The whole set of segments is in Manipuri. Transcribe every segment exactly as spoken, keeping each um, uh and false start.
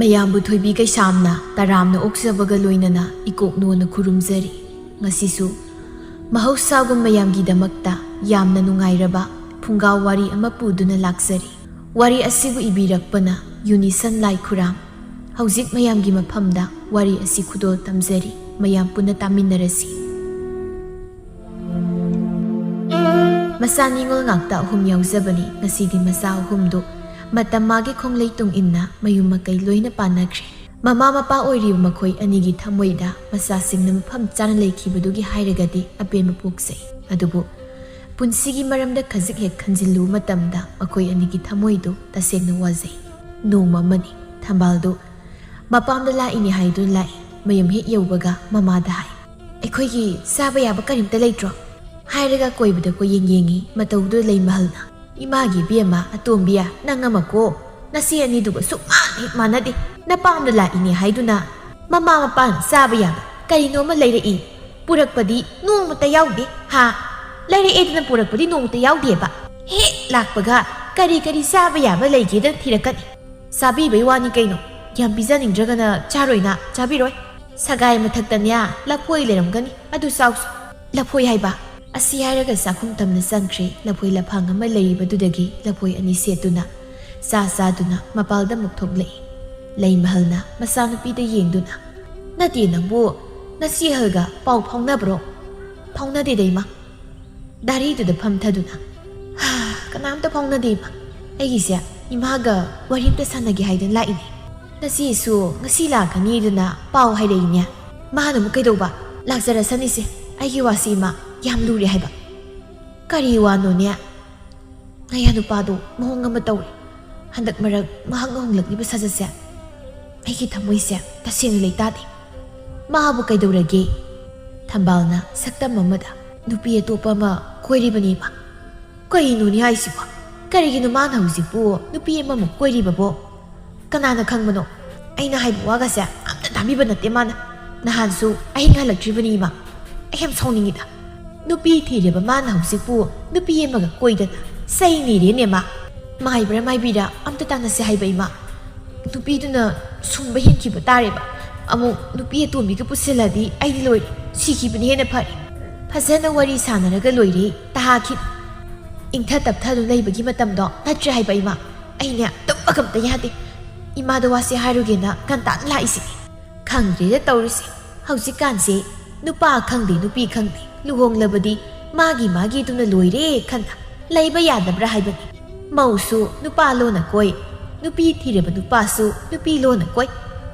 ꯃꯌꯥꯝꯕꯨ ꯊꯣꯏꯕꯤ ꯀꯩꯁꯥꯝꯅ ꯇꯔꯥꯝꯅ ꯑꯣꯛꯆꯕꯒ ꯂꯣꯏꯅꯅ ꯏꯀꯣꯛꯅꯣꯅ ꯈꯨꯔꯨꯝꯖꯔꯤ꯫ ꯉꯁꯤꯁꯨ ꯃꯍꯧꯁꯥꯒꯨꯝ ꯃꯌꯥꯝꯒꯤꯗꯃꯛꯇ ꯌꯥꯝꯅ ꯅꯨꯡꯉꯥꯏꯔꯕ ꯐꯨꯡꯒꯥ ꯋꯥꯔꯤ ꯑꯃ ꯄꯨꯗꯨꯅ ꯂꯥꯛꯆꯔꯤ꯫ ꯋꯥꯔꯤ ꯑꯁꯤꯕꯨ ꯏꯕꯤꯔꯛꯄꯅ ꯌꯨꯅꯤꯁꯟ ꯂꯥꯏꯈꯨꯔꯥꯝ꯫ ꯍꯧꯖꯤꯛ ꯃꯌꯥꯝꯒꯤ ꯃꯐꯝꯗ ꯋꯥꯔꯤ ꯑꯁꯤ ꯈꯨꯗꯣꯜ ꯇꯝꯖꯔꯤ꯫ ꯃꯌꯥꯝ ꯄꯨꯟꯅ ꯇꯥꯃꯤꯟꯅꯔꯁꯤ꯫ ꯃꯆꯥ ꯅꯤꯉꯣꯜ ꯉꯥꯛꯇ ꯑꯍꯨꯝ ꯌꯥꯎꯖꯕꯅꯤ꯫ ꯉꯁꯤꯗꯤ ꯃꯆꯥ ꯑꯍꯨꯝꯗꯨ ꯃꯇꯝ ꯃꯥꯒꯤ ꯈꯣꯡꯂꯩ ꯇꯨꯡ ꯏꯟꯅ ꯃꯌꯨꯝ ꯃꯀꯩ ꯂꯣꯏꯅ ꯄꯥꯟꯅꯈ꯭ꯔꯦ꯫ ꯃꯃꯥ ꯃꯄꯥ ꯑꯣꯏꯔꯤꯕ ꯃꯈꯣꯏ ꯑꯅꯤꯒꯤ ꯊꯃꯣꯏꯗ ꯃꯆꯥꯁꯤꯡꯅ ꯃꯐꯝ ꯆꯥꯅ ꯂꯩꯈꯤꯕꯗꯨꯒꯤ ꯍꯥꯏꯔꯒꯗꯤ ꯑꯄꯦꯟꯕ ꯄꯣꯛꯆꯩ꯫ ꯑꯗꯨꯕꯨ ꯄꯨꯟꯁꯤꯒꯤ ꯃꯔꯝꯗ ꯈꯖꯤꯛ ꯍꯦꯛ ꯈꯟꯖꯤꯜꯂꯨꯕ ꯃꯇꯝꯗ ꯃꯈꯣꯏ ꯑꯅꯤꯒꯤ ꯊꯃꯣꯏꯗꯨ ꯇꯁꯦꯡꯅ ꯋꯥꯖꯩ꯫ ꯅꯣꯡꯃ ꯑꯃꯅꯤ꯫ ꯊꯝꯕꯥꯜꯗꯨ ꯃꯄꯥꯝꯗ ꯂꯥꯛꯏꯅꯦ ꯍꯥꯏꯗꯨꯅ ꯂꯥꯛꯏ꯫ ꯃꯌꯨꯝ ꯍꯦꯛ ꯌꯧꯕꯒ ꯃꯃꯥꯗ ꯍꯥꯏ, "ꯑꯩꯈꯣꯏꯒꯤ ꯆꯥꯕ ꯌꯥꯕ ꯀꯔꯤꯝꯇ ꯂꯩꯇ꯭ꯔꯣ?" ꯍꯥꯏꯔꯒ ꯀꯣꯏꯕꯗ ꯀꯣꯏꯌꯦꯡ ꯌꯦꯡꯉꯤ꯫ ꯃꯇꯧꯗꯨꯗ ꯂꯩꯃꯍꯜꯅ, "ꯏꯃꯥꯒꯤ ꯏꯕꯦꯝꯃ ꯑꯇꯣꯝꯕꯤꯌꯥ, ꯅꯪ ꯑꯃꯀꯣ, ꯅꯆꯦ ꯑꯅꯤꯗꯨꯒ ꯁꯨꯛꯃꯥꯟ ꯍꯦꯛ ꯃꯥꯟꯅꯗꯦ꯫ ꯅꯄꯥꯝꯗ ꯂꯥꯛꯏꯅꯦ ꯍꯥꯏꯗꯨꯅ ꯃꯃꯥ ꯃꯄꯥꯅ ꯆꯥꯕ ꯌꯥꯕ ꯀꯔꯤꯅꯣ ꯑꯃ ꯂꯩꯔꯛꯏ, ꯄꯨꯔꯛꯄꯗꯤ ꯅꯣꯡꯃꯇ ꯌꯥꯎꯗꯦ꯫ ꯍꯥ? ꯂꯩꯔꯛꯑꯦꯗꯅ ꯄꯨꯔꯛꯄꯗꯤ ꯅꯣꯡꯃꯇ ꯌꯥꯎꯗꯦꯕ꯫ ꯍꯦꯛ ꯂꯥꯛꯄꯒ ꯀꯔꯤ ꯀꯔꯤ ꯆꯥꯕ ꯌꯥꯕ ꯂꯩꯒꯦꯗ ꯊꯤꯔꯛꯀꯅꯤ꯫ ꯆꯥꯕꯤꯕꯩ ꯋꯥꯅꯤ ꯀꯩꯅꯣ꯫ ꯌꯥꯝ ꯄꯤꯖꯅꯤꯡꯗ꯭ꯔꯒꯅ ꯆꯥꯔꯣꯏꯅ ꯆꯥꯕꯤꯔꯣꯏ꯫ ꯁꯒꯥꯏ ꯃꯊꯛꯇꯅꯦ ꯂꯐꯣꯏ ꯂꯩꯔꯝꯒꯅꯤ, ꯑꯗꯨ ꯆꯥꯎꯁꯨ꯫" ꯂꯐꯣꯏ ꯍꯥꯏꯕ꯫ ꯑꯁꯤ ꯍꯥꯏꯔꯒ ꯆꯥꯛꯈꯨꯝ ꯇꯝꯅ ꯆꯪꯈ꯭ꯔꯦ꯫ ꯂꯐꯣꯏ ꯂꯐꯥꯡ ꯑꯃ ꯂꯩꯔꯤꯕꯗꯨꯗꯒꯤ ꯂꯐꯣꯏ ꯑꯅꯤ ꯁꯦꯠꯇꯨꯅ ꯆꯥ ꯆꯥꯗꯨꯅ ꯃꯄꯥꯜꯗ ꯑꯃꯨꯛ ꯊꯣꯛꯂꯛꯏ꯫ ꯂꯩꯃꯍꯜꯅ ꯃꯆꯥꯅꯨꯄꯤꯗ ꯌꯦꯡꯗꯨꯅ, "ꯅꯠꯇꯦ ꯅꯪꯕꯨ, ꯅꯆꯦ ꯑꯍꯜꯒ ꯄꯥꯎ ꯐꯥꯎꯅꯕ꯭ꯔꯣ?" "ꯐꯥꯎꯅꯗꯦꯗ ꯏꯃꯥ꯫" ꯗꯥꯔꯤꯗꯨꯗ ꯐꯝꯊꯗꯨꯅ, "ꯍꯥ, ꯀꯅꯥꯝꯇ ꯐꯥꯎꯅꯗꯦ ꯏꯃꯥ꯫ ꯑꯩꯒꯤꯁꯦ ꯏꯃꯥꯒ ꯋꯥꯔꯤ ꯑꯝꯇ ꯁꯥꯟꯅꯒꯦ ꯍꯥꯏꯗꯨꯅ ꯂꯥꯛꯏꯅꯦ꯫ ꯅꯆꯦꯁꯨ ꯉꯁꯤ ꯂꯥꯛꯀꯅꯤꯗꯨꯅ ꯄꯥꯎ ꯍꯥꯏꯔꯛꯏꯅꯦ꯫ ꯃꯥꯅ ꯑꯃꯨꯛ ꯀꯩꯗꯧꯕ? ꯂꯥꯛꯆꯔꯁꯅꯤꯁꯦ꯫ ꯑꯩꯒꯤ ꯋꯥꯁꯤ ꯏꯃꯥ ꯌꯥꯝ ꯂꯨꯔꯦ ꯍꯥꯏꯕ꯫" "ꯀꯔꯤ ꯋꯥꯅꯣꯅꯦ?" "ꯅꯌꯥ ꯅꯨꯄꯥꯗꯣ ꯃꯑꯣꯡ ꯑꯃ ꯇꯧꯔꯦ꯫ ꯍꯟꯗꯛ ꯃꯔꯛ ꯃꯍꯥꯛꯅ ꯍꯣꯡꯂꯛꯂꯤꯕ ꯁꯥꯖꯠꯁꯦ ꯑꯩꯒꯤ ꯊꯃꯣꯏꯁꯦ ꯇꯁꯦꯡꯅ ꯂꯩꯇꯥꯗꯦ꯫" "ꯃꯥꯕꯨ ꯀꯩꯗꯧꯔꯒꯦ?" ꯊꯝꯕꯥꯜꯅ ꯁꯛꯇꯝ ꯑꯃꯗ, "ꯅꯨꯄꯤ ꯑꯇꯣꯞꯄ ꯑꯃ ꯀꯣꯏꯔꯤꯕꯅꯦ ꯏꯃꯥ꯫" "ꯀꯩꯅꯣꯅꯦ ꯍꯥꯏꯁꯤꯕꯣ? ꯀꯔꯤꯒꯤꯅꯣ ꯃꯥꯅ ꯍꯧꯖꯤꯛꯄꯨ ꯅꯨꯄꯤ ꯑꯃꯃꯨꯛ ꯀꯣꯏꯔꯤꯕꯕꯣ? ꯀꯅꯥꯅ ꯈꯪꯕꯅꯣ? ꯑꯩꯅ ꯍꯥꯏꯕ ꯋꯥꯒꯁꯦ ꯑꯝꯇ ꯇꯥꯕꯤꯕ ꯅꯠꯇꯦ ꯃꯥꯅ꯫ ꯅꯍꯥꯟꯁꯨ ꯑꯍꯤꯡ ꯍꯜꯂꯛꯇ꯭ꯔꯤꯕꯅꯤ ꯏꯃꯥ꯫ ꯑꯩ ꯌꯥꯝ ꯁꯥꯎꯅꯤꯡꯉꯤꯗ꯫ ꯅꯨꯄꯤ ꯊꯤꯔꯦꯕ ꯃꯥꯅ ꯍꯧꯖꯤꯛꯄꯨ ꯅꯨꯄꯤ ꯑꯃꯒ ꯀꯣꯏꯗꯅ꯫ ꯆꯩ ꯅꯤꯔꯦꯅꯦ ꯃꯥ꯫ ꯃꯥꯏꯕ꯭ꯔꯥ ꯃꯥꯏꯕꯤꯔꯥ ꯑꯝꯇ ꯇꯥꯟꯅꯁꯦ ꯍꯥꯏꯕ ꯏꯃꯥ꯫ ꯅꯨꯄꯤꯗꯨꯅ ꯁꯨꯝꯕ ꯍꯦꯟꯈꯤꯕ ꯇꯥꯔꯦꯕ꯫ ꯑꯃꯨꯛ ꯅꯨꯄꯤ ꯑꯇꯣꯝꯕꯤꯒ ꯄꯨꯁꯤꯜꯂꯗꯤ ꯑꯩꯗꯤ ꯂꯣꯏꯔꯦ, ꯁꯤꯈꯤꯕꯅ ꯍꯦꯟꯅ ꯐꯔꯦ꯫ ꯐꯖꯅ ꯋꯥꯔꯤ ꯁꯥꯟꯅꯔꯒ ꯂꯣꯏꯔꯦ, ꯇꯍꯥꯈꯤꯅꯤ꯫ ꯏꯪꯊ ꯇꯞꯊꯗꯨꯅ ꯂꯩꯕꯒꯤ ꯃꯇꯝꯗꯣ ꯅꯠꯇ꯭ꯔꯦ ꯍꯥꯏꯕ ꯏꯃꯥ꯫ ꯑꯩꯅꯦ ꯇꯨꯝꯕꯒ ꯑꯝꯇ ꯌꯥꯗꯦ꯫ ꯏꯃꯥꯗ ꯋꯥꯁꯦ ꯍꯥꯏꯔꯨꯒꯦꯅ ꯉꯟꯇꯥꯅ ꯂꯥꯛꯏꯁꯤꯅꯤ꯫ ꯈꯪꯗ꯭ꯔꯦꯗ ꯇꯧꯔꯤꯁꯦ꯫ ꯍꯧꯖꯤꯛꯀꯥꯟꯁꯦ ꯅꯨꯄꯥ ꯈꯪꯗꯦ ꯅꯨꯄꯤ ꯈꯪꯗꯦ, ꯂꯨꯍꯣꯡꯂꯕꯗꯤ ꯃꯥꯒꯤ ꯃꯥꯒꯤꯗꯨꯅ ꯂꯣꯏꯔꯦ ꯈꯟꯅ ꯂꯩꯕ ꯌꯥꯗꯕ꯭ꯔꯥ ꯍꯥꯏꯕꯅꯤ꯫ ꯃꯧꯁꯨ ꯅꯨꯄꯥ ꯂꯣꯟꯅ ꯀꯣꯏ, ꯅꯨꯄꯤ ꯊꯤꯔꯕ ꯅꯨꯄꯥꯁꯨ ꯅꯨꯄꯤ ꯂꯣꯟꯅ ꯀꯣꯏ꯫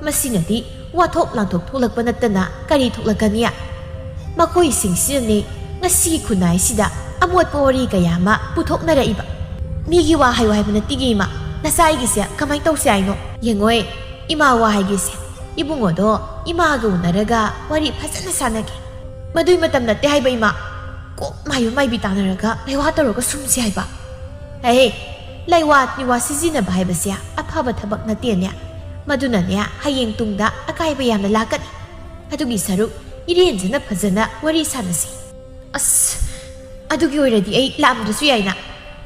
ꯃꯁꯤꯅꯗꯤ ꯋꯥꯊꯣꯛ ꯂꯥꯟꯊꯣꯛ ꯊꯣꯛꯂꯛꯄ ꯅꯠꯇꯅ ꯀꯔꯤ ꯊꯣꯛꯂꯛꯀꯅꯤ? ꯃꯈꯣꯏꯁꯤꯡꯁꯤꯅꯅꯦ ꯉꯁꯤ ꯈꯨꯟꯅꯥꯏꯁꯤꯗ ꯑꯃꯣꯠꯄ ꯋꯥꯔꯤ ꯀꯌꯥ ꯑꯃ ꯄꯨꯊꯣꯛꯅꯔꯛꯏꯕ꯫ ꯃꯤꯒꯤ ꯋꯥ ꯍꯥꯏꯌꯨ ꯍꯥꯏꯕ ꯅꯠꯇꯦꯒꯤ ꯏꯃꯥ, ꯅꯆꯥ ꯑꯩꯒꯤꯁꯦ ꯀꯃꯥꯏꯅ ꯇꯧꯁꯦ ꯍꯥꯏꯅꯣ? ꯌꯦꯡꯉꯣꯏ, ꯏꯃꯥ ꯋꯥ ꯍꯥꯏꯒꯦꯁꯦ꯫ ꯏꯕꯨꯡꯉꯣꯗꯣ ꯏꯃꯥꯒ ꯎꯅꯔꯒ ꯋꯥꯔꯤ ꯐꯖꯅ ꯁꯥꯟꯅꯒꯦ꯫ ꯃꯗꯨꯏ ꯃꯇꯝ ꯅꯠꯇꯦ ꯍꯥꯏꯕ ꯏꯃꯥ꯫ ꯀꯣꯛ ꯃꯥꯏꯕ ꯃꯥꯏꯕꯤ ꯇꯥꯟꯅꯔꯒ ꯂꯩꯋꯥ ꯇꯧꯔꯒ ꯁꯨꯝꯁꯦ ꯍꯥꯏꯕ꯫ ꯍꯦ, ꯂꯩꯋꯥ ꯇꯤꯋꯥ ꯁꯤꯖꯤꯟꯅꯕ ꯍꯥꯏꯕꯁꯦ ꯑꯐꯕ ꯊꯕꯛ ꯅꯠꯇꯦꯅꯦ꯫ ꯃꯗꯨꯅꯅꯦ ꯍꯌꯦꯡ ꯇꯨꯡꯗ ꯑꯀꯥꯏꯕ ꯌꯥꯝꯅ ꯂꯥꯛꯀꯅꯤ꯫ ꯑꯗꯨꯒꯤ ꯁꯔꯨꯛ ꯏꯔꯦꯟꯖꯅ ꯐꯖꯅ ꯋꯥꯔꯤ ꯁꯥꯟꯅꯁꯤ꯫ ꯑꯁ, ꯑꯗꯨꯒꯤ ꯑꯣꯏꯔꯗꯤ ꯑꯩ ꯂꯥꯛꯑꯝꯗ꯭ꯔꯁꯨ ꯌꯥꯏꯅ꯫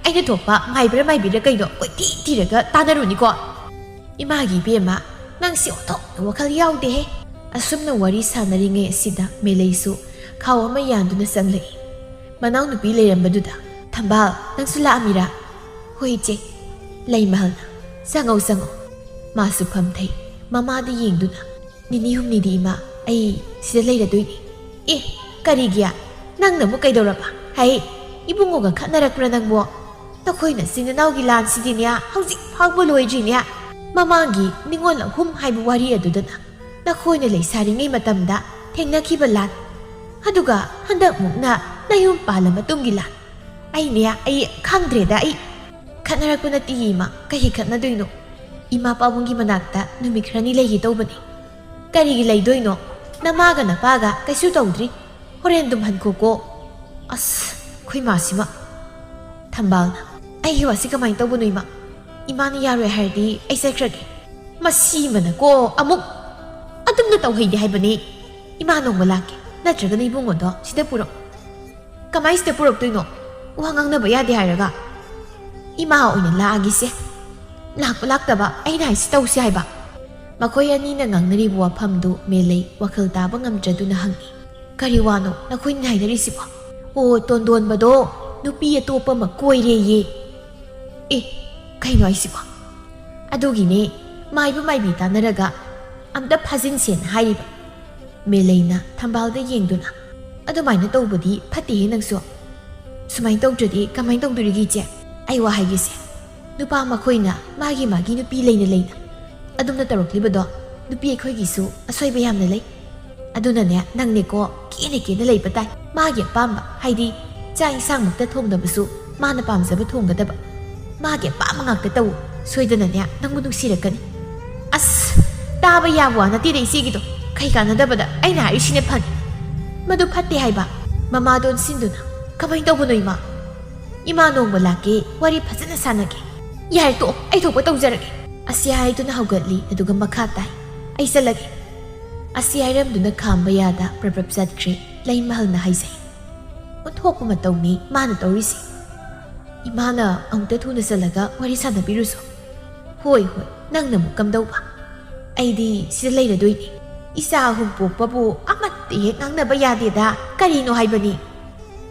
ꯑꯩꯅ ꯊꯣꯛꯄ ꯃꯥꯏꯕ꯭ꯔꯥ ꯃꯥꯏꯕꯤꯔꯥ ꯀꯩꯅꯣ ꯀꯣꯏꯊꯤ ꯊꯤꯔꯒ ꯇꯥꯟꯅꯔꯨꯅꯤꯀꯣ꯫ ꯏꯃꯥꯒꯤ ꯏꯕꯦꯝꯃ, ꯅꯪꯁꯤ ꯑꯣꯟꯊꯣꯛꯅ ꯋꯥꯈꯜ ꯌꯥꯎꯗꯦꯍꯦ꯫ ꯑꯁꯨꯝꯅ ꯋꯥꯔꯤ ꯁꯥꯟꯅꯔꯤꯉꯩ ꯑꯁꯤꯗ ꯃꯦꯂꯩꯁꯨ ꯈꯥꯎ ꯑꯃ ꯌꯥꯟꯗꯨꯅ ꯆꯪꯂꯛꯏ꯫ ꯃꯅꯥꯎꯅꯨꯄꯤ ꯂꯩꯔꯝꯕꯗꯨꯗ, "ꯊꯝꯕꯥꯜ, ꯅꯪꯁꯨ ꯂꯥꯛꯑꯝꯃꯤꯔꯥ?" "ꯍꯣꯏ ꯏꯆꯦ, ꯂꯩ ꯃꯍꯜꯅ꯫ ꯆꯪꯉꯧ, ꯆꯪꯉꯧ꯫" ꯃꯥꯁꯨ ꯐꯝꯊꯩ, ꯃꯃꯥꯗ ꯌꯦꯡꯗꯨꯅ꯫ "ꯅꯤꯅꯤ ꯍꯨꯝꯅꯤꯗꯤ ꯏꯃꯥ, ꯑꯩ ꯁꯤꯗ ꯂꯩꯔꯗꯣꯏꯅꯤ꯫" "ꯑꯦ, ꯀꯔꯤꯒꯤ? ꯅꯪꯅ ꯑꯃꯨꯛ ꯀꯩꯗꯧꯔꯕ? ꯍꯩ, ꯏꯕꯨꯡꯉꯣꯒ ꯈꯠꯅꯔꯛꯄ꯭ꯔꯥ ꯅꯪꯕꯣ? ꯅꯈꯣꯏ ꯅꯆꯤꯟ ꯅꯅꯥꯎꯒꯤ ꯂꯥꯟꯁꯤꯗꯤꯅꯦ, ꯍꯧꯖꯤꯛ ꯐꯥꯎꯕ ꯂꯣꯏꯗ꯭ꯔꯤꯅꯦ꯫ ꯃꯃꯥꯡꯒꯤ ꯅꯤꯉꯣꯜ ꯑꯍꯨꯝ ꯍꯥꯏꯕ ꯋꯥꯔꯤ ꯑꯗꯨꯗꯅ ꯅꯈꯣꯏꯅ ꯂꯩꯁꯥꯔꯤꯉꯩ ꯃꯇꯝꯗ ꯊꯦꯡꯅꯈꯤꯕ ꯂꯥꯟ, ꯑꯗꯨꯒ ꯍꯟꯗꯛꯃꯨꯛꯅ ꯅꯌꯨꯝ ꯄꯥꯜꯂ ꯃꯇꯨꯡꯒꯤ ꯂꯥꯟ꯫ ꯑꯩꯅꯦ, ꯑꯩ ꯈꯪꯗ꯭ꯔꯦꯗ, ꯑꯩ ꯈꯠꯅꯔꯛꯄ ꯅꯠꯇꯦ ꯏꯃꯥ, ꯀꯩꯒꯤ ꯈꯠꯅꯗꯣꯏꯅꯣ? ꯏꯃꯥ ꯄꯥꯕꯨꯡꯒꯤ ꯃꯅꯥꯛꯇ ꯅꯨꯃꯤꯠ ꯈꯔꯅꯤ ꯂꯩꯒꯦ ꯇꯧꯕꯅꯤ꯫" "ꯀꯔꯤꯒꯤ ꯂꯩꯗꯣꯏꯅꯣ? ꯅꯃꯥꯒ ꯅꯄꯥꯒ ꯀꯩꯁꯨ ꯇꯧꯗ꯭ꯔꯤ꯫ ꯍꯣꯔꯦꯟ ꯑꯗꯨꯝ ꯍꯟꯈꯣꯀꯣ꯫" ꯑꯁ, ꯑꯩꯈꯣꯏ ꯃꯥꯁꯤꯃ꯫ ꯊꯝꯕꯥꯜꯅ, "ꯑꯩꯒꯤ ꯋꯥꯁꯤ ꯀꯃꯥꯏꯅ ꯇꯧꯕꯅꯣ ꯏꯃꯥ? ꯏꯃꯥꯅ ꯌꯥꯔꯣꯏ ꯍꯥꯏꯔꯗꯤ ꯑꯩ ꯆꯠꯈ꯭ꯔꯒꯦ꯫ ꯃꯁꯤꯃꯅꯀꯣ ꯑꯃꯨꯛ ꯑꯗꯨꯝꯅ ꯇꯧꯍꯩꯗꯦ ꯍꯥꯏꯕꯅꯤ꯫ ꯏꯃꯥ ꯅꯣꯡꯃ ꯂꯥꯛꯀꯦ, ꯅꯠꯇ꯭ꯔꯒꯅ ꯏꯕꯨꯡꯉꯣꯗꯣ ꯁꯤꯗ ꯄꯨꯔꯛ꯫" "ꯀꯃꯥꯏ ꯁꯤꯗ ꯄꯨꯔꯛꯇꯣꯏꯅꯣ? ꯋꯥ ꯉꯥꯡꯅꯕ ꯌꯥꯗꯦ ꯍꯥꯏꯔꯒ?" "ꯏꯃꯥ ꯑꯣꯏꯅ ꯂꯥꯛꯑꯒꯦꯁꯦ꯫ ꯂꯥꯛꯄ ꯂꯥꯛꯇꯕ ꯑꯩꯅ ꯍꯥꯏꯁꯤ ꯇꯧꯁꯤ ꯍꯥꯏꯕ꯫" ꯃꯈꯣꯏ ꯑꯅꯤꯅ ꯉꯥꯡꯅꯔꯤꯕ ꯋꯥꯐꯝꯗꯨ ꯃꯦꯂꯩ ꯋꯥꯈꯜ ꯇꯥꯕ ꯉꯝꯗ꯭ꯔꯗꯨꯅ ꯍꯪꯏ꯫ "ꯀꯔꯤ ꯋꯥꯅꯣ ꯅꯈꯣꯏꯅ ꯍꯥꯏꯅꯔꯤꯁꯤꯕꯣ?" "ꯑꯣ, ꯇꯣꯟꯗꯣꯟꯕꯗꯣ ꯅꯨꯄꯤ ꯑꯇꯣꯞꯄ ꯑꯃ ꯀꯣꯏꯔꯦꯌꯦ꯫" "ꯑꯦ, ꯀꯩꯅꯣ ꯍꯥꯏꯁꯤꯕꯣ?" "ꯑꯗꯨꯒꯤꯅꯦ, ꯃꯥꯏꯕ ꯃꯥꯏꯕꯤ ꯇꯥꯟꯅꯔꯒ ꯑꯝꯇ ꯐꯥꯖꯤꯟꯁꯦꯅ ꯍꯥꯏꯔꯤꯕ꯫" ꯃꯦꯂꯩꯅ ꯊꯝꯕꯥꯜꯗ ꯌꯦꯡꯗꯨꯅ, "ꯑꯗꯨꯃꯥꯏꯅ ꯇꯧꯕꯗꯤ ꯐꯠꯇꯦꯍꯦ ꯅꯪꯁꯨ꯫ ꯁꯨꯃꯥꯏꯅ ꯇꯧꯗ꯭ꯔꯗꯤ ꯀꯃꯥꯏꯅ ꯇꯧꯗꯣꯔꯤꯒꯦ ꯏꯆꯦ? ꯑꯩ ꯋꯥ ꯍꯥꯏꯒꯦꯁꯦ, ꯅꯨꯄꯥ ꯃꯈꯣꯏꯅ ꯃꯥꯒꯤ ꯃꯥꯒꯤ ꯅꯨꯄꯤ ꯂꯩꯅ ꯂꯩꯅ ꯑꯗꯨꯝꯅ ꯇꯧꯔꯛꯂꯤꯕꯗꯣ, ꯅꯨꯄꯤ ꯑꯩꯈꯣꯏꯒꯤꯁꯨ ꯑꯁꯣꯏꯕ ꯌꯥꯝꯅ ꯂꯩ꯫ ꯑꯗꯨꯅꯅꯦ, ꯅꯪꯅꯦꯀꯣ, ꯀꯦꯅ ꯀꯦꯅ ꯂꯩꯕ ꯇꯥꯏ꯫ ꯃꯥꯒꯤ ꯑꯄꯥꯝꯕ, ꯍꯥꯏꯗꯤ ꯆꯥꯛ ꯏꯟꯁꯥꯡꯃꯛꯇ ꯊꯣꯡꯗꯕꯁꯨ ꯃꯥꯅ ꯄꯥꯝꯖꯕ ꯊꯣꯡꯒꯗꯕ, ꯃꯥꯒꯤ ꯑꯄꯥꯝꯕ ꯉꯥꯛꯇ ꯇꯧ꯫ ꯁꯣꯏꯗꯅꯅꯦ, ꯅꯪꯕꯨ ꯅꯨꯡꯁꯤꯔꯛꯀꯅꯤ꯫" "ꯑꯁ, ꯇꯥꯕ ꯌꯥꯕ ꯋꯥ ꯅꯠꯇꯦꯗ ꯏꯆꯦꯒꯤꯗꯣ꯫ ꯀꯩ ꯀꯥꯟꯅꯗꯕꯗ ꯑꯩꯅ ꯍꯥꯏꯔꯤꯁꯤꯅ ꯐꯅꯤ꯫" "ꯃꯗꯨ ꯐꯠꯇꯦ ꯍꯥꯏꯕ꯫" ꯃꯃꯥꯗ ꯑꯣꯟꯁꯤꯟꯗꯨꯅ, "ꯀꯃꯥꯏꯅ ꯇꯧꯕꯅꯣ ꯏꯃꯥ? ꯏꯃꯥ ꯅꯣꯡꯃ ꯂꯥꯛꯀꯦ, ꯋꯥꯔꯤ ꯐꯖꯅ ꯁꯥꯟꯅꯒꯦ꯫" "ꯌꯥꯔꯦ, ꯇꯣꯛꯑꯣ, ꯑꯩ ꯊꯣꯛꯄ ꯇꯧꯖꯔꯒꯦ꯫" ꯑꯁꯤ ꯍꯥꯏꯗꯨꯅ ꯍꯧꯒꯠꯂꯤ, ꯑꯗꯨꯒ ꯃꯈꯥ ꯇꯥꯏ꯫ "ꯑꯩ ꯆꯠꯂꯒꯦ꯫" ꯑꯁꯤ ꯍꯥꯏꯔꯝꯗꯨꯅ ꯈꯥꯝꯕ ꯌꯥꯗ ꯄ꯭ꯔꯞ ꯄ꯭ꯔꯞ ꯆꯠꯈ꯭ꯔꯦ꯫ ꯂꯩꯃꯍꯜꯅ ꯍꯥꯏꯖꯩ, "ꯑꯣꯟꯊꯣꯛꯄ ꯃꯇꯧꯅꯤ ꯃꯥꯅ ꯇꯧꯔꯤꯁꯦ꯫ ꯏꯃꯥꯅ ꯑꯃꯨꯛꯇ ꯊꯨꯅ ꯆꯠꯂꯒ ꯋꯥꯔꯤ ꯁꯥꯟꯅꯕꯤꯔꯨꯁꯣ꯫" "ꯍꯣꯏ, ꯍꯣꯏ, ꯅꯪꯅ ꯑꯃꯨꯛ ꯀꯝꯗꯧꯕ? ꯑꯩꯗꯤ ꯁꯤꯗ ꯂꯩꯔꯗꯣꯏꯅꯤ꯫ ꯏꯆꯥ ꯑꯍꯨꯝ ꯄꯣꯛꯄꯕꯨ ꯑꯃꯠꯇ ꯍꯦꯛ ꯉꯥꯡꯅꯕ ꯌꯥꯗꯦꯗ꯫ ꯀꯔꯤꯅꯣ ꯍꯥꯏꯕꯅꯤ?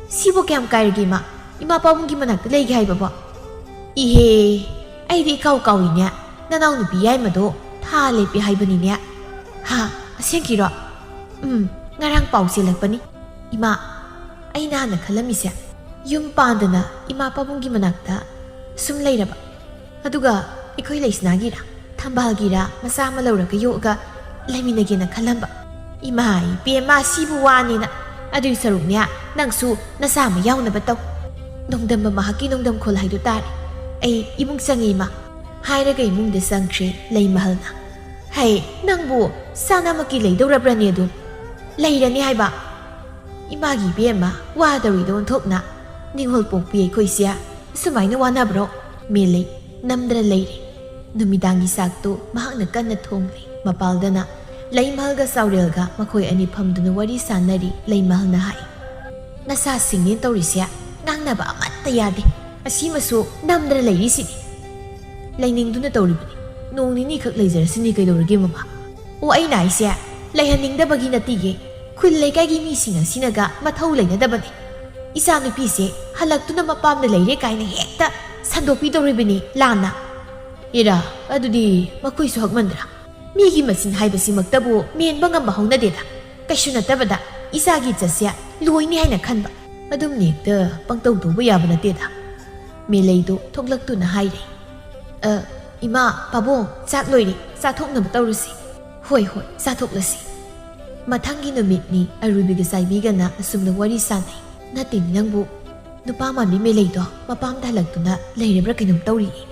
ꯁꯤꯕꯨ ꯀꯌꯥꯝ ꯀꯥꯏꯔꯒꯦ ꯏꯃꯥ? ꯏꯃꯥ ꯄꯥꯕꯨꯡꯒꯤ ꯃꯅꯥꯛꯇ ꯂꯩꯒꯦ ꯍꯥꯏꯕꯕꯣ?" "ꯏꯍꯦ, ꯑꯩꯗꯤ ꯏꯀꯥꯎ ꯀꯥꯎꯏꯅꯦ꯫ ꯅꯅꯥꯎꯅꯨꯄꯤ ꯌꯥꯏꯃꯗꯣ ꯊꯥ ꯂꯦꯞꯄꯦ ꯍꯥꯏꯕꯅꯤꯅꯦ꯫" "ꯍꯥ, ꯑꯁꯦꯡꯀꯤꯔꯣ?" "ꯎꯝ, ꯉꯔꯥꯡ ꯄꯥꯎ ꯆꯦꯜꯂꯛꯄꯅꯤ꯫" "ꯏꯃꯥ, ꯑꯩꯅ ꯍꯥꯟꯅ ꯈꯜꯂꯝꯃꯤꯁꯦ, ꯌꯨꯝ ꯄꯥꯟꯗꯅ ꯏꯃꯥ ꯄꯥꯕꯨꯡꯒꯤ ꯃꯅꯥꯛꯇ ꯁꯨꯝ ꯂꯩꯔꯕ, ꯑꯗꯨꯒ ꯑꯩꯈꯣꯏ ꯂꯩꯁꯅꯥꯒꯤꯔ ꯊꯝꯕꯥꯜꯒꯤꯔ ꯃꯆꯥ ꯑꯃ ꯂꯧꯔꯒ ꯌꯣꯛꯑꯒ ꯂꯩꯃꯤꯟꯅꯒꯦꯅ ꯈꯜꯂꯝꯕ꯫ ꯏꯃꯥ ꯏꯕꯦꯝꯃ, ꯁꯤꯕꯨ ꯋꯥꯅꯦꯅ꯫ ꯑꯗꯨꯏ ꯁꯔꯨꯛꯅꯦ, ꯅꯪꯁꯨ ꯅꯆꯥ ꯑꯃ ꯌꯥꯎꯅꯕ ꯇꯧ꯫ ꯅꯣꯡꯗꯝꯕ ꯃꯍꯥꯛꯀꯤ ꯅꯣꯡꯗꯝꯈꯣꯜ ꯍꯥꯏꯗꯨ ꯇꯥꯔꯦ꯫ ꯑꯩ ꯏꯃꯨꯡ ꯆꯪꯉꯦ, ꯏꯃꯥ꯫" ꯍꯥꯏꯔꯒ ꯏꯃꯨꯡꯗ ꯆꯪꯈ꯭ꯔꯦ ꯂꯩꯃꯍꯜꯅ꯫ "ꯍꯩ, ꯅꯪꯕꯨ ꯆꯥꯅꯃꯛꯀꯤ ꯂꯩꯗꯧꯔꯕ꯭ꯔꯅꯦ ꯑꯗꯨꯝ? ꯂꯩꯔꯅꯤ ꯍꯥꯏꯕ?" "ꯏꯃꯥꯒꯤ ꯏꯕꯦꯝꯃ, ꯋꯥꯗꯧꯔꯤꯗ ꯑꯣꯟꯊꯣꯛꯅ꯫ ꯅꯤꯡꯉꯣꯜ ꯄꯣꯛꯄꯤ ꯑꯩꯈꯣꯏꯁꯦ ꯑꯁꯨꯃꯥꯏꯅ ꯋꯥꯅꯕ꯭ꯔꯣ?" ꯃꯦꯂꯩ ꯅꯝꯗꯅ ꯂꯩꯔꯦ꯫ ꯅꯨꯃꯤꯗꯥꯡꯒꯤ ꯆꯥꯛꯇꯨ ꯃꯍꯥꯛꯅ ꯀꯟꯅ ꯊꯣꯡꯂꯤ꯫ ꯃꯄꯥꯜꯗꯅ ꯂꯩꯃꯍꯜꯒ ꯆꯥꯎꯔꯦꯜꯒ ꯃꯈꯣꯏ ꯑꯅꯤ ꯐꯝꯗꯨꯅ ꯋꯥꯔꯤ ꯁꯥꯟꯅꯔꯤ꯫ ꯂꯩꯃꯍꯜꯅ ꯍꯥꯏ, "ꯅꯆꯥꯁꯤꯡꯅꯦ ꯇꯧꯔꯤꯁꯦ, ꯉꯥꯡꯅꯕ ꯑꯃꯠꯇ ꯌꯥꯗꯦ꯫ ꯑꯁꯤꯃꯁꯨ ꯅꯝꯗꯅ ꯂꯩꯔꯤꯁꯤꯅꯤ꯫" "ꯂꯩꯅꯤꯡꯗꯨꯅ ꯇꯧꯔꯤꯕꯅꯤ꯫ "ꯅꯣꯡ ꯅꯤꯅꯤꯈꯛ ꯂꯩꯖꯔꯁꯤꯅꯤ, ꯀꯩꯗꯧꯔꯒꯦ ꯃꯃꯥ?" "ꯑꯣ, ꯑꯩꯅ ꯍꯥꯏꯁꯦ, ꯂꯩꯍꯟꯅꯤꯡꯗꯕꯒꯤ ꯅꯠꯇꯤꯌꯦ꯫ ꯈꯨꯜ ꯂꯩꯀꯥꯏꯒꯤ ꯃꯤꯁꯤꯡ ꯑꯁꯤꯅꯒ ꯃꯊꯧ ꯂꯩꯅꯗꯕꯅꯦ꯫ ꯏꯆꯥꯅꯨꯄꯤꯁꯦ ꯍꯜꯂꯛꯇꯨꯅ ꯃꯄꯥꯝꯗ ꯂꯩꯔꯦ ꯀꯥꯏꯅ ꯍꯦꯛꯇ ꯁꯟꯗꯣꯛꯄꯤꯗꯧꯔꯤꯕꯅꯤ ꯂꯥꯟꯅ꯫ ꯏꯔꯥ, ꯑꯗꯨꯗꯤ ꯃꯈꯣꯏꯁꯨ ꯍꯛꯃꯟꯗ꯭ꯔꯥ? ꯃꯤꯒꯤ ꯃꯆꯤꯟ ꯍꯥꯏꯕꯁꯤꯃꯛꯇꯕꯨ ꯃꯦꯟꯕ ꯉꯝꯕ ꯍꯧꯅꯗꯦꯗ꯫ ꯀꯩꯁꯨ ꯅꯠꯇꯕꯗ ꯏꯆꯥꯒꯤ ꯏꯖꯠꯁꯦ ꯂꯣꯏꯅꯤ ꯍꯥꯏꯅ ꯈꯟꯕ꯫ ꯑꯗꯨꯝ ꯍꯦꯛꯇ ꯄꯪꯇꯧ ꯇꯧꯕ ꯌꯥꯕ ꯅꯠꯇꯦꯗ꯫" ꯃꯦꯂꯩꯗꯣ ꯊꯣꯛꯂꯛꯇꯨꯅ ꯍꯥꯏꯔꯦ꯫ "ꯑ, ꯏꯃꯥ, ꯄꯥꯕꯨꯡ, ꯆꯥꯛ ꯂꯣꯏꯔꯦ, ꯆꯥꯊꯣꯛꯅꯕ ꯇꯧꯔꯁꯤ꯫" "ꯍꯣꯏ, ꯍꯣꯏ, ꯆꯥꯊꯣꯛꯂꯁꯤ꯫" ꯃꯊꯪꯒꯤ ꯅꯨꯃꯤꯠꯅꯤ ꯑꯔꯨꯕꯤꯒ ꯆꯥꯏꯕꯤꯒꯅ ꯑꯁꯨꯝꯅ ꯋꯥꯔꯤ ꯁꯥꯟꯅꯩ꯫ "ꯅꯠꯇꯦꯅꯦ ꯅꯪꯕꯨ, ꯅꯨꯄꯥ ꯃꯥꯟꯕꯤ ꯃꯦꯂꯩꯗꯣ ꯃꯄꯥꯝꯗ ꯍꯜꯂꯛꯇꯨꯅ ꯂꯩꯔꯕ꯭ꯔꯥ ꯀꯩꯅꯣꯝ ꯇꯧꯔꯤꯌꯦ꯫"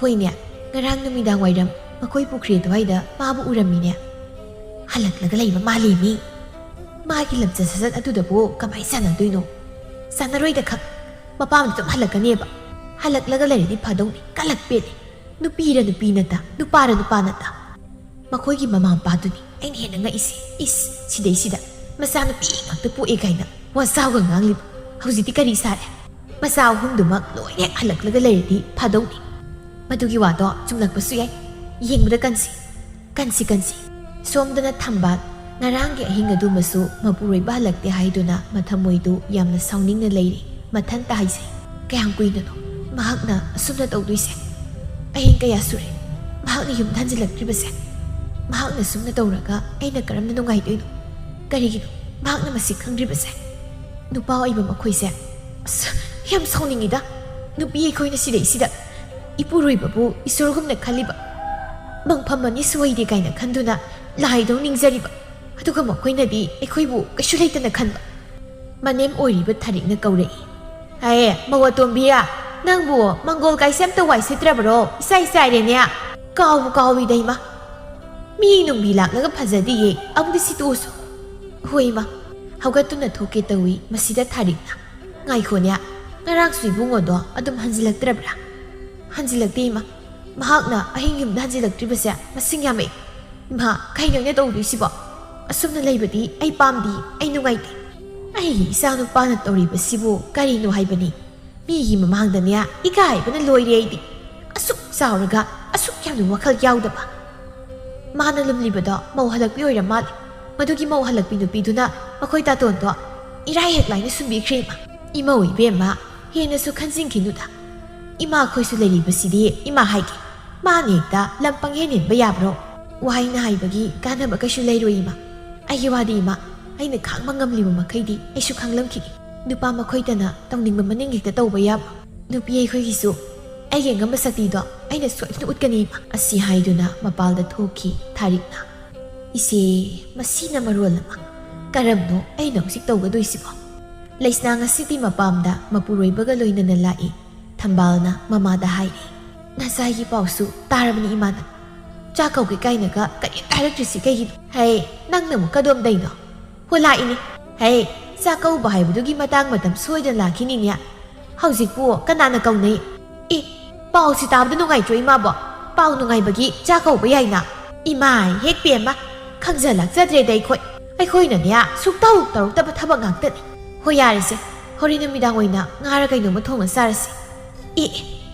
"ꯍꯣꯏꯅꯦ, ꯉꯔꯥꯡ ꯅꯨꯃꯤꯗꯥꯡ ꯋꯥꯏꯔꯝ ꯃꯈꯣꯏ ꯄꯨꯈ꯭ꯔꯤ ꯑꯗꯨꯋꯥꯏꯗ ꯃꯥꯕꯨ ꯎꯔꯝꯃꯤꯅꯦ꯫ ꯍꯜꯂꯛꯂꯒ ꯂꯩꯕ ꯃꯥꯜꯂꯤꯅꯤ꯫ ꯃꯥꯒꯤ ꯂꯝꯆꯠ ꯁꯥꯖꯠ ꯑꯗꯨꯗꯕꯨ ꯀꯃꯥꯏ ꯆꯥꯟꯅꯗꯣꯏꯅꯣ? ꯆꯥꯟꯅꯔꯣꯏꯗ ꯈꯪ꯫ ꯃꯄꯥꯝꯗ ꯑꯗꯨꯝ ꯍꯜꯂꯛꯀꯅꯦꯕ꯫ ꯍꯜꯂꯛꯂꯒ ꯂꯩꯔꯗꯤ ꯐꯗꯧꯅꯤ꯫ ꯀꯂꯛ ꯄꯦꯜꯂꯦ꯫ ꯅꯨꯄꯤꯔ ꯅꯨꯄꯤ ꯅꯠꯇ, ꯅꯨꯄꯥꯔ ꯅꯨꯄꯥ ꯅꯠꯇ꯫ ꯃꯈꯣꯏꯒꯤ ꯃꯃꯥ ꯃꯄꯥꯗꯨꯅꯤ ꯑꯩꯅ ꯍꯦꯟꯅ ꯉꯛꯏꯁꯦ꯫ ꯏꯁ, ꯁꯤꯗꯩꯁꯤꯗ ꯃꯆꯥꯅꯨꯄꯤ ꯉꯥꯛꯇ ꯄꯣꯛꯑꯦ ꯀꯥꯏꯅ ꯋꯥꯖꯥꯎꯒ ꯉꯥꯡꯂꯤꯕ꯫ ꯍꯧꯖꯤꯛꯇꯤ ꯀꯔꯤ ꯁꯥꯔꯦ? ꯃꯆꯥ ꯑꯍꯨꯝꯗꯨꯃꯛ ꯂꯣꯏꯅ ꯍꯦꯛ ꯍꯜꯂꯛꯂꯒ ꯂꯩꯔꯗꯤ ꯐꯗꯧꯅꯤ꯫ ꯃꯗꯨꯒꯤ ꯋꯥꯗꯣ ꯆꯨꯝꯂꯛꯄꯁꯨ ꯌꯥꯏ꯫ ꯌꯦꯡꯕꯗ ꯀꯟꯁꯤ, ꯀꯟꯁꯤ, ꯀꯟꯁꯤ꯫" ꯁꯣꯝꯗꯅ ꯊꯝꯕꯥꯜ ꯉꯔꯥꯡꯒꯤ ꯑꯍꯤꯡ ꯑꯗꯨꯃꯁꯨ ꯃꯄꯨꯔꯣꯏꯕ ꯍꯜꯂꯛꯇꯦ ꯍꯥꯏꯗꯨꯅ ꯃꯊꯃꯣꯏꯗꯨ ꯌꯥꯝꯅ ꯁꯥꯎꯅꯤꯡꯅ ꯂꯩꯔꯤ꯫ ꯃꯊꯟꯇ ꯍꯥꯏꯖꯩ, "ꯀꯌꯥꯝ ꯀꯨꯏꯅꯅꯣ ꯃꯍꯥꯛꯅ ꯑꯁꯨꯝꯅ ꯇꯧꯗꯣꯏꯁꯦ? ꯑꯍꯤꯡ ꯀꯌꯥ ꯁꯨꯔꯦ ꯃꯍꯥꯛꯅ ꯌꯨꯝꯗ ꯍꯟꯖꯤꯜꯂꯛꯇ꯭ꯔꯤꯕꯁꯦ? ꯃꯍꯥꯛꯅ ꯁꯨꯝꯅ ꯇꯧꯔꯒ ꯑꯩꯅ ꯀꯔꯝꯅ ꯅꯨꯡꯉꯥꯏꯗꯣꯏꯅꯣ? ꯀꯔꯤꯒꯤꯅꯣ ꯃꯍꯥꯛꯅ ꯃꯁꯤ ꯈꯪꯗ꯭ꯔꯤꯕꯁꯦ?" ꯅꯨꯄꯥ ꯑꯣꯏꯕ ꯃꯈꯣꯏꯁꯦ, ꯑꯁ, ꯌꯥꯝ ꯁꯥꯎꯅꯤꯡꯉꯤꯗ꯫ ꯅꯨꯄꯤ ꯑꯩꯈꯣꯏꯅ ꯁꯤꯗꯩꯁꯤꯗ ꯏꯄꯨꯔꯣꯏꯕꯕꯨ ꯏꯁꯣꯔꯒꯨꯝꯅ ꯈꯜꯂꯤꯕ, ꯃꯪꯐꯝ ꯑꯅꯤ ꯁꯣꯏꯗꯦ ꯀꯥꯏꯅ ꯈꯟꯗꯨꯅ ꯂꯥꯏꯗꯧ ꯅꯤꯡꯖꯔꯤꯕ, ꯑꯗꯨꯒ ꯃꯈꯣꯏꯅꯗꯤ ꯑꯩꯈꯣꯏꯕꯨ ꯀꯩꯁꯨ ꯂꯩꯇꯅ ꯈꯟꯕ꯫ ꯃꯅꯦꯝ ꯑꯣꯏꯔꯤꯕ ꯊꯥꯔꯤꯛꯅ ꯀꯧꯔꯛꯏ꯫ "ꯍꯦ, ꯃꯧ ꯑꯇꯣꯝꯕꯤ, ꯅꯪꯕꯨ ꯃꯪꯒꯣꯜ ꯀꯥꯏꯁꯦ ꯑꯝꯇ ꯋꯥꯏ ꯁꯤꯠꯇ꯭ꯔꯕꯔꯣ? ꯏꯆꯥꯏ ꯆꯥꯏꯔꯦꯅꯦ꯫ ꯀꯥꯎꯕꯨ ꯀꯥꯎꯏꯗ ꯏꯃꯥ꯫ ꯃꯤ ꯅꯨꯡꯕꯤ ꯂꯥꯛꯂꯒ ꯐꯖꯗꯤꯌꯦ, ꯑꯃꯨꯛꯇ ꯁꯤꯠꯇꯣꯛꯎꯁꯣ꯫" "ꯍꯣꯏ ꯏꯃꯥ꯫" ꯍꯧꯒꯠꯇꯨꯅ ꯊꯣꯛꯀꯦ ꯇꯧꯏ꯫ ꯃꯁꯤꯗ ꯊꯥꯔꯤꯛꯅ, "ꯉꯥꯏꯈꯣꯅꯦ, ꯉꯔꯥꯡꯁꯨ ꯏꯕꯨꯡꯉꯣꯗꯣ ꯑꯗꯨꯝ ꯍꯟꯖꯤꯜꯂꯛꯇ꯭ꯔꯕ꯭ꯔꯥ?" "ꯍꯟꯖꯤꯜꯂꯛꯇꯦ ꯏꯃꯥ꯫ ꯃꯍꯥꯛꯅ ꯑꯍꯤꯡ ꯌꯨꯝꯗ ꯍꯟꯖꯤꯜꯂꯛꯇ꯭ꯔꯤꯕꯁꯦ ꯃꯁꯤꯡ ꯌꯥꯝꯃꯛꯑꯦ꯫ ꯏꯃꯥ, ꯀꯩꯅꯣ ꯑꯩꯅ ꯇꯧꯗꯣꯏꯁꯤꯕꯣ? ꯑꯁꯨꯝꯅ ꯂꯩꯕꯗꯤ ꯑꯩ ꯄꯥꯝꯗꯦ, ꯑꯩ ꯅꯨꯡꯉꯥꯏꯇꯦ꯫ ꯑꯩꯒꯤ ꯏꯆꯥꯅꯨꯄꯥꯅ ꯇꯧꯔꯤꯕꯁꯤꯕꯨ ꯀꯔꯤꯅꯣ ꯍꯥꯏꯕꯅꯤ? ꯃꯤꯒꯤ ꯃꯃꯥꯡꯗꯅꯦ ꯏꯀꯥꯏꯕꯅ ꯂꯣꯏꯔꯦ ꯑꯩꯗꯤ꯫ ꯑꯁꯨꯛ ꯆꯥꯎꯔꯒ ꯑꯁꯨꯛ ꯌꯥꯝꯅ ꯋꯥꯈꯜ ꯌꯥꯎꯗꯕ꯫ ꯃꯥꯅ ꯂꯨꯝꯂꯤꯕꯗꯣ ꯃꯧ ꯍꯜꯂꯛꯄꯤ ꯑꯣꯏꯔ ꯃꯥꯜꯂꯦ꯫ ꯃꯗꯨꯒꯤ ꯃꯧ ꯍꯜꯂꯛꯄꯤ ꯅꯨꯄꯤꯗꯨꯅ ꯃꯈꯣꯏ ꯇꯥꯇꯣꯟꯗꯣ ꯏꯔꯥꯏ ꯍꯦꯛ ꯂꯥꯏꯅ ꯁꯨꯝꯕꯤꯈ꯭ꯔꯦ ꯏꯃꯥ꯫ ꯏꯃꯧ ꯏꯕꯦꯝꯃ, ꯍꯦꯟꯅꯁꯨ ꯈꯟꯖꯤꯟꯈꯤꯅꯨꯗ꯫ ꯏꯃꯥ ꯑꯩꯈꯣꯏꯁꯨ ꯂꯩꯔꯤꯕꯁꯤꯗꯤ ꯏꯃꯥ ꯍꯥꯏꯒꯦ꯫ ꯃꯥꯅ ꯍꯦꯛꯇ ꯂꯝ ꯄꯪꯍꯦꯟ ꯍꯦꯟꯕ ꯌꯥꯕ꯭ꯔꯣ? ꯋꯥꯍꯩꯅ ꯍꯥꯏꯕꯒꯤ ꯀꯥꯟꯅꯕ ꯀꯩꯁꯨ ꯂꯩꯔꯣꯏ ꯏꯃꯥ꯫ ꯑꯩꯒꯤ ꯋꯥꯗꯤ ꯏꯃꯥ, ꯑꯩꯅ ꯈꯥꯡꯕ ꯉꯝꯂꯤꯕ ꯃꯈꯩꯗꯤ ꯑꯩꯁꯨ ꯈꯥꯡꯂꯝꯈꯤꯒꯦ꯫ ꯅꯨꯄꯥ ꯃꯈꯣꯏꯇꯅ ꯇꯧꯅꯤꯡꯕ ꯃꯅꯤꯡ ꯍꯦꯛꯇ ꯇꯧꯕ ꯌꯥꯕ꯫ ꯅꯨꯄꯤ ꯑꯩꯈꯣꯏꯒꯤꯁꯨ ꯑꯩꯒꯤ ꯑꯉꯝꯕ ꯁꯛꯇꯤꯗꯣ ꯑꯩꯅ ꯁꯣꯏꯗꯅ ꯎꯠꯀꯅꯤ ꯏꯃꯥ꯫ ꯑꯁꯤ ꯍꯥꯏꯗꯨꯅ ꯃꯄꯥꯜꯗ ꯊꯣꯛꯈꯤ ꯊꯥꯔꯤꯛꯅ꯫ ꯏꯆꯦ, ꯃꯁꯤꯅ ꯃꯔꯣꯜ ꯑꯃ꯫ ꯀꯔꯝꯅꯣ ꯑꯩꯅ ꯍꯧꯖꯤꯛ ꯇꯧꯒꯗꯣꯏꯁꯤꯕꯣ? ꯂꯩꯁꯅꯥ ꯉꯁꯤꯗꯤ ꯃꯄꯥꯝꯗ ꯃꯄꯨꯔꯣꯏꯕꯒ ꯂꯣꯏꯅꯅ ꯂꯥꯛꯏ꯫ ꯊꯝꯕꯥꯜꯅ ꯃꯃꯥꯗ ꯍꯥꯏꯔꯤ꯫ ꯅꯆꯥꯒꯤ ꯄꯥꯎꯁꯨ ꯇꯥꯔꯕꯅꯤ ꯏꯃꯥꯅ꯫ ꯆꯥꯛ ꯀꯧꯒꯦ ꯀꯥꯏꯅꯒ ꯀꯔꯤꯝꯇ ꯍꯥꯏꯔꯛꯇ꯭ꯔꯤꯁꯤ ꯀꯩꯒꯤꯅꯣ? ꯍꯩ, ꯅꯪꯅ ꯑꯃꯨꯛ ꯀꯗꯣꯝꯗꯩꯅꯣ? ꯍꯣ, ꯂꯥꯛꯏꯅꯤ꯫ ꯍꯩ, ꯆꯥꯛ ꯀꯧꯕ ꯍꯥꯏꯕꯗꯨꯒꯤ ꯃꯇꯥꯡ ꯃꯇꯝ ꯁꯣꯏꯗꯅ ꯂꯥꯛꯈꯤꯅꯤꯅꯦ꯫ ꯍꯧꯖꯤꯛꯄꯨ ꯀꯅꯥꯅ ꯀꯧꯅꯩ? ꯑꯦ, ꯄꯥꯎꯁꯤ ꯇꯥꯕꯗ ꯅꯨꯡꯉꯥꯏꯇ꯭ꯔꯣ ꯏꯃꯥꯕꯣ? ꯄꯥꯎ ꯅꯨꯡꯉꯥꯏꯕꯒꯤ ꯆꯥꯛ ꯀꯧꯕ ꯌꯥꯏꯅ꯫ ꯏꯃꯥꯏ, ꯍꯦꯛ ꯄꯦꯝꯃ, ꯈꯪꯖ ꯂꯥꯛꯆꯗ꯭ꯔꯦꯗ ꯑꯩꯈꯣꯏ꯫ ꯑꯩꯈꯣꯏꯅꯅꯦ ꯁꯨꯛꯇꯧ ꯇꯧꯔꯛꯇꯕ ꯊꯕꯛ ꯉꯥꯛꯇꯅꯤ꯫ ꯍꯣꯏ, ꯌꯥꯔꯦꯁꯦ, ꯍꯣꯔꯦꯟ ꯅꯨꯃꯤꯗꯥꯡ ꯑꯣꯏꯅ ꯉꯥꯔ ꯀꯩꯅꯣꯝꯃ ꯊꯣꯡꯉ ꯆꯥꯔꯁꯤ꯫ ꯑꯦ, ꯑꯦ,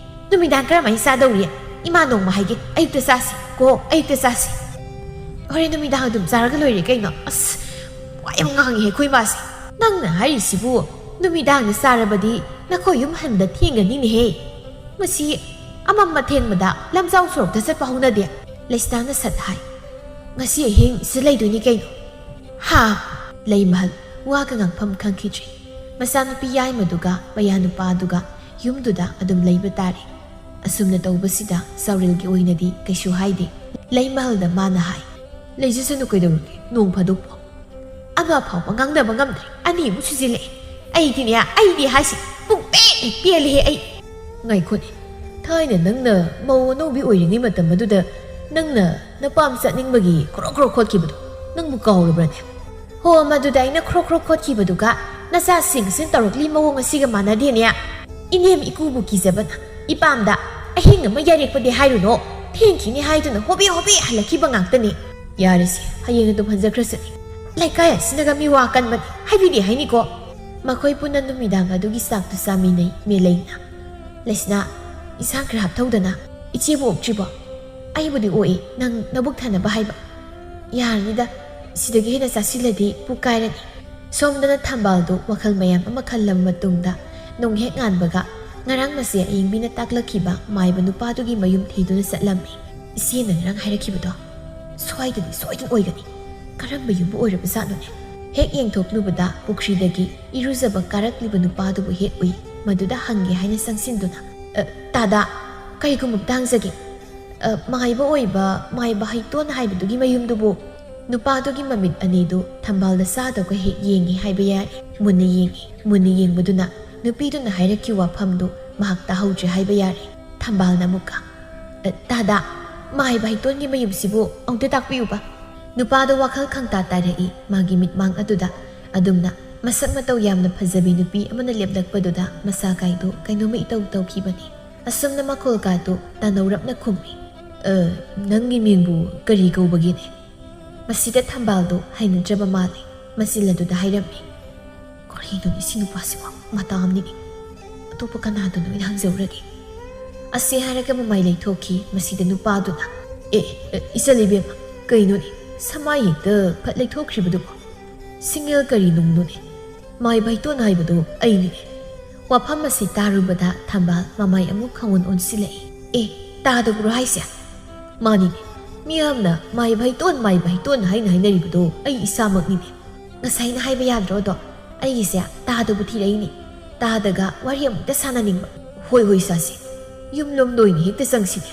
ꯅꯨꯃꯤꯗꯥꯡ ꯀꯔꯝꯍꯥꯏꯅ ꯆꯥꯗꯧꯔꯤ? ꯏꯃꯥ ꯅꯣꯡꯃ ꯍꯥꯏꯒꯦ, ꯑꯌꯨꯛꯇ ꯆꯥꯁꯤ ꯀꯣ, ꯑꯌꯨꯛꯇ ꯆꯥꯁꯤ꯫ ꯍꯣꯔꯦꯟ ꯅꯨꯃꯤꯗꯥꯡ ꯑꯗꯨꯝ ꯆꯥꯔꯒ ꯂꯣꯏꯔꯦ ꯀꯩꯅꯣ꯫ ꯑꯁ, ꯋꯥ ꯌꯥꯝ ꯉꯥꯡꯉꯤꯍꯦ ꯑꯩꯈꯣꯏ ꯏꯃꯥꯁꯦ꯫ ꯅꯪꯅ ꯍꯥꯏꯔꯤꯁꯤꯕꯨ ꯅꯨꯃꯤꯗꯥꯡꯗ ꯆꯥꯔꯕꯗꯤ ꯅꯈꯣꯏ ꯌꯨꯝ ꯍꯟꯕ ꯊꯦꯡꯒꯅꯤꯅꯦꯍꯦ꯫ ꯃꯁꯤ ꯑꯃꯝꯕ ꯊꯦꯡꯕꯗ ꯂꯝꯖꯥꯎ ꯁꯣꯔꯣꯛꯇ ꯆꯠꯄ ꯍꯧꯅꯗꯦ꯫ ꯂꯩꯁꯅꯥꯅ ꯁꯠ ꯍꯥꯏ꯫ ꯉꯁꯤ ꯑꯍꯤꯡ ꯁꯤꯗ ꯂꯩꯗꯣꯏꯅꯤ ꯀꯩꯅꯣ꯫ ꯍꯥ? ꯂꯩꯃꯍꯜ ꯋꯥꯒ ꯉꯥꯡꯐꯝ ꯈꯪꯈꯤꯗ꯭ꯔꯤ꯫ ꯃꯆꯥꯅꯨꯄꯤ ꯌꯥꯏꯃꯗꯨꯒ ꯃꯌꯥꯅꯨꯄꯥꯗꯨꯒ ꯌꯨꯝꯗꯨꯗ ꯑꯗꯨꯝ ꯂꯩꯕ ꯇꯥꯔꯦ꯫ ꯑꯁꯨꯝꯅ ꯇꯧꯕꯁꯤꯗ ꯆꯥꯎꯔꯦꯜꯒꯤ ꯑꯣꯏꯅꯗꯤ ꯀꯩꯁꯨ ꯍꯥꯏꯗꯦ꯫ ꯂꯩꯃꯍꯜꯗ ꯃꯥꯅ ꯍꯥꯏ, "ꯂꯩꯖꯁꯅꯨ ꯀꯩꯗꯧꯔꯒꯦ, ꯅꯣꯡ ꯐꯥꯗꯣꯛꯄꯨ꯫" ꯑꯃ ꯐꯥꯎꯕ ꯉꯥꯡꯅꯕ ꯉꯝꯗ꯭ꯔꯦ, ꯑꯅꯤꯃꯨꯛ ꯁꯨꯖꯤꯜꯂꯛꯑꯦ꯫ ꯑꯩꯗꯤꯅꯦ, ꯑꯩꯗꯤ ꯍꯥꯏꯁꯤ ꯄꯨꯡꯄꯦꯟ ꯍꯦꯛ ꯄꯦꯜꯂꯦꯍꯦ ꯑꯩ꯫ ꯉꯥꯏꯈꯣꯅꯦ, ꯊꯥꯏꯅ ꯅꯪꯅ ꯃꯧ ꯑꯅꯧꯕꯤ ꯑꯣꯏꯔꯤꯉꯩ ꯃꯇꯝ ꯑꯗꯨꯗ ꯅꯪꯅ ꯅꯄꯥꯝ ꯆꯠꯅꯤꯡꯕꯒꯤ ꯈ꯭ꯔꯣꯛ ꯈ꯭ꯔꯣꯛ ꯈꯣꯠꯈꯤꯕꯗꯣ ꯅꯪꯕꯨ ꯀꯥꯎꯔꯕ꯭ꯔꯅꯦ? ꯍꯣ, ꯃꯗꯨꯗ ꯑꯩꯅ ꯈ꯭ꯔꯣꯛ ꯈ꯭ꯔꯣꯛ ꯈꯣꯠꯈꯤꯕꯗꯨꯒ ꯅꯆꯥꯁꯤꯡꯁꯤꯅ ꯇꯧꯔꯛꯂꯤ ꯃꯑꯣꯡ ꯑꯁꯤꯒ ꯃꯥꯟꯅꯗꯦꯅꯦ꯫ ꯏꯅꯦꯝ ꯏꯀꯨꯕꯨ ꯀꯤꯖꯕꯅ ꯏꯄꯥꯝꯗ ꯑꯍꯤꯡ ꯑꯃ ꯌꯥꯔꯦꯛꯄꯗꯤ ꯍꯥꯏꯔꯨꯅꯣ, ꯊꯦꯡꯈꯤꯅꯤ ꯍꯥꯏꯗꯨꯅ ꯍꯣꯕꯦ ꯍꯣꯕꯦ ꯍꯜꯂꯛꯈꯤꯕ ꯉꯥꯛꯇꯅꯤ꯫ ꯌꯥꯔꯦꯁꯦ, ꯍꯌꯦꯡ ꯑꯗꯨꯝ ꯍꯟꯖꯈ꯭ꯔꯁꯅꯤ꯫ ꯂꯩꯀꯥꯏ ꯑꯁꯤꯅꯒ ꯃꯤ ꯋꯥ ꯀꯟꯕꯅꯤ, ꯍꯥꯏꯕꯤꯗꯦ ꯍꯥꯏꯅꯤꯀꯣ꯫ ꯃꯈꯣꯏ ꯄꯨꯟꯅ ꯅꯨꯃꯤꯗꯥꯡ ꯑꯗꯨꯒꯤ ꯆꯥꯛꯇꯨ ꯆꯥꯃꯤꯟꯅꯩ ꯃꯦꯂꯩꯅ꯫ ꯂꯩꯁꯅꯥ, ꯏꯟꯁꯥꯡ ꯈꯔ ꯍꯥꯞꯊꯧꯗꯅ꯫ "ꯏꯆꯦꯕꯨ ꯑꯣꯛꯇ꯭ꯔꯤꯕꯣ?" "ꯑꯩꯕꯨꯗꯤ ꯑꯣꯛꯏ, ꯅꯪ ꯅꯕꯨꯛ ꯊꯟꯅꯕ ꯍꯥꯏꯕ꯫ ꯌꯥꯔꯅꯤꯗ, ꯁꯤꯗꯒꯤ ꯍꯦꯟꯅ ꯆꯥꯁꯤꯜꯂꯗꯤ ꯄꯨꯛ ꯀꯥꯏꯔꯅꯤ꯫" ꯁꯣꯝꯗꯅ ꯊꯝꯕꯥꯜꯗꯨ ꯋꯥꯈꯜ ꯃꯌꯥꯝ ꯑꯃ ꯈꯜꯂꯕ ꯃꯇꯨꯡꯗ ꯅꯣꯡ ꯍꯦꯛ ꯉꯥꯟꯕꯒ ꯉꯔꯥꯡ ꯃꯁꯦ ꯑꯌꯤꯡꯕꯤꯅ ꯇꯥꯛꯂꯛꯈꯤꯕ ꯃꯥꯏꯕ ꯅꯨꯄꯥꯗꯨꯒꯤ ꯃꯌꯨꯝ ꯊꯤꯗꯨꯅ ꯆꯠꯂꯝꯃꯤ꯫ "ꯏꯆꯦꯅ ꯉꯔꯥꯡ ꯍꯥꯏꯔꯛꯈꯤꯕꯗꯣ ꯁ꯭ꯋꯥꯏꯗꯗꯤ ꯁꯣꯏꯗꯅ ꯑꯣꯏꯒꯅꯤ꯫ ꯀꯔꯝꯕ ꯌꯨꯝꯕꯨ ꯑꯣꯏꯔꯕꯖꯥꯠꯅꯣꯅꯦ?" ꯍꯦꯛ ꯌꯦꯡꯊꯣꯛꯂꯨꯕꯗ ꯄꯨꯈ꯭ꯔꯤꯗꯒꯤ ꯏꯔꯨꯖꯕ ꯀꯥꯔꯛꯂꯤꯕ ꯅꯨꯄꯥꯗꯨꯕꯨ ꯍꯦꯛ ꯎꯏ꯫ ꯃꯗꯨꯗ ꯍꯪꯒꯦ ꯍꯥꯏꯅ ꯆꯪꯁꯤꯟꯗꯨꯅ, "ꯑ, ꯇꯥꯗꯥ, ꯀꯔꯤꯒꯨꯝꯕ ꯑꯝꯇ ꯍꯪꯖꯒꯦ꯫ ꯑ, ꯃꯥꯏꯕ ꯑꯣꯏꯕ, ꯃꯥꯏꯕ ꯍꯩꯇꯣꯟ ꯍꯥꯏꯕꯗꯨꯒꯤ ꯃꯌꯨꯝꯗꯨꯕꯨ?" ꯅꯨꯄꯥꯗꯨꯒꯤ ꯃꯃꯤꯠ ꯑꯅꯤꯗꯨ ꯊꯝꯕꯥꯜꯗ ꯆꯥꯗꯧꯒ ꯍꯦꯛ ꯌꯦꯡꯉꯤ ꯍꯥꯏꯕ ꯌꯥꯔꯦ꯫ ꯃꯨꯟꯅ ꯌꯦꯡꯉꯤ꯫ ꯃꯨꯟꯅ ꯌꯦꯡꯕꯗꯨꯅ ꯅꯨꯄꯤꯗꯨꯅ ꯍꯥꯏꯔꯛꯈꯤꯕ ꯋꯥꯐꯝꯗꯨ ꯃꯍꯥꯛ ꯇꯥꯍꯧꯗ꯭ꯔꯦ ꯍꯥꯏꯕ ꯌꯥꯔꯦ꯫ ꯊꯝꯕꯥꯜꯅ ꯑꯃꯨꯛꯀ, "ꯑ, ꯇꯥꯗꯥ, ꯃꯥꯏꯕ ꯍꯩꯇꯣꯟꯒꯤ ꯃꯌꯨꯝꯁꯤꯕꯨ ꯑꯃꯨꯛꯇ ꯇꯥꯛꯄꯤꯌꯨꯕ꯫" ꯅꯨꯄꯥꯗꯣ ꯋꯥꯈꯜ ꯈꯪꯇꯥ ꯇꯥꯔꯛꯏ꯫ ꯃꯥꯒꯤ ꯃꯤꯠꯃꯥꯡ ꯑꯗꯨꯗ ꯑꯗꯨꯝꯅ ꯃꯁꯛ ꯃꯇꯧ ꯌꯥꯝꯅ ꯐꯖꯕꯤ ꯅꯨꯄꯤ ꯑꯃꯅ ꯂꯦꯞꯂꯛꯄꯗꯨꯗ ꯃꯁꯥ ꯀꯥꯏꯗꯨ ꯀꯩꯅꯣꯝꯃ ꯏꯇꯧ ꯇꯧꯈꯤꯕꯅꯤ꯫ ꯑꯁꯨꯝꯅ ꯃꯈꯣꯜ ꯀꯥꯗꯨ ꯇꯥꯅꯧꯔꯞꯅ ꯈꯨꯝꯃꯤ꯫ "ꯑ, ꯅꯪꯒꯤ ꯃꯤꯡꯕꯨ ꯀꯔꯤ ꯀꯧꯕꯒꯦꯅꯦ?" ꯃꯁꯤꯗ ꯊꯝꯕꯥꯜꯗꯨ ꯍꯩꯅꯗ꯭ꯔꯕ ꯃꯥꯜꯂꯤ꯫ ꯃꯆꯤꯜ ꯑꯗꯨꯗ ꯍꯥꯏꯔꯝꯃꯤ, "ꯀꯔꯤꯅꯣꯅꯦ ꯁꯤ ꯅꯨꯄꯥꯁꯤꯕꯣ? ꯃꯇꯥ ꯑꯃꯅꯤꯅꯦ꯫ ꯑꯇꯣꯞꯄ ꯀꯅꯥꯗꯅꯣ ꯑꯩꯅ ꯍꯪꯖꯧꯔꯒꯦ꯫" ꯑꯁꯤ ꯍꯥꯏꯔꯒ ꯃꯃꯥꯏ ꯂꯩꯊꯣꯛꯈꯤ꯫ ꯃꯁꯤꯗ ꯅꯨꯄꯥꯗꯨꯅ, "ꯑꯦ, ꯑꯦ, ꯏꯆꯜ ꯏꯕꯦꯝꯃ, ꯀꯩꯅꯣꯅꯦ? ꯁꯃꯥꯏ ꯍꯦꯛꯇ ꯐꯠ ꯂꯩꯊꯣꯛꯈ꯭ꯔꯤꯕꯗꯨꯕꯣ? ꯁꯤꯡꯉꯦꯜ ꯀꯔꯤ ꯅꯨꯡꯅꯣꯅꯦ? ꯃꯥꯏ ꯚꯩꯇꯣꯟ ꯍꯥꯏꯕꯗꯣ ꯑꯩꯅꯤꯅꯦ꯫" ꯋꯥꯐꯝ ꯑꯁꯤ ꯇꯥꯔꯨꯕꯗ ꯊꯝꯕꯥꯜ ꯃꯃꯥꯏ ꯑꯃꯨꯛ ꯈꯪꯑꯣꯟ ꯑꯣꯟꯁꯤꯜꯂꯛꯏ꯫ "ꯑꯦ, ꯇꯥꯗꯕ꯭ꯔꯣ ꯍꯥꯏꯁꯦ? ꯃꯥꯅꯤꯅꯦ, ꯃꯤꯌꯥꯝꯅ ꯃꯥꯏ ꯚꯩꯇꯣꯟ, ꯃꯥꯏ ꯚꯩꯇꯣꯟ ꯍꯥꯏꯅ ꯍꯥꯏꯅꯔꯤꯕꯗꯣ ꯑꯩ ꯏꯁꯥꯃꯛꯅꯤꯅꯦ꯫ ꯉꯁꯥꯏꯅ ꯍꯥꯏꯕ ꯌꯥꯗ꯭ꯔꯣ ꯑꯗꯣ? ꯑꯩꯒꯤꯁꯦ ꯇꯥꯗꯕꯨ ꯊꯤꯔꯛꯏꯅꯦ꯫ ꯇꯥꯗꯒ ꯋꯥꯔꯤ ꯑꯃꯨꯛꯇ ꯁꯥꯟꯅꯅꯤꯡꯕ꯫ ꯍꯣꯏ, ꯍꯣꯏ, ꯁꯥꯁꯤ꯫ ꯌꯨꯝ ꯂꯣꯝꯗ ꯑꯣꯏꯅ ꯍꯦꯛꯇ ꯆꯪꯁꯤꯅꯦ꯫"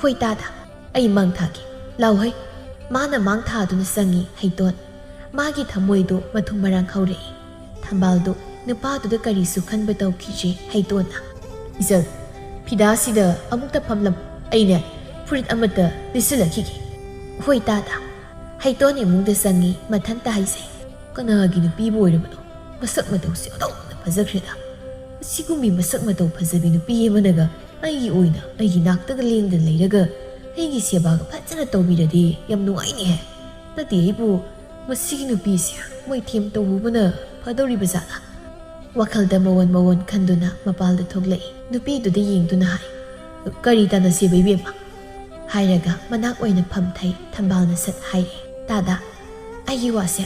"ꯍꯣꯏ ꯇꯥꯗ, ꯑꯩ ꯃꯥꯡ ꯊꯥꯒꯦ꯫ ꯂꯥꯎ ꯍꯩ꯫" ꯃꯥꯅ ꯃꯥꯡ ꯊꯥꯗꯨꯅ ꯆꯪꯉꯤ ꯍꯩꯇꯣꯟ꯫ ꯃꯥꯒꯤ ꯊꯃꯣꯏꯗꯨ ꯃꯊꯨꯝ ꯃꯔꯥꯡ ꯍꯧꯔꯛꯏ꯫ ꯊꯝꯕꯥꯜꯗꯨ ꯅꯨꯄꯥꯗꯨꯗ ꯀꯔꯤꯁꯨ ꯈꯟꯕ ꯇꯧꯈꯤꯗ꯭ꯔꯦ ꯍꯩꯇꯣꯟꯅ꯫ "ꯏꯆꯜ, ꯐꯤꯗꯥꯁꯤꯗ ꯑꯃꯨꯛꯇ ꯐꯝꯂꯝꯃꯨ꯫ ꯑꯩꯅꯦ ꯐꯨꯔꯤꯠ ꯑꯃꯠꯇ ꯂꯤꯠꯁꯤꯜꯂꯛꯈꯤꯒꯦ꯫" "ꯍꯣꯏ ꯇꯥꯗ꯫" ꯍꯩꯇꯣꯟ ꯏꯃꯨꯡꯗ ꯆꯪꯉꯤ꯫ ꯃꯊꯟꯇ ꯍꯥꯏꯖꯩ, "ꯀꯅꯥꯒꯤ ꯅꯨꯄꯤꯕꯨ ꯑꯣꯏꯔꯕꯅꯣ? ꯃꯁꯛ ꯃꯇꯧꯁꯤ ꯑꯣꯟꯊꯣꯛꯅ ꯐꯖꯈ꯭ꯔꯦꯗ꯫ ꯑꯁꯤꯒꯨꯝꯕꯤ ꯃꯁꯛ ꯃꯇꯧ ꯐꯖꯕꯤ ꯅꯨꯄꯤ ꯑꯃꯅꯒ ꯑꯩꯒꯤ ꯑꯣꯏꯅ ꯑꯩꯒꯤ ꯅꯥꯛꯇꯒ ꯂꯦꯡꯗꯅ ꯂꯩꯔꯒ ꯑꯩꯒꯤ ꯁꯦꯕꯥꯒ ꯐꯖꯅ ꯇꯧꯕꯤꯔꯗꯤ ꯌꯥꯝ ꯅꯨꯡꯉꯥꯏꯅꯤꯍꯦ꯫ ꯅꯠꯇꯦ ꯑꯩꯕꯨ, ꯃꯁꯤꯒꯤ ꯅꯨꯄꯤꯁꯦ ꯃꯣꯏꯊꯦꯝ ꯇꯧꯔꯨꯕꯅ ꯐꯗꯧꯔꯤꯕ ꯖꯥꯠꯂꯥ?" ꯋꯥꯈꯜꯗ ꯃꯑꯣꯟ ꯃꯑꯣꯟ ꯈꯟꯗꯨꯅ ꯃꯄꯥꯜꯗ ꯊꯣꯛꯂꯛꯏ꯫ ꯅꯨꯄꯤꯗꯨꯗ ꯌꯦꯡꯗꯨꯅ ꯍꯥꯏ, "ꯀꯔꯤ ꯇꯥꯟꯅꯁꯦꯕ, ꯏꯕꯦꯝꯃ?" ꯍꯥꯏꯔꯒ ꯃꯅꯥꯛ ꯑꯣꯏꯅ ꯐꯝꯊꯩ꯫ ꯊꯝꯕꯥꯜꯅ ꯁꯠ ꯍꯥꯏꯔꯦ, "ꯇꯥꯗ, ꯑꯩꯒꯤ ꯋꯥꯁꯦ,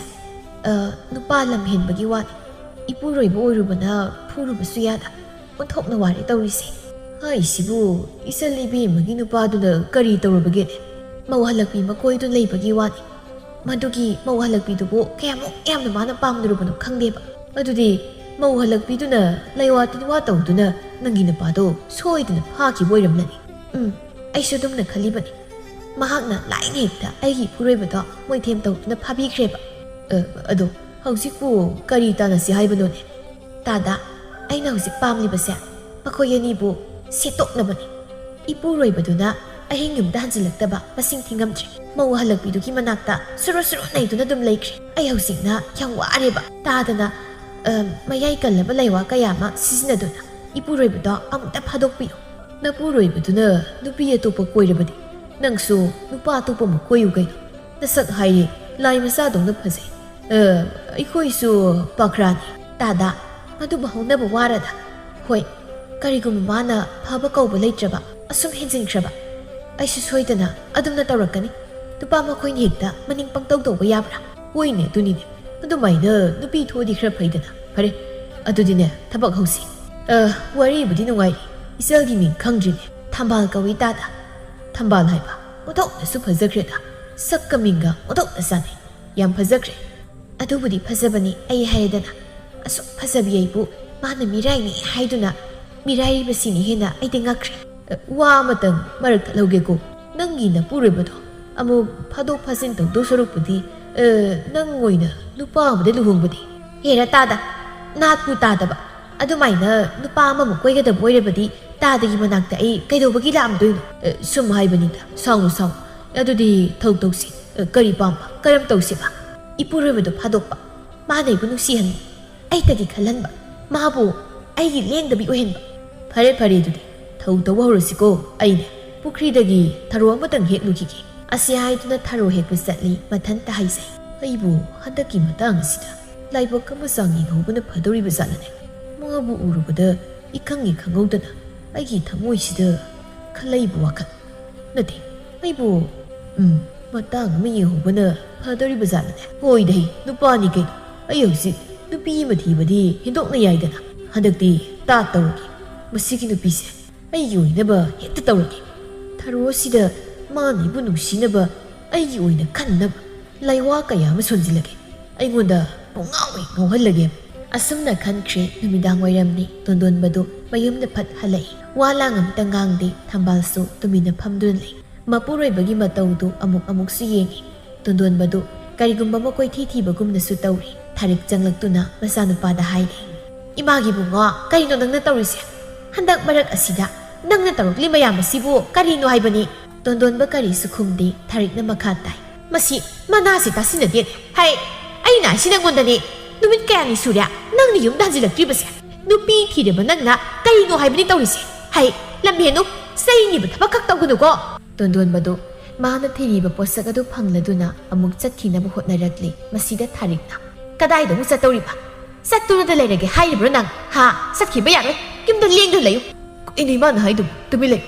ꯑ, ꯅꯨꯄꯥ ꯂꯝ ꯍꯦꯟꯕꯒꯤ ꯋꯥꯅꯤ꯫ ꯏꯄꯨꯔꯣꯏꯕ ꯑꯣꯏꯔꯨꯕꯅ ꯐꯨꯔꯨꯕꯁꯨ ꯌꯥꯗ꯫ ꯑꯣꯟꯊꯣꯛꯅ ꯋꯥꯔꯦ ꯇꯧꯔꯤꯁꯦ꯫ ꯍꯥꯏꯁꯤꯕꯨ, ꯏꯆꯜ ꯏꯕꯦꯝꯃꯒꯤ ꯅꯨꯄꯥꯗꯨꯅ ꯀꯔꯤ ꯇꯧꯔꯕꯒꯦꯅꯦ? ꯃꯧ ꯍꯜꯂꯛꯄꯤ ꯃꯀꯣꯏꯗꯨ ꯂꯩꯕꯒꯤ ꯋꯥꯅꯤ꯫ ꯃꯗꯨꯒꯤ ꯃꯧ ꯍꯜꯂꯛꯄꯤꯗꯨꯕꯨ ꯀꯌꯥꯃꯨꯛ ꯌꯥꯝꯅ ꯃꯥꯅ ꯄꯥꯝꯂꯨꯔꯕꯅꯣ ꯈꯪꯗꯦꯕ꯫ ꯑꯗꯨꯗꯤ ꯃꯧ ꯍꯜꯂꯛꯄꯤꯗꯨꯅ ꯂꯩꯋꯥ ꯇꯤꯟꯋꯥ ꯇꯧꯗꯨꯅ ꯅꯪꯒꯤ ꯅꯨꯄꯥꯗꯣ ꯁꯣꯏꯗꯅ ꯐꯥꯈꯤꯕ ꯑꯣꯏꯔꯝꯂꯅꯤ꯫ ꯎꯝ, ꯑꯩꯁꯨ ꯑꯗꯨꯝꯅ ꯈꯜꯂꯤꯕꯅꯤ꯫ ꯃꯍꯥꯛꯅ ꯂꯥꯏꯅ ꯍꯦꯛꯇ ꯑꯩꯒꯤ ꯏꯄꯨꯔꯣꯏꯕꯗꯣ ꯃꯣꯏꯊꯦꯝ ꯇꯧꯗꯨꯅ ꯐꯥꯕꯤꯈ꯭ꯔꯦꯕ꯫ ꯑ, ꯑꯗꯣ ꯍꯧꯖꯤꯛꯄꯨ ꯀꯔꯤ ꯇꯥꯟꯅꯁꯤ ꯍꯥꯏꯕꯅꯣꯅꯦ?" "ꯇꯥꯗ, ꯑꯩꯅ ꯍꯧꯖꯤꯛ ꯄꯥꯝꯂꯤꯕꯁꯦ ꯃꯈꯣꯏ ꯑꯅꯤꯕꯨ ꯁꯦꯠꯇꯣꯛꯅꯕꯅꯤ꯫ ꯏꯄꯨꯔꯣꯏꯕꯗꯨꯅ ꯑꯍꯤꯡ ꯌꯨꯝꯗ ꯍꯟꯖꯤꯜꯂꯛꯇꯕ ꯃꯁꯤꯡ ꯊꯤꯉꯝꯗ꯭ꯔꯦ꯫ ꯃꯧ ꯍꯜꯂꯛꯄꯤꯗꯨꯒꯤ ꯃꯅꯥꯛꯇ ꯁꯨꯔꯨ ꯁꯨꯔꯨ ꯅꯩꯗꯨꯅ ꯑꯗꯨꯝ ꯂꯩꯈ꯭ꯔꯦ꯫ ꯑꯩ ꯍꯧꯖꯤꯛꯅ ꯌꯥꯝ ꯋꯥꯔꯦꯕ꯫ ꯇꯥꯗꯅ, ꯑ, ꯃꯌꯥꯏ ꯀꯜꯂꯕ ꯂꯩꯋꯥ ꯀꯌꯥ ꯑꯃ ꯁꯤꯖꯤꯟꯅꯗꯨꯅ ꯏꯄꯨꯔꯣꯏꯕꯗꯣ ꯑꯃꯨꯛꯇ ꯐꯥꯗꯣꯛꯄꯤꯌꯨ꯫ ꯅꯄꯨꯔꯣꯏꯕꯗꯨꯅ ꯅꯨꯄꯤ ꯑꯇꯣꯞꯄ ꯀꯣꯏꯔꯕꯗꯤ ꯅꯪꯁꯨ ꯅꯨꯄꯥ ꯑꯇꯣꯞꯄ ꯑꯃ ꯀꯣꯏꯌꯨ ꯀꯩꯅꯣ꯫ ꯅꯁꯛ ꯍꯥꯏꯔꯦ, ꯂꯥꯏ ꯃꯆꯥꯗꯧꯅ ꯐꯖꯩ꯫ ꯑ, ꯑꯩꯈꯣꯏꯁꯨ ꯄꯥꯈ꯭ꯔꯥꯅꯤ꯫ ꯇꯥꯗ, ꯃꯗꯨꯕꯨ ꯍꯧꯅꯕ ꯋꯥꯔꯗ꯫ ꯍꯣꯏ, ꯀꯔꯤꯒꯨꯝꯕ ꯃꯥꯅ ꯐꯕ ꯀꯧꯕ ꯂꯩꯇ꯭ꯔꯕ, ꯑꯁꯨꯝ ꯍꯦꯟꯖꯤꯟꯈ꯭ꯔꯕ, ꯑꯩꯁꯨ ꯁꯣꯏꯗꯅ ꯑꯗꯨꯝꯅ ꯇꯧꯔꯛꯀꯅꯤ꯫ ꯅꯨꯄꯥ ꯃꯈꯣꯏꯅ ꯍꯦꯛꯇ ꯃꯅꯤꯡ ꯄꯪꯇꯧ ꯇꯧꯕ ꯌꯥꯕ꯭ꯔꯥ?" "ꯍꯣꯏꯅꯦ, ꯑꯗꯨꯅꯤꯅꯦ꯫ ꯑꯗꯨꯃꯥꯏꯅ ꯅꯨꯄꯤ ꯊꯣꯛꯑꯗꯤ ꯈꯔ ꯐꯩꯗꯅ꯫ ꯐꯔꯦ, ꯑꯗꯨꯗꯤꯅꯦ, ꯊꯕꯛ ꯍꯧꯁꯤ꯫ ꯑ, ꯋꯥꯔꯤꯕꯨꯗꯤ ꯅꯨꯡꯉꯥꯏꯔꯤ, ꯏꯆꯜꯒꯤ ꯃꯤꯡ ꯈꯪꯗ꯭ꯔꯤꯅꯦ꯫ ꯊꯝꯕꯥꯜ ꯀꯧꯏ ꯇꯥꯗ꯫ ꯊꯝꯕꯥꯜ ꯍꯥꯏꯕ ꯑꯣꯟꯊꯣꯛꯅꯁꯨ ꯐꯖꯈ꯭ꯔꯦꯗ꯫ ꯁꯛꯀ ꯃꯤꯡꯒ ꯑꯣꯟꯊꯣꯛꯅ ꯆꯥꯟꯅꯩ꯫ ꯌꯥꯝ ꯐꯖꯈ꯭ꯔꯦ꯫ ꯑꯗꯨꯕꯨꯗꯤ ꯐꯖꯕꯅꯤ ꯑꯩ ꯍꯥꯏꯔꯦꯗꯅ꯫ ꯑꯁꯨꯛ ꯐꯖꯕꯤ ꯑꯩꯕꯨ ꯃꯥꯅ ꯃꯤꯔꯥꯏꯅꯤ ꯍꯥꯏꯗꯨꯅ ꯃꯤꯔꯥꯏꯔꯤꯕꯁꯤꯅꯤ ꯍꯦꯟꯅ ꯑꯩꯗꯤ ꯉꯛꯈ꯭ꯔꯦ꯫ ꯑ, ꯋꯥ ꯑꯃꯇꯪ ꯃꯔꯛ ꯊꯠꯍꯧꯒꯦꯀꯣ꯫ ꯅꯪꯒꯤ ꯅꯄꯨꯔꯣꯏꯕꯗꯣ ꯑꯃꯨꯛ ꯐꯥꯗꯣꯛ ꯐꯥꯖꯤꯟ ꯇꯧꯗꯧ ꯁꯔꯨꯛꯄꯨꯗꯤ, ꯑ, ꯅꯪ ꯑꯣꯏꯅ ꯅꯨꯄꯥ ꯑꯃꯗ ꯂꯨꯍꯣꯡꯕꯗꯤ?" "ꯍꯦꯔꯥ ꯇꯥꯗ, ꯅꯥꯠꯄꯨ ꯇꯥꯗꯕ꯫ ꯑꯗꯨꯃꯥꯏꯅ ꯅꯨꯄꯥ ꯑꯃꯃꯨꯛ ꯀꯣꯏꯒꯗꯕ ꯑꯣꯏꯔꯕꯗꯤ ꯇꯥꯗꯒꯤ ꯃꯅꯥꯛꯇ ꯑꯩ ꯀꯩꯗꯧꯕꯒꯤ ꯂꯥꯛꯑꯝꯗꯣꯏꯅꯣ?" "ꯑ, ꯁꯨꯝ ꯍꯥꯏꯕꯅꯤꯗ, ꯁꯥꯎꯅꯨ, ꯁꯥꯎꯅꯨ꯫ ꯑꯗꯨꯗꯤ ꯊꯧ ꯇꯧꯁꯤ꯫ ꯑ, ꯀꯔꯤ ꯄꯥꯝꯕ? ꯀꯔꯝ ꯇꯧꯁꯤꯕ?" "ꯏꯄꯨꯔꯣꯏꯕꯗꯣ ꯐꯥꯗꯣꯛꯄ, ꯃꯥꯅ ꯑꯩꯕꯨ ꯅꯨꯡꯁꯤꯍꯟꯕ, ꯑꯩꯇꯒꯤ ꯈꯜꯍꯟꯕ, ꯃꯥꯕꯨ ꯑꯩꯒꯤ ꯂꯦꯡꯗꯕꯤ ꯑꯣꯏꯍꯟꯕ꯫" "ꯐꯔꯦ, ꯐꯔꯦ, ꯑꯗꯨꯗꯤ ꯊꯧ ꯇꯧꯕ ꯍꯧꯔꯁꯤꯀꯣ꯫ ꯑꯩꯅꯦ ꯄꯨꯈ꯭ꯔꯤꯗꯒꯤ ꯊꯔꯣ ꯑꯃꯇꯪ ꯍꯦꯛꯂꯨꯈꯤꯒꯦ꯫" ꯑꯁꯤ ꯍꯥꯏꯗꯨꯅ ꯊꯔꯣ ꯍꯦꯛꯄ ꯆꯠꯂꯤ ꯃꯊꯟꯇ ꯍꯥꯏꯖꯩ꯫ ꯑꯩꯕꯨ ꯍꯟꯗꯛꯀꯤ ꯃꯇꯥꯡ ꯑꯁꯤꯗ ꯂꯥꯏꯕꯛ ꯑꯃ ꯆꯥꯡ ꯌꯦꯡꯍꯧꯕꯅ ꯐꯗꯧꯔꯤꯕ ꯖꯥꯠꯂꯅꯦ꯫ ꯃꯥꯕꯨ ꯎꯔꯨꯕꯗ ꯏꯈꯪ ꯈꯪꯍꯧꯗꯅ ꯑꯩꯒꯤ ꯊꯃꯣꯏꯁꯤꯗ ꯈꯜꯂꯛꯏꯕ ꯋꯥꯈꯜ ꯅꯠꯇꯦ꯫ ꯑꯩꯕꯨ, ꯎꯝ, ꯃꯇꯥꯡ ꯑꯃ ꯌꯦꯡꯍꯧꯕꯅ ꯐꯗꯧꯔꯤꯕ ꯖꯥꯠꯂꯅꯦ? ꯍꯣꯏꯗ, ꯍꯩ, ꯅꯨꯄꯥꯅꯤ ꯀꯩꯅꯣ꯫ ꯑꯩ ꯍꯧꯖꯤꯛ ꯅꯨꯄꯤ ꯑꯃ ꯊꯤꯕꯗꯤ ꯍꯦꯟꯗꯣꯛꯅ ꯌꯥꯏꯗꯅ꯫ ꯍꯟꯗꯛꯇꯤ ꯇꯥ ꯇꯧꯔꯒꯦ꯫ ꯃꯁꯤꯒꯤ ꯅꯨꯄꯤꯁꯦ ꯑꯩꯒꯤ ꯑꯣꯏꯅꯕ ꯍꯦꯛꯇ ꯇꯧꯔꯒꯦ꯫ ꯊꯔꯣ ꯑꯁꯤꯗ ꯃꯥꯅ ꯑꯩꯕꯨ ꯅꯨꯡꯁꯤꯅꯕ, ꯑꯩꯒꯤ ꯑꯣꯏꯅ ꯈꯟꯅꯕ ꯂꯥꯏꯋꯥ ꯀꯌꯥ ꯑꯃ ꯁꯣꯟꯖꯤꯜꯂꯒꯦ꯫ ꯑꯩꯉꯣꯟꯗ ꯄꯨꯡꯉꯥꯎ ꯍꯦꯛ ꯉꯥꯎꯍꯜꯂꯒꯦ꯫ ꯑꯁꯨꯝꯅ ꯈꯟꯈ꯭ꯔꯦ꯫ ꯅꯨꯃꯤꯗꯥꯡ ꯋꯥꯏꯔꯝꯅꯤ꯫ ꯇꯣꯟꯗꯣꯟꯕꯗꯨ ꯃꯌꯨꯝꯗ ꯐꯠ ꯍꯜꯂꯛꯏ꯫ ꯋꯥ ꯂꯥꯡ ꯑꯃꯇ ꯉꯥꯡꯗꯦ꯫ ꯊꯝꯕꯥꯜꯁꯨ ꯇꯨꯃꯤꯟꯅ ꯐꯝꯗꯨꯅ ꯂꯩ꯫ ꯃꯄꯨꯔꯣꯏꯕꯒꯤ ꯃꯇꯧꯗꯨ ꯑꯃꯨꯛ ꯑꯃꯨꯛꯁꯨ ꯌꯦꯡꯏ꯫ ꯇꯣꯟꯗꯣꯟꯕꯗꯨ ꯀꯔꯤꯒꯨꯝꯕ ꯑꯃ ꯀꯣꯏꯊꯤ ꯊꯤꯕꯒꯨꯝꯅꯁꯨ ꯇꯧꯔꯤ꯫ ꯊꯥꯔꯤꯛ ꯆꯪꯂꯛꯇꯨꯅ ꯃꯆꯥꯅꯨꯄꯥꯗ ꯍꯥꯏꯔꯦ, "ꯏꯃꯥꯒꯤ ꯏꯕꯨꯡꯉꯣ, ꯀꯔꯤꯅꯣ ꯅꯪꯅ ꯇꯧꯔꯤꯁꯦ? ꯍꯟꯗꯛ ꯃꯔꯛ ꯑꯁꯤꯗ ꯅꯪꯅ ꯇꯧꯔꯛꯂꯤ ꯃꯌꯥꯝ ꯑꯁꯤꯕꯨ ꯀꯔꯤꯅꯣ ꯍꯥꯏꯕꯅꯤ?" ꯇꯣꯟꯗꯣꯟꯕ ꯀꯔꯤꯁꯨ ꯈꯨꯝꯗꯦ꯫ ꯊꯥꯔꯤꯛꯅ ꯃꯈꯥ ꯇꯥꯏ, "ꯃꯁꯤ ꯃꯅꯥꯁꯦ ꯇꯥꯁꯤꯟꯅꯗꯦꯅꯦ꯫ ꯍꯩ, ꯑꯩꯅ ꯍꯥꯏꯁꯤ ꯅꯪꯉꯣꯟꯗꯅꯦ꯫ ꯅꯨꯃꯤꯠ ꯀꯌꯥꯅꯤ ꯁꯨꯔꯦ ꯅꯪꯅ ꯌꯨꯝꯗ ꯍꯟꯖꯤꯜꯂꯛꯇ꯭ꯔꯤꯕꯁꯦ? ꯅꯨꯄꯤ ꯊꯤꯔꯕ ꯅꯪꯅ ꯀꯔꯤꯅꯣ ꯍꯥꯏꯕꯅꯤ ꯇꯧꯔꯤꯁꯦ? ꯍꯩ, ꯂꯝꯍꯦꯟꯅꯨ, ꯆꯩꯅꯤꯕ ꯊꯕꯛ ꯈꯛ ꯇꯧꯒꯅꯨꯀꯣ!" ꯇꯣꯟꯗꯣꯟꯕꯗꯨ ꯃꯥꯅ ꯊꯤꯔꯤꯕ ꯄꯣꯠꯁꯛ ꯑꯗꯨ ꯐꯪꯂꯗꯨꯅ ꯑꯃꯨꯛ ꯆꯠꯈꯤꯅꯕ ꯍꯣꯠꯅꯔꯛꯂꯤ꯫ ꯃꯁꯤꯗ ꯊꯥꯔꯤꯛꯅ, "ꯀꯗꯥꯏꯗ ꯑꯃꯨꯛ ꯆꯠꯇꯧꯔꯤꯕ? ꯆꯠꯇꯨꯅꯗ ꯂꯩꯔꯒꯦ ꯍꯥꯏꯔꯤꯕ꯭ꯔꯣ ꯅꯪ? ꯍꯥ? ꯆꯠꯈꯤꯕ ꯌꯥꯔꯣꯏ꯫ ꯌꯨꯝꯗ ꯂꯦꯡꯗꯨꯅ ꯂꯩꯌꯨ꯫ ꯀꯩꯅꯣ ꯏꯃꯥꯅ ꯍꯥꯏꯗꯨꯕꯨ? ꯇꯨꯃꯤꯟ ꯂꯩꯌꯨ꯫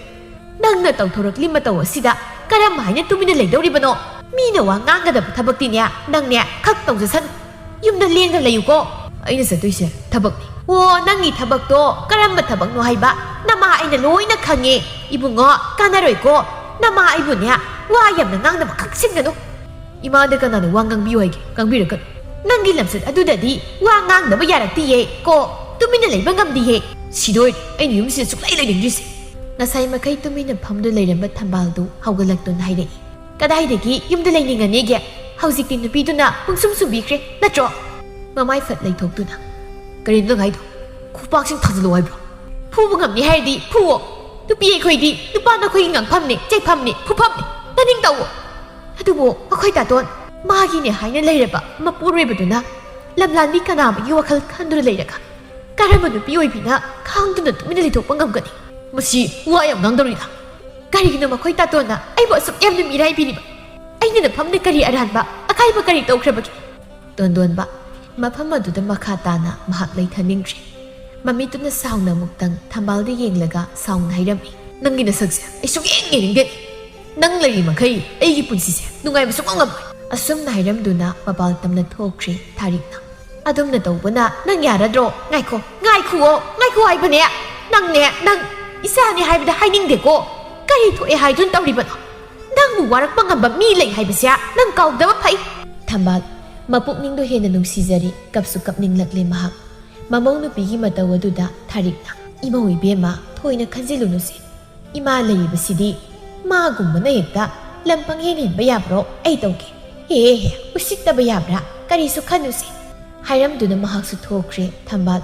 ꯅꯪꯅ ꯇꯧꯊꯣꯔꯛꯂꯤ ꯃꯇꯧ ꯑꯁꯤꯗ ꯀꯔꯝ ꯍꯥꯏꯅ ꯇꯨꯃꯤꯟꯅ ꯂꯩꯗꯧꯔꯤꯕꯅꯣ? ꯃꯤꯅ ꯋꯥ ꯉꯥꯡꯒꯗꯕ ꯊꯕꯛꯇꯤꯅꯦ, ꯅꯪꯅꯦ ꯈꯛ ꯇꯧꯖꯁꯅꯨ꯫ ꯌꯨꯝꯗ ꯂꯦꯡꯗꯅ ꯂꯩꯌꯨꯀꯣ꯫ ꯑꯩꯅ ꯆꯠꯇꯣꯏꯁꯦ ꯊꯕꯛꯅꯤ꯫ ꯑꯣ, ꯅꯪꯒꯤ ꯊꯕꯛꯇꯣ ꯀꯔꯝꯕ ꯊꯕꯛꯅꯣ ꯍꯥꯏꯕ? ꯅꯃꯥ ꯑꯩꯅ ꯂꯣꯏꯅ ꯈꯪꯉꯦ꯫ ꯏꯕꯨꯡꯉꯣ, ꯀꯥꯟꯅꯔꯣꯏꯀꯣ꯫ ꯅꯃꯥ ꯑꯩꯕꯨꯅꯦ ꯋꯥ ꯌꯥꯝꯅ ꯉꯥꯡꯅꯕ ꯈꯛꯁꯤꯟꯒꯅꯨ꯫ ꯏꯃꯥꯗ ꯀꯅꯥꯅ ꯋꯥ ꯉꯥꯡꯕꯤꯌꯨ ꯍꯥꯏꯒꯦ? ꯉꯥꯡꯕꯤꯔꯛꯀꯅꯨ꯫ ꯅꯪꯒꯤ ꯂꯝꯆꯠ ꯑꯗꯨꯗꯗꯤ ꯋꯥ ꯉꯥꯡꯗꯕ ꯌꯥꯔꯛꯇꯤꯌꯦ ꯀꯣ꯫ ꯇꯨꯃꯤꯟꯅ ꯂꯩꯕ ꯉꯝꯗꯤꯌꯦ꯫ ꯁꯤꯗꯣꯏ, ꯑꯩꯅ ꯌꯨꯝꯁꯤꯗ ꯁꯨꯡꯂꯩ ꯂꯩꯅꯤꯡꯗ꯭ꯔꯤꯁꯦ꯫ ꯉꯁꯥꯏ ꯃꯈꯩ ꯇꯨꯃꯤꯟꯅ ꯐꯝꯗꯨꯅ ꯂꯩꯔꯝꯕ ꯊꯝꯕꯥꯜꯗꯨ ꯍꯧꯒꯠꯂꯛꯇꯨꯅ ꯍꯥꯏꯔꯛꯏ, "ꯀꯗꯥꯏꯗꯒꯤ ꯌꯨꯝꯗ ꯂꯩꯅꯤꯡꯉꯅꯤꯒꯦ? ꯍꯧꯖꯤꯛꯇꯤ ꯅꯨꯄꯤꯗꯨꯅ ꯄꯨꯡꯁꯨꯝ ꯁꯨꯝꯕꯤꯈ꯭ꯔꯦ ꯅꯠꯇ꯭ꯔꯣ?" ꯃꯃꯥꯏ ꯐꯠ ꯂꯩꯊꯣꯛꯇꯨꯅ, "ꯀꯔꯤꯅꯣ ꯅꯪ ꯍꯥꯏꯗꯣ? ꯈꯨꯄꯥꯛꯁꯤꯡ ꯊꯥꯖꯤꯜꯂꯣ ꯍꯥꯏꯕ꯭ꯔꯣ? ꯐꯨꯕ ꯉꯝꯅꯤ ꯍꯥꯏꯔꯗꯤ ꯐꯨꯋꯣ꯫ ꯅꯨꯄꯤ ꯑꯩꯈꯣꯏꯗꯤ ꯅꯨꯄꯥ ꯅꯈꯣꯏꯒꯤ ꯉꯥꯡꯐꯝꯅꯤ, ꯆꯩꯐꯝꯅꯤ, ꯐꯨꯐꯝꯅꯤ꯫ ꯅꯅꯤꯡ ꯇꯧꯋꯣ꯫ ꯑꯗꯨꯕꯨ ꯑꯩꯈꯣꯏ ꯇꯥꯇꯣꯟ, ꯃꯥꯒꯤꯅꯦ ꯍꯥꯏꯅ ꯂꯩꯔꯕ ꯃꯄꯨꯔꯣꯏꯕꯗꯨꯅ ꯂꯝꯂꯥꯟꯕꯤ ꯀꯅꯥ ꯑꯃꯒꯤ ꯋꯥꯈꯜ ꯈꯟꯗꯨꯅ ꯂꯩꯔꯒ ꯀꯔꯝꯕ ꯅꯨꯄꯤ ꯑꯣꯏꯕꯤꯅ ꯈꯥꯡꯗꯨꯅ ꯇꯨꯃꯤꯟꯅ ꯂꯩꯊꯣꯛꯄ ꯉꯝꯒꯅꯤ? ꯃꯁꯤ ꯋꯥ ꯌꯥꯝ ꯉꯥꯡꯗꯧꯔꯤꯗ꯫ ꯀꯔꯤꯒꯤꯅꯣ ꯃꯈꯣꯏ ꯇꯥꯇꯣꯟꯅ ꯑꯩꯕꯨ ꯑꯁꯨꯛ ꯌꯥꯝꯅ ꯃꯤꯔꯥꯏꯕꯤꯔꯤꯕ? ꯑꯩꯅ ꯅꯐꯝꯗ ꯀꯔꯤ ꯑꯔꯥꯟꯕ, ꯑꯀꯥꯏꯕ ꯀꯔꯤ ꯇꯧꯈ꯭ꯔꯕꯒꯦ?" ꯇꯣꯟꯗꯣꯟꯕ ꯃꯐꯝ ꯑꯗꯨꯗ ꯃꯈꯥ ꯇꯥꯅ ꯃꯍꯥꯛ ꯂꯩꯊꯅꯤꯡꯗ꯭ꯔꯦ꯫ ꯃꯃꯤꯠꯇꯨꯅ ꯁꯥꯎꯅ ꯑꯃꯨꯛꯇꯪ ꯊꯝꯕꯥꯜꯗ ꯌꯦꯡꯂꯒ ꯁꯥꯎꯅ ꯍꯥꯏꯔꯝꯃꯤ, ꯅꯪꯒꯤ ꯅꯁꯛꯁꯦ ꯑꯩ ꯁꯨꯛꯌꯦꯡ ꯌꯦꯡꯅꯤꯡꯗꯦ꯫ ꯅꯪ ꯂꯩꯔꯤ ꯃꯈꯩ ꯑꯩꯒꯤ ꯄꯨꯟꯁꯤꯁꯦ ꯅꯨꯡꯉꯥꯏꯕ ꯁꯨꯡꯉꯝ ꯉꯝꯃꯣꯏ꯫ ꯑꯁꯨꯝꯅ ꯍꯥꯏꯔꯝꯗꯨꯅ ꯃꯄꯥꯜ ꯇꯝꯅ ꯊꯣꯛꯈ꯭ꯔꯦ ꯊꯥꯔꯤꯛꯅ꯫ ꯑꯗꯨꯝꯅ ꯇꯧꯕꯅ ꯅꯪ ꯌꯥꯔꯗ꯭ꯔꯣ? ꯉꯥꯏꯈꯣ, ꯉꯥꯏꯈꯨꯑꯣ, ꯉꯥꯏꯈꯣ ꯍꯥꯏꯕꯅꯦ꯫ ꯅꯪꯅꯦ, ꯅꯪ ꯏꯆꯥꯅꯦ ꯍꯥꯏꯕꯗ ꯍꯥꯏꯅꯤꯡꯗꯦꯀꯣ꯫ ꯀꯔꯤ ꯊꯣꯛꯑꯦ ꯍꯥꯏꯗꯨꯅ ꯇꯧꯔꯤꯕꯅꯣ? ꯅꯪꯕꯨ ꯋꯥꯔꯛꯄ ꯉꯝꯕ ꯃꯤ ꯂꯩ ꯍꯥꯏꯕꯁꯦ ꯅꯪ ꯀꯥꯎꯗꯕ ꯐꯩ꯫ ꯊꯝꯕꯥꯜ ꯃꯄꯨꯛꯅꯤꯡꯗꯣ ꯍꯦꯟꯅ ꯅꯨꯡꯁꯤꯖꯔꯤ, ꯀꯞꯁꯨ ꯀꯞꯅꯤꯡꯂꯛꯂꯦ ꯃꯍꯥꯛ꯫ ꯃꯃꯧ ꯅꯨꯄꯤꯒꯤ ꯃꯇꯧ ꯑꯗꯨꯗ ꯊꯥꯔꯤꯛꯅ, "ꯏꯃꯧ ꯏꯕꯦꯝꯃ, ꯊꯣꯏꯅ ꯈꯟꯖꯤꯜꯂꯨꯅꯨꯁꯦ꯫ ꯏꯃꯥ ꯂꯩꯔꯤꯕꯁꯤꯗꯤ ꯃꯥꯒꯨꯝꯕꯅ ꯍꯦꯛꯇ ꯂꯝ ꯄꯪꯍꯦꯟ ꯍꯦꯟꯕ ꯌꯥꯕ꯭ꯔꯣ? ꯑꯩ ꯇꯧꯒꯦ꯫ ꯍꯦ ꯍꯦ, ꯎꯁꯤꯠꯇꯕ ꯌꯥꯕ꯭ꯔꯥ? ꯀꯔꯤꯁꯨ ꯈꯟꯅꯨꯁꯦ"꯫ ꯍꯥꯏꯔꯝꯗꯨꯅ ꯃꯍꯥꯛꯁꯨ ꯊꯣꯛꯈ꯭ꯔꯦ꯫ ꯊꯝꯕꯥꯜ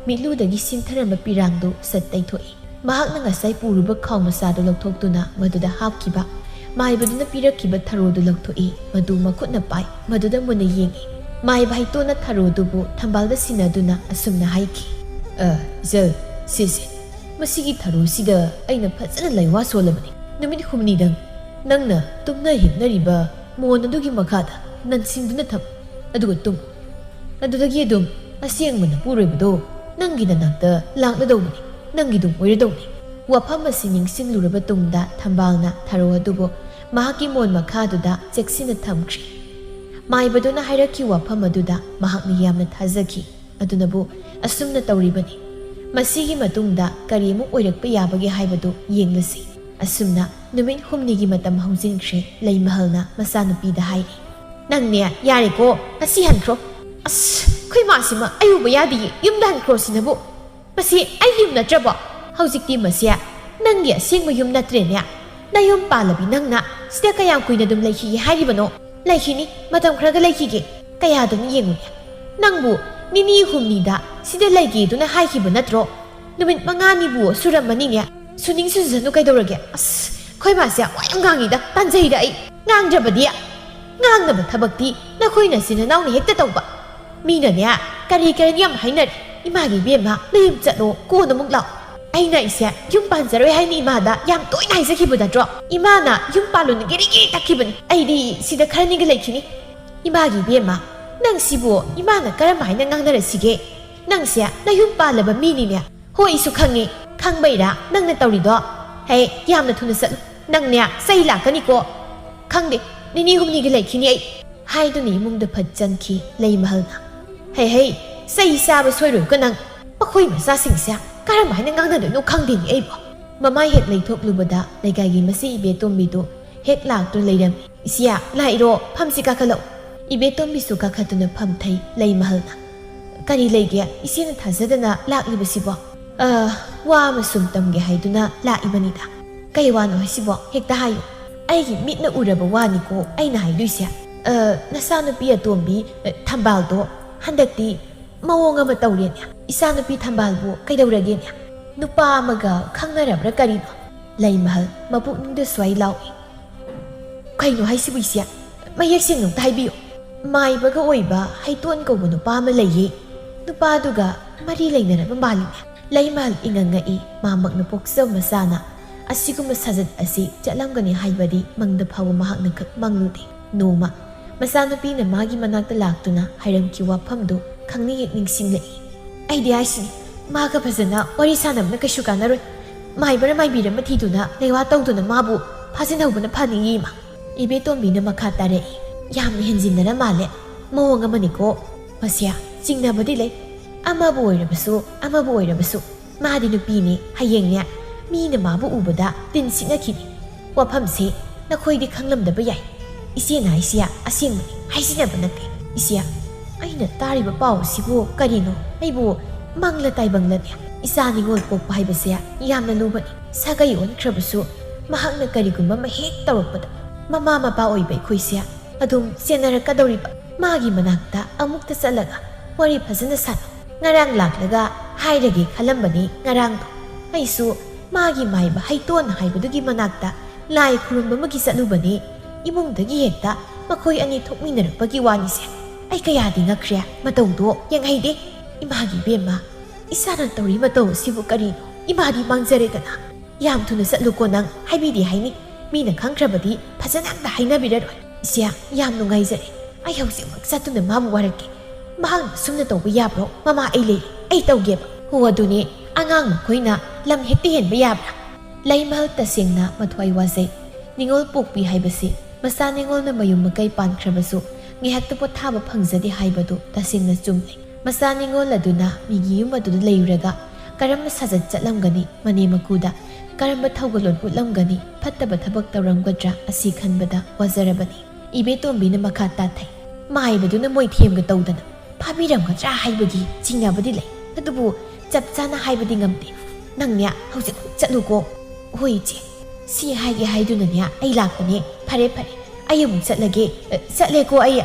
ꯃꯤꯠꯂꯨꯗꯒꯤ ꯁꯤꯟꯊꯔꯝꯕ ꯄꯤꯔꯥꯡꯗꯨ ꯁꯠ ꯇꯩꯊꯣꯛꯏ꯫ ꯃꯍꯥꯛꯅ ꯉꯁꯥꯏ ꯄꯨꯔꯨꯕ ꯈꯥꯎ ꯃꯆꯥꯗꯨ ꯂꯧꯊꯣꯛꯇꯨꯅ ꯃꯗꯨꯗ ꯍꯥꯞꯈꯤꯕ꯫ ꯃꯥꯏꯕꯗꯨꯅ ꯄꯤꯔꯛꯈꯤꯕ ꯊꯔꯣꯗꯨ ꯂꯧꯊꯣꯛꯏ꯫ ꯃꯗꯨ ꯃꯈꯨꯠꯅ ꯄꯥꯏ꯫ ꯃꯗꯨꯗ ꯃꯨꯟꯅ ꯌꯦꯡꯏ꯫ ꯃꯥꯏꯕ ꯍꯩꯇꯣꯟꯅ ꯊꯔꯣꯗꯨꯕꯨ ꯊꯝꯕꯥꯜꯗ ꯁꯤꯟꯅꯗꯨꯅ ꯑꯁꯨꯝꯅ ꯍꯥꯏꯈꯤ, "ꯑ, ꯏꯆꯜ, ꯁꯤꯁꯦ꯫ ꯃꯁꯤꯒꯤ ꯊꯔꯣꯁꯤꯗ ꯑꯩꯅ ꯐꯖꯅ ꯂꯩꯋꯥ ꯁꯣꯜꯂꯕꯅꯤ꯫ ꯅꯨꯃꯤꯠ ꯍꯨꯝꯅꯤꯗꯪ ꯅꯪꯅ ꯇꯨꯝꯅ ꯍꯤꯞꯅꯔꯤꯕ ꯃꯣꯟ ꯑꯗꯨꯒꯤ ꯃꯈꯥꯗ ꯅꯟꯁꯤꯟꯗꯨꯅ ꯊꯝꯃꯨ꯫ ꯑꯗꯨꯒ ꯇꯨꯝꯃꯨ꯫ ꯑꯗꯨꯗꯒꯤ ꯑꯗꯨꯝ ꯑꯁꯦꯡꯕ ꯅꯄꯨꯔꯣꯏꯕꯗꯣ ꯅꯪꯒꯤ ꯅꯅꯥꯛꯇ ꯂꯥꯛꯂꯗꯧꯕꯅꯤ, ꯅꯪꯒꯤꯗꯨꯝ ꯑꯣꯏꯔꯗꯧꯅꯤ"꯫ ꯋꯥꯐꯝ ꯑꯁꯤ ꯅꯤꯡꯁꯤꯡꯂꯨꯔꯕ ꯇꯨꯡꯗ ꯊꯝꯕꯥꯜꯅ ꯊꯔꯣ ꯑꯗꯨꯕꯨ ꯃꯍꯥꯛꯀꯤ ꯃꯣꯟ ꯃꯈꯥꯗꯨꯗ ꯆꯦꯛꯁꯤꯟꯅ ꯊꯝꯈ꯭ꯔꯦ꯫ ꯃꯥꯏꯕꯗꯨꯅ ꯍꯥꯏꯔꯛꯈꯤ ꯋꯥꯐꯝ ꯑꯗꯨꯗ ꯃꯍꯥꯛꯅ ꯌꯥꯝꯅ ꯊꯥꯖꯈꯤ꯫ ꯑꯗꯨꯅꯕꯨ ꯑꯁꯨꯝꯅ ꯇꯧꯔꯤꯕꯅꯤ꯫ ꯃꯁꯤꯒꯤ ꯃꯇꯨꯡꯗ ꯀꯔꯤ ꯑꯃꯨꯛ ꯑꯣꯏꯔꯛꯄ ꯌꯥꯕꯒꯦ ꯍꯥꯏꯕꯗꯨ ꯌꯦꯡꯂꯁꯤ꯫ ꯑꯁꯨꯝꯅ ꯅꯨꯃꯤꯠ ꯍꯨꯝꯅꯤꯒꯤ ꯃꯇꯝ ꯍꯧꯖꯤꯟꯈ꯭ꯔꯦ꯫ ꯂꯩꯃꯍꯜꯅ ꯃꯆꯥꯅꯨꯄꯤꯗ ꯍꯥꯏꯔꯤ, "ꯅꯪꯅꯦ, ꯌꯥꯔꯦꯀꯣ, ꯉꯁꯤ ꯍꯟꯈ꯭ꯔꯣ꯫ ꯑꯁ, ꯑꯩꯈꯣꯏ ꯃꯥꯁꯤꯃ ꯑꯩ ꯎꯕ ꯌꯥꯗꯤꯌꯦ, ꯌꯨꯝꯗ ꯍꯟꯈ꯭ꯔꯣ ꯁꯤꯅꯕꯨ꯫ ꯃꯁꯤ ꯑꯩꯒꯤ ꯌꯨꯝ ꯅꯠꯇ꯭ꯔꯕꯣ? ꯍꯧꯖꯤꯛꯇꯤ ꯃꯁꯤ ꯅꯪꯒꯤ ꯑꯁꯦꯡꯕ ꯌꯨꯝ ꯅꯠꯇ꯭ꯔꯦꯅꯦ꯫ ꯅꯌꯨꯝ ꯄꯥꯜꯂꯕꯤ ꯅꯪꯅ ꯁꯤꯗ ꯀꯌꯥꯝ ꯀꯨꯏꯅ ꯑꯗꯨꯝ ꯂꯩꯈꯤꯒꯦ ꯍꯥꯏꯔꯤꯕꯅꯣ? ꯂꯩꯈꯤꯅꯤ, ꯃꯇꯝ ꯈꯔꯒ ꯂꯩꯈꯤꯒꯦ꯫ ꯀꯌꯥꯗꯅꯤ ꯌꯦꯡꯉꯨꯅꯦ꯫ ꯅꯪꯕꯨ ꯅꯤꯅꯤ ꯍꯨꯝꯅꯤꯗ ꯁꯤꯗ ꯂꯩꯒꯦꯗꯨꯅ ꯍꯥꯏꯈꯤꯕ ꯅꯠꯇ꯭ꯔꯣ? ꯅꯨꯃꯤꯠ ꯃꯉꯥꯅꯤꯕꯨ ꯁꯨꯔꯝꯃꯅꯤꯅꯦ꯫ ꯁꯨꯅꯤꯡ ꯁꯨꯖꯁꯅꯨ ꯀꯩꯗꯧꯔꯒꯦ? ꯑꯁ, ꯑꯩꯈꯣꯏ ꯃꯥꯁꯦ ꯋꯥ ꯌꯥꯝ ꯉꯥꯡꯉꯤꯗ, ꯇꯟꯖꯩꯗ ꯑꯩ꯫ ꯉꯥꯡꯗ꯭ꯔꯕꯗꯤ? ꯉꯥꯡꯅꯕ ꯊꯕꯛꯇꯤ ꯅꯈꯣꯏ ꯅꯆꯤꯟ ꯅꯅꯥꯎꯅ ꯍꯦꯛꯇ ꯇꯧꯕ꯫ ꯃꯤꯅꯅꯦ, ꯀꯔꯤ ꯀꯔꯤꯅ ꯌꯥꯝ ꯍꯥꯏꯅꯔꯦ꯫ ꯏꯃꯥꯒꯤ ꯏꯕꯦꯝꯃ, ꯅꯌꯨꯝ ꯆꯠꯂꯣ, ꯀꯣꯟꯅ ꯑꯃꯨꯛ ꯂꯥꯛꯑꯣ꯫ ꯑꯩꯅ ꯑꯩꯁꯦ ꯌꯨꯝ ꯄꯥꯟꯖꯔꯣꯏ ꯍꯥꯏꯅ ꯏꯃꯥꯗ ꯌꯥꯝ ꯇꯣꯏꯅ ꯍꯥꯏꯖꯈꯤꯕ ꯅꯠꯇ꯭ꯔꯣ? ꯏꯃꯥꯅ ꯌꯨꯝ ꯄꯥꯜꯂꯨꯅ ꯒꯤꯔꯤ ꯒꯤꯔꯤ ꯇꯛꯈꯤꯕꯅꯤ꯫ ꯑꯩꯗꯤ ꯁꯤꯗ ꯈꯔꯅꯤꯒ ꯂꯩꯈꯤꯅꯤ꯫ ꯏꯃꯥꯒꯤ ꯏꯕꯦꯝꯃ, ꯅꯪ ꯁꯤꯕꯨ ꯏꯃꯥꯅ ꯀꯔꯝ ꯍꯥꯏꯅ ꯉꯥꯡꯅꯔꯁꯤꯒꯦ? ꯅꯪꯁꯦ ꯅꯌꯨꯝ ꯄꯥꯜꯂꯕ ꯃꯤꯅꯤꯅꯦ꯫ ꯍꯣꯏ, ꯑꯩꯁꯨ ꯈꯪꯉꯤ꯫ ꯈꯪꯕꯩꯔꯥ ꯅꯪꯅ ꯇꯧꯔꯤꯗꯣ? "ꯍꯦ, ꯌꯥꯝꯅ ꯊꯨꯅ ꯆꯠꯂꯨ꯫ ꯅꯪꯅꯦ, ꯆꯩ ꯂꯥꯛꯀꯅꯤꯀꯣ꯫ ꯈꯪꯗꯦ, ꯅꯤꯅꯤ ꯍꯨꯝꯅꯤꯒꯤ ꯂꯩꯈꯤꯅꯤ ꯑꯩ", ꯍꯥꯏꯗꯨꯅ ꯏꯃꯨꯡꯗ ꯐꯠ ꯆꯪꯈꯤ ꯂꯩꯃꯍꯜꯅ꯫ "ꯍꯦ, ꯍꯦ, ꯆꯩ ꯆꯥꯕ ꯁꯣꯏꯔꯣꯏꯀꯣ ꯅꯪ꯫ ꯃꯈꯣꯏ ꯃꯆꯥꯁꯤꯡꯁꯦ ꯀꯔꯝ ꯍꯥꯏꯅ ꯉꯥꯡꯅꯗꯣꯏꯅꯣ ꯈꯪꯗꯦꯅꯦ ꯑꯩꯕꯨ"꯫ ꯃꯃꯥꯏ ꯍꯦꯛ ꯂꯩꯊꯣꯛꯂꯨꯕꯗ ꯂꯩꯀꯥꯏꯒꯤ ꯃꯆꯦ ꯏꯕꯦꯇꯣꯝꯕꯤꯗꯨ ꯍꯦꯛ ꯂꯥꯛꯇꯨꯅ ꯂꯩꯔꯝꯃꯤ꯫ "ꯏꯆꯦ, ꯂꯥꯛꯏꯔꯣ? ꯐꯝꯁꯤ, ꯀꯥꯈꯠꯂꯛꯎ"꯫ ꯏꯕꯦꯇꯣꯝꯕꯤꯁꯨ ꯀꯥꯈꯠꯇꯨꯅ ꯐꯝꯊꯩ ꯂꯩꯃꯍꯜꯅ꯫ "ꯀꯔꯤ ꯂꯩꯒꯦ ꯏꯆꯦꯅ ꯊꯥꯖꯗꯅ ꯂꯥꯛꯂꯤꯕꯁꯤꯕꯣ?" "ꯑ, ꯋꯥ ꯑꯃ ꯁꯨꯝ ꯇꯝꯒꯦ ꯍꯥꯏꯗꯨꯅ ꯂꯥꯛꯏꯕꯅꯤꯗ"꯫ "ꯀꯩ ꯋꯥꯅꯣ ꯍꯥꯏꯁꯤꯕꯣ? ꯍꯦꯛꯇ ꯍꯥꯏꯌꯨ꯫ ꯑꯩꯒꯤ ꯃꯤꯠꯅ ꯎꯔꯕ ꯋꯥꯅꯤꯀꯣ ꯑꯩꯅ ꯍꯥꯏꯗꯣꯏꯁꯦ꯫ ꯑ, ꯅꯆꯥꯅꯨꯄꯤ ꯑꯇꯣꯝꯕꯤ, ꯑ, ꯊꯝꯕꯥꯜꯗꯣ ꯍꯟꯗꯛꯇꯤ ꯃꯑꯣꯡ ꯑꯃ ꯇꯧꯔꯦꯅꯦ꯫ ꯏꯆꯥꯅꯨꯄꯤ ꯊꯝꯕꯥꯜꯕꯨ ꯀꯩꯗꯧꯔꯒꯦꯅꯦ? ꯅꯨꯄꯥ ꯑꯃꯒ ꯈꯪꯅꯔꯕ꯭ꯔꯥ ꯀꯔꯤꯅꯣ?" ꯂꯩꯃꯍꯜ ꯃꯄꯨꯛꯅꯤꯡꯗ ꯁ꯭ꯋꯥꯏ ꯂꯥꯎꯏ꯫ "ꯀꯩꯅꯣ ꯍꯥꯏꯁꯤꯕꯨ ꯏꯆꯦ? ꯃꯌꯦꯛ ꯁꯦꯡꯅ ꯑꯝꯇ ꯍꯥꯏꯕꯤꯌꯨ"꯫ "ꯃꯥꯏꯕꯒ ꯑꯣꯏꯕ ꯍꯩꯇꯣꯟ ꯀꯧꯕ ꯅꯨꯄꯥ ꯑꯃ ꯂꯩꯌꯦ꯫ ꯅꯨꯄꯥꯗꯨꯒ ꯃꯔꯤ ꯂꯩꯅꯔꯕ ꯃꯥꯜꯂꯤꯅꯦ"꯫ ꯂꯩꯃꯍꯜ ꯏꯉꯛ ꯉꯛꯏ꯫ ꯃꯥꯃꯛꯅ ꯄꯣꯛꯆꯕ ꯃꯆꯥꯅ ꯑꯁꯤꯒꯨꯝꯕ ꯁꯥꯖꯠ ꯑꯁꯤ ꯆꯠꯂꯝꯒꯅꯤ ꯍꯥꯏꯕꯗꯤ ꯃꯪꯗ ꯐꯥꯎꯕ ꯃꯍꯥꯛꯅ ꯈꯛ ꯃꯪꯂꯨꯗꯦ꯫ ꯅꯣꯡꯃ ꯃꯆꯥꯅꯨꯄꯤꯅ ꯃꯥꯒꯤ ꯃꯅꯥꯛꯇ ꯂꯥꯛꯇꯨꯅ ꯍꯥꯏꯔꯝꯈꯤ ꯋꯥꯐꯝꯗꯨ ꯈꯪꯅꯤꯡ ꯍꯦꯛ ꯅꯤꯡꯁꯤꯡꯂꯛꯏ꯫ "ꯑꯩꯗꯤ ꯍꯥꯏꯁꯤꯅꯤ, ꯃꯥꯒ ꯐꯖꯅ ꯋꯥꯔꯤ ꯁꯥꯟꯅꯕꯅ ꯀꯩꯁꯨ ꯀꯥꯟꯅꯔꯣꯏ꯫ ꯃꯥꯏꯕꯔ ꯃꯥꯏꯕꯤꯔ ꯑꯃ ꯊꯤꯗꯨꯅ ꯂꯩꯋꯥ ꯇꯧꯗꯨꯅ ꯃꯥꯕꯨ ꯐꯥꯖꯤꯟꯍꯧꯕꯅ ꯐꯅꯤꯌꯦ ꯏꯃꯥ"꯫ ꯏꯕꯦꯇꯣꯝꯕꯤꯅ ꯃꯈꯥ ꯇꯥꯔꯛꯏ꯫ "ꯌꯥꯝꯅ ꯍꯦꯟꯖꯤꯟꯅꯔ ꯃꯥꯜꯂꯦ꯫ ꯃꯑꯣꯡ ꯑꯃꯅꯤꯀꯣ꯫ ꯃꯁꯦ, ꯆꯤꯡꯅꯕꯗꯤ ꯂꯩ꯫ ꯑꯃꯕꯨ ꯑꯣꯏꯔꯕꯁꯨ, ꯑꯃꯕꯨ ꯑꯣꯏꯔꯕꯁꯨ, ꯃꯥꯗꯤ ꯅꯨꯄꯤꯅꯤ꯫ ꯍꯌꯦꯡꯅꯦ, ꯃꯤꯅ ꯃꯥꯕꯨ ꯎꯕꯗ ꯇꯤꯟ ꯁꯤꯠꯅꯈꯤꯅꯤ꯫ ꯋꯥꯐꯝꯁꯦ ꯅꯈꯣꯏꯗꯤ ꯈꯪꯂꯝꯗꯕ ꯌꯥꯏ꯫ ꯏꯆꯦꯅ ꯍꯥꯏꯁꯦ ꯑꯁꯦꯡꯕꯅꯤ, ꯍꯥꯏꯖꯤꯟꯅꯕ ꯅꯠꯇꯦ꯫ ꯏꯆꯦ, ꯑꯩꯅ ꯇꯥꯔꯤꯕ ꯄꯥꯎ ꯑꯁꯤꯕꯨ ꯀꯔꯤꯅꯣ? ꯑꯩꯕꯨ ꯃꯪꯂ ꯇꯥꯏꯕꯪꯂꯅꯦ? ꯏꯆꯥ ꯅꯤꯉꯣꯜ ꯄꯣꯛꯄ ꯍꯥꯏꯕꯁꯦ ꯌꯥꯝꯅ ꯂꯨꯕꯅꯤ꯫ ꯁꯥꯒꯩ ꯑꯣꯟꯈ꯭ꯔꯕꯁꯨ ꯃꯍꯥꯛꯅ ꯀꯔꯤꯒꯨꯝꯕ ꯑꯃ ꯍꯦꯛ ꯇꯧꯔꯛꯄꯗ ꯃꯃꯥ ꯃꯄꯥ ꯑꯣꯏꯕ ꯑꯩꯈꯣꯏꯁꯦ ꯑꯗꯨꯝ ꯆꯦꯟꯅꯔꯛꯀꯗꯧꯔꯤꯕ꯫ ꯃꯥꯒꯤ ꯃꯅꯥꯛꯇ ꯑꯃꯨꯛꯇ ꯆꯠꯂꯒ ꯋꯥꯔꯤ ꯐꯖꯅ ꯁꯥꯟꯅꯧ꯫ ꯉꯔꯥꯡ ꯂꯥꯛꯂꯒ ꯍꯥꯏꯔꯒꯦ ꯈꯜꯂꯝꯕꯅꯤ ꯉꯔꯥꯡꯗꯣ꯫ ꯑꯩꯁꯨ ꯃꯥꯒꯤ ꯃꯥꯏꯕ ꯍꯩꯇꯣꯟ ꯍꯥꯏꯕꯗꯨꯒꯤ ꯃꯅꯥꯛꯇ ꯂꯥꯏ ꯈꯨꯔꯨꯝꯕ ꯑꯃꯒꯤ ꯆꯠꯂꯨꯕꯅꯤ꯫ ꯏꯃꯨꯡꯗꯒꯤ ꯍꯦꯛꯇ ꯃꯈꯣꯏ ꯑꯅꯤ ꯊꯣꯛꯃꯤꯟꯅꯔꯛꯄꯒꯤ ꯋꯥꯅꯤꯁꯦ꯫ ꯑꯩ ꯀꯌꯥꯗꯤ ꯉꯛꯈ꯭ꯔꯦ꯫ ꯃꯇꯧꯗꯣ ꯌꯦꯡꯍꯩꯗꯦ꯫ ꯏꯃꯥꯒꯤ ꯏꯕꯦꯝꯃ, ꯏꯆꯥꯅ ꯇꯧꯔꯤ ꯃꯇꯧ ꯑꯁꯤꯕꯨ ꯀꯔꯤꯅꯣ? ꯏꯃꯥꯗꯤ ꯃꯥꯡꯖꯔꯦꯗꯅ꯫ ꯌꯥꯝ ꯊꯨꯅ ꯆꯠꯂꯨꯀꯣ ꯅꯪ, ꯍꯥꯏꯕꯤꯗꯦ ꯍꯥꯏꯅꯤ꯫ ꯃꯤꯅ ꯈꯪꯈ꯭ꯔꯕꯗꯤ ꯐꯖꯅ ꯑꯝꯇ ꯍꯥꯏꯅꯕꯤꯔꯔꯣꯏ꯫ ꯏꯆꯦ, ꯌꯥꯝ ꯅꯨꯡꯉꯥꯏꯖꯔꯦ꯫ ꯑꯩ ꯍꯧꯖꯤꯛꯃꯛ ꯆꯠꯇꯨꯅ ꯃꯥꯕꯨ ꯋꯥꯔꯛꯀꯦ꯫ ꯃꯍꯥꯛꯅ ꯁꯨꯝꯅ ꯇꯧꯕ ꯌꯥꯕ꯭ꯔꯣ? ꯃꯃꯥ, ꯑꯩ ꯂꯩꯔꯤ, ꯑꯩ ꯇꯧꯒꯦꯕ꯫ ꯍꯣ, ꯑꯗꯨꯅꯦ, ꯑꯉꯥꯡ ꯃꯈꯣꯏꯅ ꯂꯝ ꯍꯦꯛꯇ ꯍꯦꯟꯕ ꯌꯥꯕ꯭ꯔꯥ? ꯂꯩꯃꯍꯜ ꯇꯁꯦꯡꯅ ꯃꯊ꯭ꯋꯥꯏ ꯋꯥꯖꯩ꯫ ꯅꯤꯉꯣꯜ ꯄꯣꯛꯄꯤ ꯍꯥꯏꯕꯁꯤ ꯃꯆꯥ ꯅꯤꯉꯣꯜꯅ ꯃꯌꯨꯝ ꯃꯀꯩ ꯄꯥꯟꯈ꯭ꯔꯕꯁꯨ ꯉꯥꯏꯍꯥꯛꯇ ꯄꯣꯊꯥꯕ ꯐꯪꯖꯗꯦ ꯍꯥꯏꯕꯗꯨ ꯇꯁꯦꯡꯅ ꯆꯨꯝꯂꯦ꯫ ꯃꯆꯥ ꯅꯤꯉꯣꯜ ꯑꯗꯨꯅ ꯃꯤꯒꯤ ꯌꯨꯝ ꯑꯗꯨꯗ ꯂꯩꯔꯨꯔꯒ ꯀꯔꯝꯕ ꯁꯥꯖꯠ ꯆꯠꯂꯝꯒꯅꯤ, ꯃꯅꯦꯝ ꯃꯀꯨꯗ ꯀꯔꯝꯕ ꯊꯧꯒꯜꯂꯣꯟ ꯎꯠꯂꯝꯒꯅꯤ, ꯐꯠꯇꯕ ꯊꯕꯛ ꯇꯧꯔꯝꯒꯗ꯭ꯔꯥ, ꯑꯁꯤ ꯈꯟꯕꯗ ꯋꯥꯖꯔꯕꯅꯤ꯫ ꯏꯕꯦꯇꯣꯝꯕꯤꯅ ꯃꯈꯥ ꯇꯥꯊꯩ꯫ ꯃꯥꯏꯕꯗꯨꯅ ꯃꯣꯏ ꯊꯦꯝꯒ ꯇꯧꯗꯅ ꯐꯥꯕꯤꯔꯝꯒꯗ꯭ꯔꯥ ꯍꯥꯏꯕꯒꯤ ꯆꯤꯡꯅꯕꯗꯤ ꯂꯩ, ꯑꯗꯨꯕꯨ ꯆꯞ ꯆꯥꯅ ꯍꯥꯏꯕꯗꯤ ꯉꯝꯗꯦ꯫ ꯅꯪꯅꯦ ꯍꯧꯖꯤꯛ ꯆꯠꯂꯨꯀꯣ꯫ ꯍꯣꯏ ꯏꯆꯦ, ꯁꯤ ꯍꯥꯏꯒꯦ ꯍꯥꯏꯗꯨꯅꯅꯦ ꯑꯩ ꯂꯥꯛꯄꯅꯦ꯫ ꯐꯔꯦ ꯐꯔꯦ, ꯑꯩ ꯑꯃꯨꯛ ꯆꯠꯂꯒꯦ꯫ ꯑ, ꯆꯠꯂꯦꯀꯣ ꯑꯩ꯫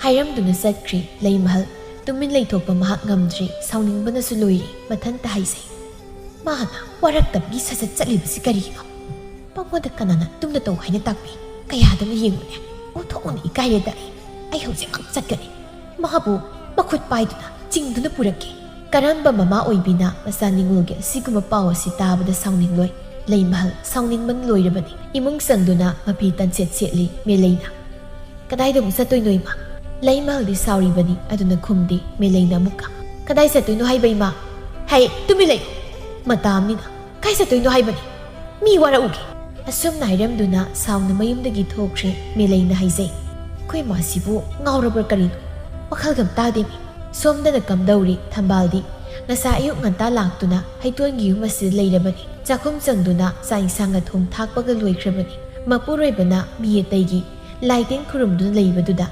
ꯍꯥꯏꯔꯝꯗꯨꯅ ꯆꯠꯈ꯭ꯔꯦ ꯂꯩꯃꯍꯜ꯫ ꯇꯨꯃꯤꯟ ꯂꯩꯊꯣꯛꯄ ꯃꯍꯥꯛ ꯉꯝꯗ꯭ꯔꯦ, ꯁꯥꯎꯅꯤꯡꯕꯅꯁꯨ ꯂꯣꯏꯔꯦ꯫ ꯃꯊꯟꯇ ꯍꯥꯏꯖꯩ, ꯃꯥꯅ ꯋꯥꯔꯛꯇꯕꯒꯤ ꯁꯠ ꯁꯠ ꯆꯠꯂꯤꯕꯁꯤ ꯀꯔꯤꯒꯤꯅꯣ? ꯃꯉꯣꯟꯗ ꯀꯅꯥꯅ ꯇꯨꯝꯅ ꯇꯧ ꯍꯥꯏꯅ ꯇꯥꯛꯄꯤ? ꯀꯌꯥꯗꯅ ꯌꯦꯡꯉꯨꯅꯦ, ꯑꯣꯟꯊꯣꯛꯅ ꯏꯀꯥꯏꯔꯦꯗ꯫ ꯑꯩ ꯑꯩ ꯍꯧꯖꯤꯛꯃꯛ ꯆꯠꯀꯅꯤ꯫ ꯃꯥꯕꯨ ꯃꯈꯨꯠ ꯄꯥꯏꯗꯨꯅ ꯆꯤꯡꯗꯨꯅ ꯄꯨꯔꯛꯀꯦ꯫ ꯀꯔꯝꯕ ꯃꯃꯥ ꯑꯣꯏꯕꯤꯅ ꯃꯆꯥ ꯅꯤꯉꯣꯜꯒꯤ ꯑꯁꯤꯒꯨꯝꯕ ꯄꯥꯎ ꯑꯁꯤ ꯇꯥꯕꯗ ꯁꯥꯎꯅꯤꯡꯂꯣꯏ? ꯂꯩꯃꯍꯜ ꯁꯥꯎꯅꯤꯡꯕꯅ ꯂꯣꯏꯔꯕꯅꯤ꯫ ꯏꯃꯨꯡ ꯆꯪꯗꯨꯅ ꯃꯐꯤ ꯇꯟꯁꯦꯠ ꯁꯦꯠꯂꯤ ꯃꯦꯂꯩꯅ꯫ "ꯀꯗꯥꯏꯗ ꯑꯃꯨꯛ ꯆꯠꯇꯣꯏꯅꯣ ꯏꯃꯥ?" ꯂꯩꯃꯍꯜꯗꯤ ꯁꯥꯎꯔꯤꯕꯅꯤ, ꯑꯗꯨꯅ ꯈꯨꯝꯗꯦ꯫ ꯃꯦꯂꯩꯅ ꯑꯃꯨꯛꯀ, "ꯀꯗꯥꯏ ꯆꯠꯇꯣꯏꯅꯣ ꯍꯥꯏꯕ ꯏꯃꯥ?" "ꯍꯩ, ꯇꯨꯃꯤꯟ ꯂꯩꯌꯨ꯫ ꯃꯇꯥꯝꯅꯤꯅ ꯀꯥꯏ ꯆꯠꯇꯣꯏꯅꯣ ꯍꯥꯏꯕꯅꯤ? ꯃꯤ ꯋꯥꯔꯛꯎꯒꯦ!" ꯑꯁꯨꯝꯅ ꯍꯥꯏꯔꯝꯗꯨꯅ ꯁꯥꯎꯅ ꯃꯌꯨꯝꯗꯒꯤ ꯊꯣꯛꯈ꯭ꯔꯦ꯫ ꯃꯦꯂꯩꯅ ꯍꯥꯏꯖꯩ, "ꯑꯩꯈꯣꯏ ꯃꯥꯁꯤꯕꯨ ꯉꯥꯎꯔꯕ꯭ꯔꯥ ꯀꯔꯤꯅꯣ? ꯋꯥꯈꯜꯒ ꯑꯝ ꯇꯥꯗꯦꯃꯤ!" ꯁꯣꯝꯗꯅ ꯀꯝꯗꯧꯔꯤ ꯊꯝꯕꯥꯜꯗꯤ? ꯉꯁꯥꯏ ꯑꯌꯨꯛ ꯉꯟꯇꯥ ꯂꯥꯛꯇꯨꯅ ꯍꯩꯇꯣꯟꯒꯤ ꯌꯨꯝ ꯑꯁꯤꯗ ꯂꯩꯔꯕꯅꯤ꯫ ꯆꯥꯛꯈꯨꯝ ꯆꯪꯗꯨꯅ ꯆꯥꯛ ꯏꯟꯁꯥꯡꯒ ꯊꯣꯡ ꯊꯥꯛꯄꯒ ꯂꯣꯏꯈ꯭ꯔꯕꯅꯤ꯫ ꯃꯄꯨꯔꯣꯏꯕꯅ ꯃꯤ ꯑꯇꯩꯒꯤ ꯂꯥꯏ ꯇꯤꯟ ꯈꯨꯔꯨꯝꯗꯨꯅ ꯂꯩꯕꯗꯨꯗ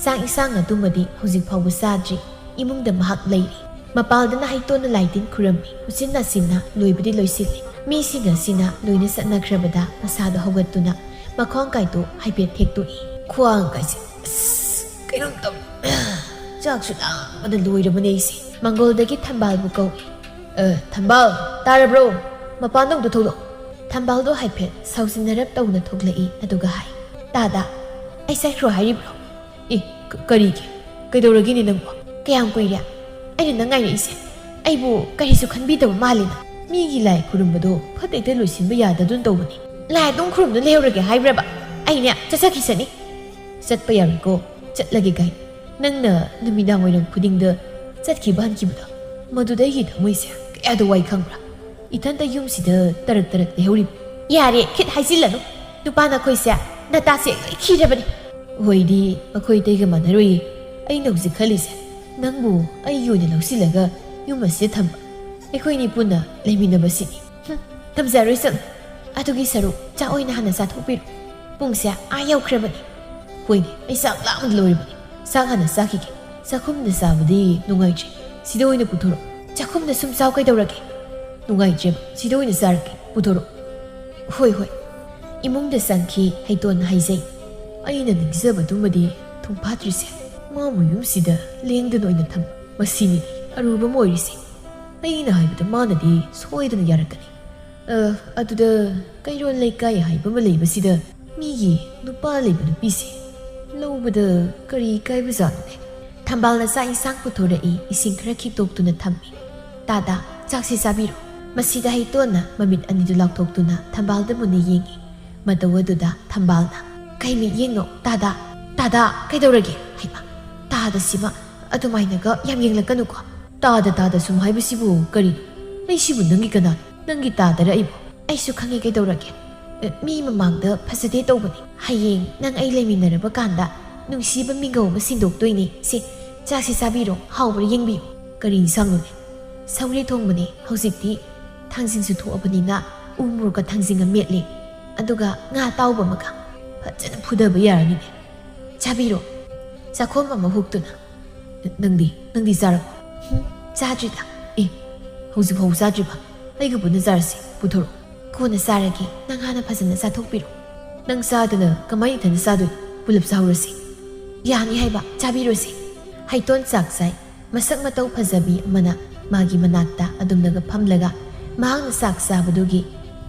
ꯆꯥꯛ ꯏꯟꯁꯥꯡ ꯑꯗꯨꯃꯗꯤ ꯍꯧꯖꯤꯛ ꯐꯥꯎꯕ ꯆꯥꯗ꯭ꯔꯤ꯫ ꯏꯃꯨꯡꯗ ꯃꯍꯥꯛ ꯂꯩꯔꯤ꯫ ꯃꯄꯥꯜꯗꯅ ꯍꯩꯇꯣꯟꯅ ꯂꯥꯏ ꯇꯤꯟ ꯈꯨꯔꯝꯃꯤ꯫ ꯎꯆꯤꯟ ꯅꯥꯆꯤꯟꯅ ꯂꯣꯏꯕꯗꯤ ꯂꯣꯏꯁꯤꯜꯂꯤ꯫ ꯃꯤꯁꯤꯡ ꯑꯁꯤꯅ ꯂꯣꯏꯅ ꯆꯠꯅꯈ꯭ꯔꯕꯗ ꯃꯁꯥꯗꯣ ꯍꯧꯒꯠꯇꯨꯅ ꯃꯈꯣꯡ ꯀꯥꯏꯗꯣ ꯍꯥꯏꯐꯦꯠ ꯊꯦꯛꯇꯣꯛꯏ꯫ ꯈ꯭ꯋꯥꯡ ꯀꯥꯏꯁꯦ ꯑꯁ, ꯀꯩꯅꯣꯝ ꯇꯧꯔꯦ꯫ ꯆꯥꯛꯁꯨ ꯂꯥꯝꯕꯅ ꯂꯣꯏꯔꯕꯅꯦ ꯑꯩꯁꯦ꯫ ꯃꯪꯒꯣꯜꯗꯒꯤ ꯊꯝꯕꯥꯜꯕꯨ ꯀꯧꯏ꯫ "ꯑ, ꯊꯝꯕꯥꯜ, ꯇꯥꯔꯕ꯭ꯔꯣ? ꯃꯄꯥꯟꯗ ꯑꯃꯨꯛꯇ ꯊꯣꯛꯂꯛꯑꯣ꯫" ꯊꯝꯕꯥꯜꯗꯣ ꯍꯥꯏꯐꯦꯠ ꯁꯥꯎꯖꯤꯟꯅꯔꯞ ꯇꯧꯅ ꯊꯣꯛꯂꯛꯏ, ꯑꯗꯨꯒ ꯍꯥꯏ, "ꯇꯥꯗ, ꯑꯩ ꯆꯠꯈ꯭ꯔꯣ ꯍꯥꯏꯔꯤꯕ꯭ꯔꯣ?" "ꯑꯦ, ꯀ-, ꯀꯔꯤꯒꯤ? ꯀꯩꯗꯧꯔꯒꯦꯅꯦ ꯅꯪꯕꯣ?" "ꯀꯌꯥꯝ ꯀꯨꯏꯔꯦ ꯑꯩꯅ ꯅꯪ ꯉꯥꯏꯔꯛꯏꯁꯦ? ꯑꯩꯕꯨ ꯀꯔꯤꯁꯨ ꯈꯟꯕꯤꯗꯕ ꯃꯥꯜꯂꯤꯅ?" "ꯃꯤꯒꯤ ꯂꯥꯏ ꯈꯨꯔꯨꯝꯕꯗꯣ ꯐꯠꯇ ꯍꯦꯛꯇ ꯂꯣꯏꯁꯤꯟꯕ ꯌꯥꯗꯗꯨꯅ ꯇꯧꯕꯅꯤ꯫ ꯂꯥꯏ ꯑꯗꯨꯝ ꯈꯨꯔꯨꯝꯗꯨꯅ ꯂꯩꯍꯧꯔꯒꯦ ꯍꯥꯏꯕ꯭ꯔꯕ? ꯑꯩꯅꯦ ꯆꯠꯆꯈꯤꯁꯅꯤ꯫" "ꯆꯠꯄ ꯌꯥꯔꯣꯏꯀꯣ, ꯆꯠꯂꯒꯦ ꯀꯥꯏꯅ꯫ ꯅꯪꯅ ꯅꯨꯃꯤꯗꯥꯡ ꯋꯥꯏꯔꯝ ꯈꯨꯗꯤꯡꯗ ꯆꯠꯈꯤꯕ ꯍꯟꯈꯤꯕꯗꯣ, ꯃꯗꯨꯗ ꯑꯩꯒꯤ ꯊꯃꯣꯏꯁꯦ ꯀꯌꯥꯗ ꯋꯥꯏ ꯈꯪꯕ꯭ꯔꯥ? ꯏꯊꯟꯇ ꯌꯨꯝꯁꯤꯗ ꯇꯔꯛ ꯇꯔꯛ ꯂꯩꯍꯧꯔꯤꯕ꯫ ꯌꯥꯔꯦ, ꯈꯤꯠ ꯍꯥꯏꯖꯤꯜꯂꯅꯨ꯫ ꯅꯨꯄꯥ ꯅꯈꯣꯏꯁꯦ ꯅꯇꯥꯁꯦ ꯂꯣꯏ ꯈꯤꯔꯕꯅꯤ꯫ ꯍꯣꯏꯗꯤ, ꯑꯩꯈꯣꯏ ꯑꯇꯩꯒ ꯃꯥꯟꯅꯔꯣꯏꯌꯦ꯫ ꯑꯩꯅ ꯍꯧꯖꯤꯛ ꯈꯜꯂꯤꯁꯦ, ꯅꯪꯕꯨ ꯑꯩꯒꯤ ꯑꯣꯏꯅ ꯂꯧꯁꯤꯜꯂꯒ ꯌꯨꯝ ꯑꯁꯤꯗ ꯊꯝꯕ, ꯑꯩꯈꯣꯏꯅꯤ ꯄꯨꯟꯅ ꯂꯩꯃꯤꯟꯅꯕꯁꯤꯅꯤ꯫ ꯍꯨꯝ, ꯊꯝꯖꯔꯣꯏ ꯆꯠꯂꯨ꯫ ꯑꯗꯨꯒꯤ ꯁꯔꯨꯛ ꯆꯥꯛ ꯑꯣꯏꯅ ꯍꯥꯟꯅ ꯆꯥꯊꯣꯛꯄꯤꯔꯣ꯫ ꯄꯨꯡꯁꯦ ꯑꯥ ꯌꯧꯈ꯭ꯔꯕꯅꯤ꯫ ꯍꯣꯏꯅꯦ, ꯑꯩ ꯆꯥꯛ ꯂꯥꯝꯕꯗ ꯂꯣꯏꯔꯕꯅꯤ꯫ ꯆꯥꯛ ꯍꯥꯟꯅ ꯆꯥꯈꯤꯒꯦ꯫ ꯆꯥꯛꯈꯨꯝꯗ ꯆꯥꯕꯗꯤ ꯅꯨꯡꯉꯥꯏꯇ꯭ꯔꯦ꯫ ꯁꯤꯗ ꯑꯣꯏꯅ ꯄꯨꯊꯣꯔꯛꯑꯣ꯫ ꯆꯥꯛꯈꯨꯝꯗ ꯁꯨꯝ ꯆꯥꯎ ꯀꯩꯗꯧꯔꯒꯦ? ꯅꯨꯡꯉꯥꯏꯇ꯭ꯔꯦꯕ꯫ ꯁꯤꯗ ꯑꯣꯏꯅ ꯆꯥꯔꯒꯦ꯫ ꯄꯨꯊꯣꯔꯛꯑꯣ꯫ ꯍꯣꯏ, ꯍꯣꯏ꯫ ꯏꯃꯨꯡꯗ ꯆꯪꯈꯤ ꯍꯩꯇꯣꯟꯅ ꯍꯥꯏꯖꯩ꯫ ꯑꯩꯅ ꯅꯤꯡꯖꯕꯗꯨꯃꯗꯤ ꯊꯨꯡꯐꯥꯠꯇ꯭ꯔꯤꯁꯦ꯫ ꯃꯥꯕꯨ ꯌꯨꯝꯁꯤꯗ ꯂꯦꯡꯗꯅ ꯑꯣꯏꯅ ꯊꯝ꯫ ꯃꯁꯤꯅꯤ ꯑꯔꯨꯕ ꯑꯃ ꯑꯣꯏꯔꯤꯁꯦ꯫ ꯑꯩꯅ ꯍꯥꯏꯕꯗ ꯃꯥꯅꯗꯤ ꯁꯣꯏꯗꯅ ꯌꯥꯔꯛꯀꯅꯤ꯫ ꯑ, ꯑꯗꯨꯗ ꯀꯩꯔꯣꯜ ꯂꯩꯀꯥꯏ ꯍꯥꯏꯕ ꯑꯃ ꯂꯩꯕꯁꯤꯗ ꯃꯤꯒꯤ ꯅꯨꯄꯥ ꯂꯩꯕ ꯅꯨꯄꯤꯁꯦ ꯂꯧꯕꯗ ꯀꯔꯤ ꯀꯥꯏꯕꯖꯥꯠꯅꯣꯅꯦ? ꯊꯝꯕꯥꯜꯅ ꯆꯥꯛ ꯏꯟꯁꯥꯡ ꯄꯨꯊꯣꯔꯛꯏ, ꯏꯁꯤꯡ ꯈꯔ ꯈꯤꯛꯇꯣꯛꯇꯨꯅ ꯊꯝꯃꯤ꯫ "ꯇꯥꯗ, ꯆꯥꯛꯁꯤ ꯆꯥꯕꯤꯔꯣ꯫" ꯃꯁꯤꯗ ꯍꯩꯇꯣꯟꯅ ꯃꯃꯤꯠ ꯑꯅꯤꯗꯨ ꯂꯥꯎꯊꯣꯛꯇꯨꯅ ꯊꯝꯕꯥꯜꯗ ꯃꯨꯟꯅ ꯌꯦꯡꯉꯤ꯫ ꯃꯇꯧ ꯑꯗꯨꯗ ꯊꯝꯕꯥꯜꯅ, "ꯀꯩ ꯃꯤꯠꯌꯦꯡꯅꯣ, ꯇꯥꯗ? ꯇꯥꯗ, ꯀꯩꯗꯧꯔꯒꯦ?" ꯍꯩꯃꯥ, ꯇꯥꯗꯁꯤꯃ ꯑꯗꯨꯃꯥꯏꯅꯒ ꯌꯥꯝ ꯌꯦꯡꯂꯛꯀꯅꯨꯀꯣ꯫ "ꯇꯥꯗ, ꯇꯥꯗ ꯁꯨꯝ ꯍꯥꯏꯕꯁꯤꯕꯨ ꯀꯔꯤꯅꯣ? ꯑꯩꯁꯤꯕꯨ ꯅꯪꯒꯤ ꯀꯅꯥꯅꯣ? ꯅꯪꯒꯤ ꯇꯥꯗꯔ ꯑꯩꯕꯨ?" "ꯑꯩꯁꯨ ꯈꯪꯉꯦ, ꯀꯩꯗꯧꯔꯒꯦ? ꯑꯦ, ꯃꯤ ꯃꯃꯥꯡꯗ ꯐꯖꯗꯦ ꯇꯧꯕꯅꯤ꯫ ꯍꯌꯦꯡ ꯅꯪ ꯑꯩ ꯂꯩꯃꯤꯟꯅꯔꯕ ꯀꯥꯟꯗ ꯅꯨꯡꯁꯤꯕ ꯃꯤꯡꯒꯧ ꯑꯃ ꯁꯤꯟꯗꯣꯛꯇꯣꯏꯅꯤ꯫ ꯁꯦ, ꯆꯥꯛꯁꯤ ꯆꯥꯕꯤꯔꯣ, ꯍꯥꯎꯕ꯭ꯔꯥ ꯌꯦꯡꯕꯤꯌꯨ꯫" "ꯀꯔꯤ ꯏꯟꯁꯥꯡꯅꯣꯅꯦ?" "ꯁꯧꯒ꯭ꯔꯤ ꯊꯣꯡꯕꯅꯦ꯫ ꯍꯧꯖꯤꯛꯇꯤ ꯊꯥꯡꯖꯤꯡꯁꯨ ꯊꯣꯛꯑꯕꯅꯤꯅ ꯎ ꯃꯣꯔꯣꯛꯀ ꯊꯥꯡꯖꯤꯡꯒ ꯃꯦꯠꯂꯦ꯫ ꯑꯗꯨꯒ ꯉꯥ ꯑꯇꯥꯎꯕ ꯑꯃꯒ꯫ ꯐꯖꯅ ꯐꯨꯗꯕ ꯌꯥꯔꯅꯤꯅꯦ꯫ ꯆꯥꯕꯤꯔꯣ꯫" ꯆꯥꯛꯈꯣꯝ ꯑꯃ ꯍꯨꯛꯇꯨꯅ, "ꯅꯪꯗꯤ, ꯅꯪꯗꯤ ꯆꯥꯔꯕꯣ?" "ꯍꯨꯝ, ꯆꯥꯗ꯭ꯔꯤꯗ꯫" "ꯑꯦ, ꯍꯧꯖꯤꯛ ꯐꯥꯎꯕ ꯆꯥꯗ꯭ꯔꯤꯕ? ꯑꯩꯒ ꯄꯨꯟꯅ ꯆꯥꯔꯁꯤ, ꯄꯨꯊꯣꯔꯛꯑꯣ꯫" "ꯀꯣꯟꯅ ꯆꯥꯔꯒꯦ, ꯅꯪ ꯍꯥꯟꯅ ꯐꯖꯅ ꯆꯥꯊꯣꯛꯄꯤꯔꯣ꯫" "ꯅꯪ ꯆꯥꯗꯅ ꯀꯃꯥꯏꯅ ꯏꯊꯟꯇ ꯆꯥꯗꯣꯏꯅꯣ? ꯄꯨꯂꯞ ꯆꯥꯍꯧꯔꯁꯤ꯫" "ꯌꯥꯅꯤ ꯍꯥꯏꯕ, ꯆꯥꯕꯤꯔꯣꯁꯤ꯫" ꯍꯩꯇꯣꯟ ꯆꯥꯛ ꯆꯥꯏ꯫ ꯃꯁꯛ ꯃꯇꯧ ꯐꯖꯕꯤ ꯑꯃꯅ ꯃꯥꯒꯤ ꯃꯅꯥꯛꯇ ꯑꯗꯨꯝꯅꯒ ꯐꯝꯂꯒ ꯃꯍꯥꯛꯅ ꯆꯥꯛ ꯆꯥꯕꯗꯨꯒꯤ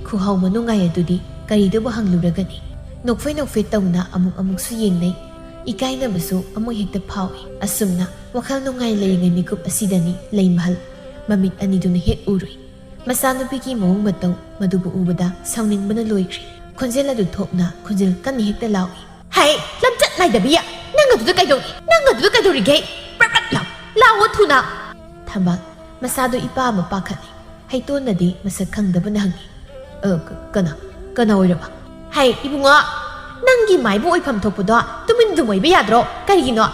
ꯈꯨꯍꯥꯎ ꯃꯅꯨꯡꯉꯥꯏ ꯑꯗꯨꯗꯤ ꯀꯔꯤꯗꯕꯨ ꯍꯪꯂꯨꯔꯒꯅꯤ? ꯅꯣꯛꯐꯦ ꯅꯣꯛꯐꯦ ꯇꯧꯅ ꯑꯃꯨꯛ ꯑꯃꯨꯛꯁꯨ ꯌꯦꯡꯅꯩ꯫ ꯏꯀꯥꯏꯅꯕꯁꯨ ꯑꯃꯨꯛ ꯍꯦꯛꯇ ꯐꯥꯎꯏ꯫ ꯑꯁꯨꯝꯅ ꯋꯥꯈꯜ ꯅꯨꯡꯉꯥꯏ ꯂꯩꯔꯤꯉꯩ ꯃꯤꯀꯨꯞ ꯑꯁꯤꯗꯅꯤ ꯂꯩꯃꯍꯜ ꯃꯃꯤꯠ ꯑꯅꯤꯗꯨꯅ ꯍꯦꯛ ꯎꯔꯨꯏ꯫ ꯃꯆꯥꯅꯨꯄꯤꯒꯤ ꯃꯑꯣꯡ ꯃꯇꯧ ꯃꯗꯨꯕꯨ ꯎꯕꯗ ꯁꯥꯎꯅꯤꯡꯕꯅ ꯂꯣꯏꯈ꯭ꯔꯦ꯫ ꯈꯣꯟꯖꯦꯜ ꯑꯗꯨ ꯊꯣꯛꯅ ꯈꯣꯟꯖꯦꯜ ꯀꯟꯅ ꯍꯦꯛꯇ ꯂꯥꯎꯏ꯫ "ꯍꯩ, ꯂꯝꯆꯠ ꯅꯥꯏꯗꯕꯤ! ꯅꯪ ꯑꯗꯨꯗ ꯀꯩꯗꯧꯔꯤ? ꯅꯪ ꯑꯗꯨꯗ ꯀꯩꯗꯧꯔꯤꯒꯦ? ꯄ꯭ꯔꯞ ꯄ꯭ꯔꯞ ꯂꯥꯎ! ꯂꯥꯎꯑꯣ ꯊꯨꯅ!" ꯊꯝꯕꯥꯜ ꯃꯁꯥꯗꯨ ꯏꯄꯥ ꯑꯃ ꯄꯥꯈꯠꯂꯤ꯫ ꯍꯩꯇꯣꯟꯅꯗꯤ ꯃꯁꯛ ꯈꯪꯗꯕꯅ ꯍꯪꯉꯤ꯫ "ꯑ, ꯀ-, ꯀꯅꯥ? ꯀꯅꯥ ꯑꯣꯏꯔꯕ?" "ꯍꯩ, ꯏꯕꯨꯡꯉꯣ, ꯅꯪꯒꯤ ꯃꯥꯏꯕꯨ ꯑꯣꯏꯐꯝ ꯊꯣꯛꯄꯗꯣ ꯇꯨꯃꯤꯟ ꯑꯗꯨꯝ ꯑꯣꯏꯕ ꯌꯥꯗ꯭ꯔꯣ? ꯀꯔꯤꯒꯤꯅꯣ?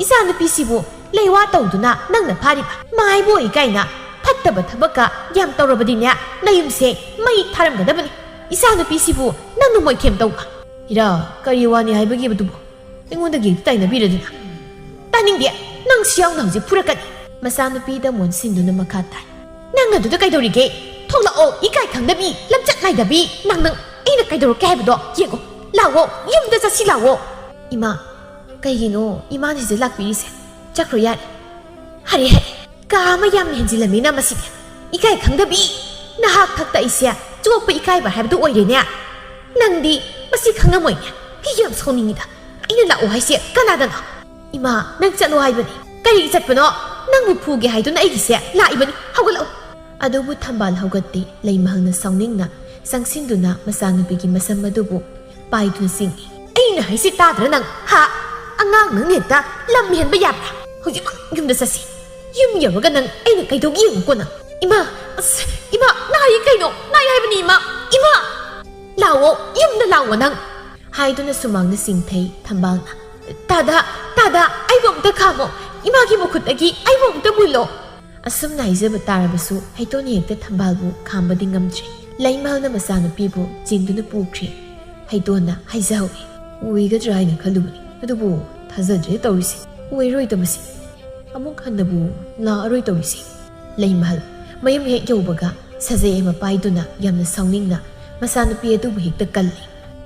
ꯏꯆꯥꯅꯨꯄꯤꯁꯤꯕꯨ ꯂꯩꯋꯥ ꯇꯧꯗꯨꯅ ꯅꯪꯅ ꯐꯥꯔꯤꯕ? ꯃꯥꯏꯕꯨ ꯑꯣꯏ ꯀꯥꯏꯅ ꯐꯠꯇꯕ ꯊꯕꯛꯀ ꯌꯥꯝ ꯇꯧꯔꯕꯗꯤꯅꯦ, ꯅꯌꯨꯝꯁꯦ ꯃꯩ ꯊꯥꯔꯝꯒꯗꯕꯅꯤ꯫ ꯏꯆꯥꯅꯨꯄꯤꯁꯤꯕꯨ ꯅꯪꯅ ꯃꯣꯏꯊꯦꯝ ꯇꯧꯕ?" "ꯏꯔꯥ, ꯀꯔꯤ ꯋꯥꯅꯤ ꯍꯥꯏꯕꯒꯤꯕꯗꯨꯕꯨ? ꯑꯩꯉꯣꯟꯗꯒꯤ ꯍꯦꯛꯇ ꯇꯥꯏꯅꯕꯤꯔꯗꯅ?" "ꯇꯥꯅꯤꯡꯗꯦ, ꯅꯪ ꯁꯤ ꯌꯥꯎꯅ ꯍꯧꯖꯤꯛ ꯐꯨꯔꯛꯀꯅꯤ꯫" ꯃꯆꯥꯅꯨꯄꯤꯗ ꯃꯣꯟꯁꯤꯟꯗꯨꯅ ꯃꯈꯥ ꯇꯥꯏ꯫ "ꯅꯪ ꯑꯗꯨꯗ ꯀꯩꯗꯧꯔꯤꯒꯦ? ꯊꯣꯛꯂꯛꯑꯣ, ꯏꯀꯥꯏ ꯈꯪꯗꯕꯤ, ꯂꯝꯆꯠ ꯅꯥꯏꯗꯕꯤ꯫ ꯅꯪ, ꯅꯪ ꯑꯩꯅ ꯀꯩꯗꯧꯔꯛꯀꯦ ꯍꯥꯏꯕꯗꯣ ꯌꯦꯡꯉꯣ꯫ ꯂꯥꯛꯑꯣ, ꯌꯨꯝꯗ ꯆꯠꯁꯤ ꯂꯥꯛꯑꯣ꯫" "ꯏꯃꯥ, ꯀꯩꯒꯤꯅꯣ ꯏꯃꯥꯅ ꯁꯤꯗ ꯂꯥꯛꯄꯤꯔꯤꯁꯦ? ꯆꯠꯈ꯭ꯔꯣ ꯌꯥꯔꯦ꯫" "ꯍꯔꯦ, ꯍꯔꯦ, ꯀꯥ ꯑꯃ ꯌꯥꯝꯅ ꯍꯦꯟꯖꯤꯜꯂꯝꯃꯤꯅ ꯃꯁꯤꯗꯤ꯫ ꯏꯀꯥꯏ ꯈꯪꯗꯕꯤ, ꯅꯍꯥꯛ ꯊꯛꯇ ꯑꯩꯁꯦ ꯆꯣꯞꯄ ꯏꯀꯥꯏꯕ ꯍꯥꯏꯕꯗꯨ ꯑꯣꯏꯔꯦꯅꯦ꯫ ꯅꯪꯗꯤ ꯃꯁꯤ ꯈꯪꯉꯝꯃꯣꯏꯅꯦ꯫ ꯑꯩ ꯌꯥꯝ ꯁꯥꯎꯅꯤꯡꯉꯤꯗ꯫ ꯑꯩꯅ ꯂꯥꯛꯑꯣ ꯍꯥꯏꯁꯦ ꯀꯅꯥꯗꯅꯣ?" "ꯏꯃꯥ, ꯅꯪ ꯆꯠꯂꯣ ꯍꯥꯏꯕꯅꯤ꯫ ꯀꯔꯤꯒꯤ ꯆꯠꯄꯅꯣ? ꯅꯪꯕꯨ ꯐꯨꯒꯦ ꯍꯥꯏꯗꯨꯅ ꯑꯩꯒꯤꯁꯦ ꯂꯥꯛꯏꯕꯅꯤ꯫ ꯍꯧꯒꯠꯂꯛꯑꯣ꯫" ꯑꯗꯨꯕꯨ ꯊꯝꯕꯥꯜ ꯍꯧꯒꯠꯇꯦ꯫ ꯂꯩꯃꯍꯜꯅ ꯁꯥꯎꯅꯤꯡꯅ ꯆꯪꯁꯤꯟꯗꯨꯅ ꯃꯆꯥꯅꯨꯄꯤꯒꯤ ꯃꯁꯝ ꯑꯗꯨꯕꯨ ꯄꯥꯏꯗꯨꯅ ꯆꯤꯡꯏ꯫ "ꯑꯩꯅ ꯍꯥꯏꯁꯤ ꯇꯥꯗ꯭ꯔ ꯅꯪ? ꯍꯥ? ꯑꯉꯥꯡ ꯅꯪ ꯍꯦꯛꯇ ꯂꯝ ꯍꯦꯟꯕ ꯌꯥꯕ꯭ꯔꯥ? ꯍꯧꯖꯤꯛꯃꯛ ꯌꯨꯝꯗ ꯆꯠꯁꯤ꯫ ꯌꯨꯝ ꯌꯧꯔꯒ ꯅꯪ ꯑꯩꯅ ꯀꯩꯗꯧꯒꯦ ꯌꯦꯡꯉꯨꯀꯣ ꯅꯪ꯫" "ꯏꯃꯥ, ꯑꯁ, ꯏꯃꯥ, ꯅꯥꯏ ꯀꯩꯅꯣ? ꯅꯥꯏ ꯍꯥꯏꯕꯅꯤ ꯏꯃꯥ꯫ ꯏꯃꯥ! ꯂꯥꯛꯑꯣ, ꯌꯨꯝꯗ ꯂꯥꯛꯑꯣ ꯅꯪ!" ꯍꯥꯏꯗꯨꯅ ꯁꯨꯃꯥꯡꯗ ꯆꯤꯡꯊꯩ ꯊꯝꯕꯥꯜꯅ꯫ "ꯇꯥꯗ, ꯇꯥꯗ, ꯑꯩꯕꯨ ꯑꯝꯇ ꯈꯥꯝꯃꯣ꯫ ꯏꯃꯥꯒꯤ ꯃꯈꯨꯠꯇꯒꯤ ꯑꯩꯕꯨ ꯑꯝꯇ ꯃꯨꯜꯂꯣ꯫" ꯑꯁꯨꯝꯅ ꯍꯥꯏꯖꯕ ꯇꯥꯔꯕꯁꯨ ꯍꯩꯇꯣꯟꯅ ꯍꯦꯛꯇ ꯊꯝꯕꯥꯜꯕꯨ ꯈꯥꯝꯕꯗꯤ ꯉꯝꯗ꯭ꯔꯦ꯫ ꯂꯩꯃꯍꯜꯅ ꯃꯆꯥꯅꯨꯄꯤꯕꯨ ꯆꯦꯟꯗꯨꯅ ꯄꯨꯈ꯭ꯔꯦ꯫ ꯍꯩꯇꯣꯟꯅ ꯍꯥꯏꯖꯍꯧꯏ꯫ "ꯑꯣꯏꯒꯗ꯭ꯔꯥ ꯍꯥꯏꯅ ꯈꯜꯂꯨꯕꯅꯤ, ꯑꯗꯨꯕꯨ ꯊꯥꯖꯗ꯭ꯔꯦ ꯇꯧꯔꯤꯁꯦ꯫ ꯑꯣꯏꯔꯣꯏꯗꯕꯁꯤ꯫ ꯑꯃꯨꯛ ꯍꯟꯅꯕꯨ ꯂꯥꯛꯑꯔꯣꯏ ꯇꯧꯔꯤꯁꯦ꯫" ꯂꯩꯃꯍꯜ ꯃꯌꯨꯝ ꯍꯦꯛ ꯌꯧꯕꯒ ꯁꯖꯩ ꯑꯃ ꯄꯥꯏꯗꯨꯅ ꯌꯥꯝꯅ ꯁꯥꯎꯅꯤꯡꯅ ꯃꯆꯥꯅꯨꯄꯤ ꯑꯗꯨꯕꯨ ꯍꯦꯛꯇ ꯀꯜꯂꯤ꯫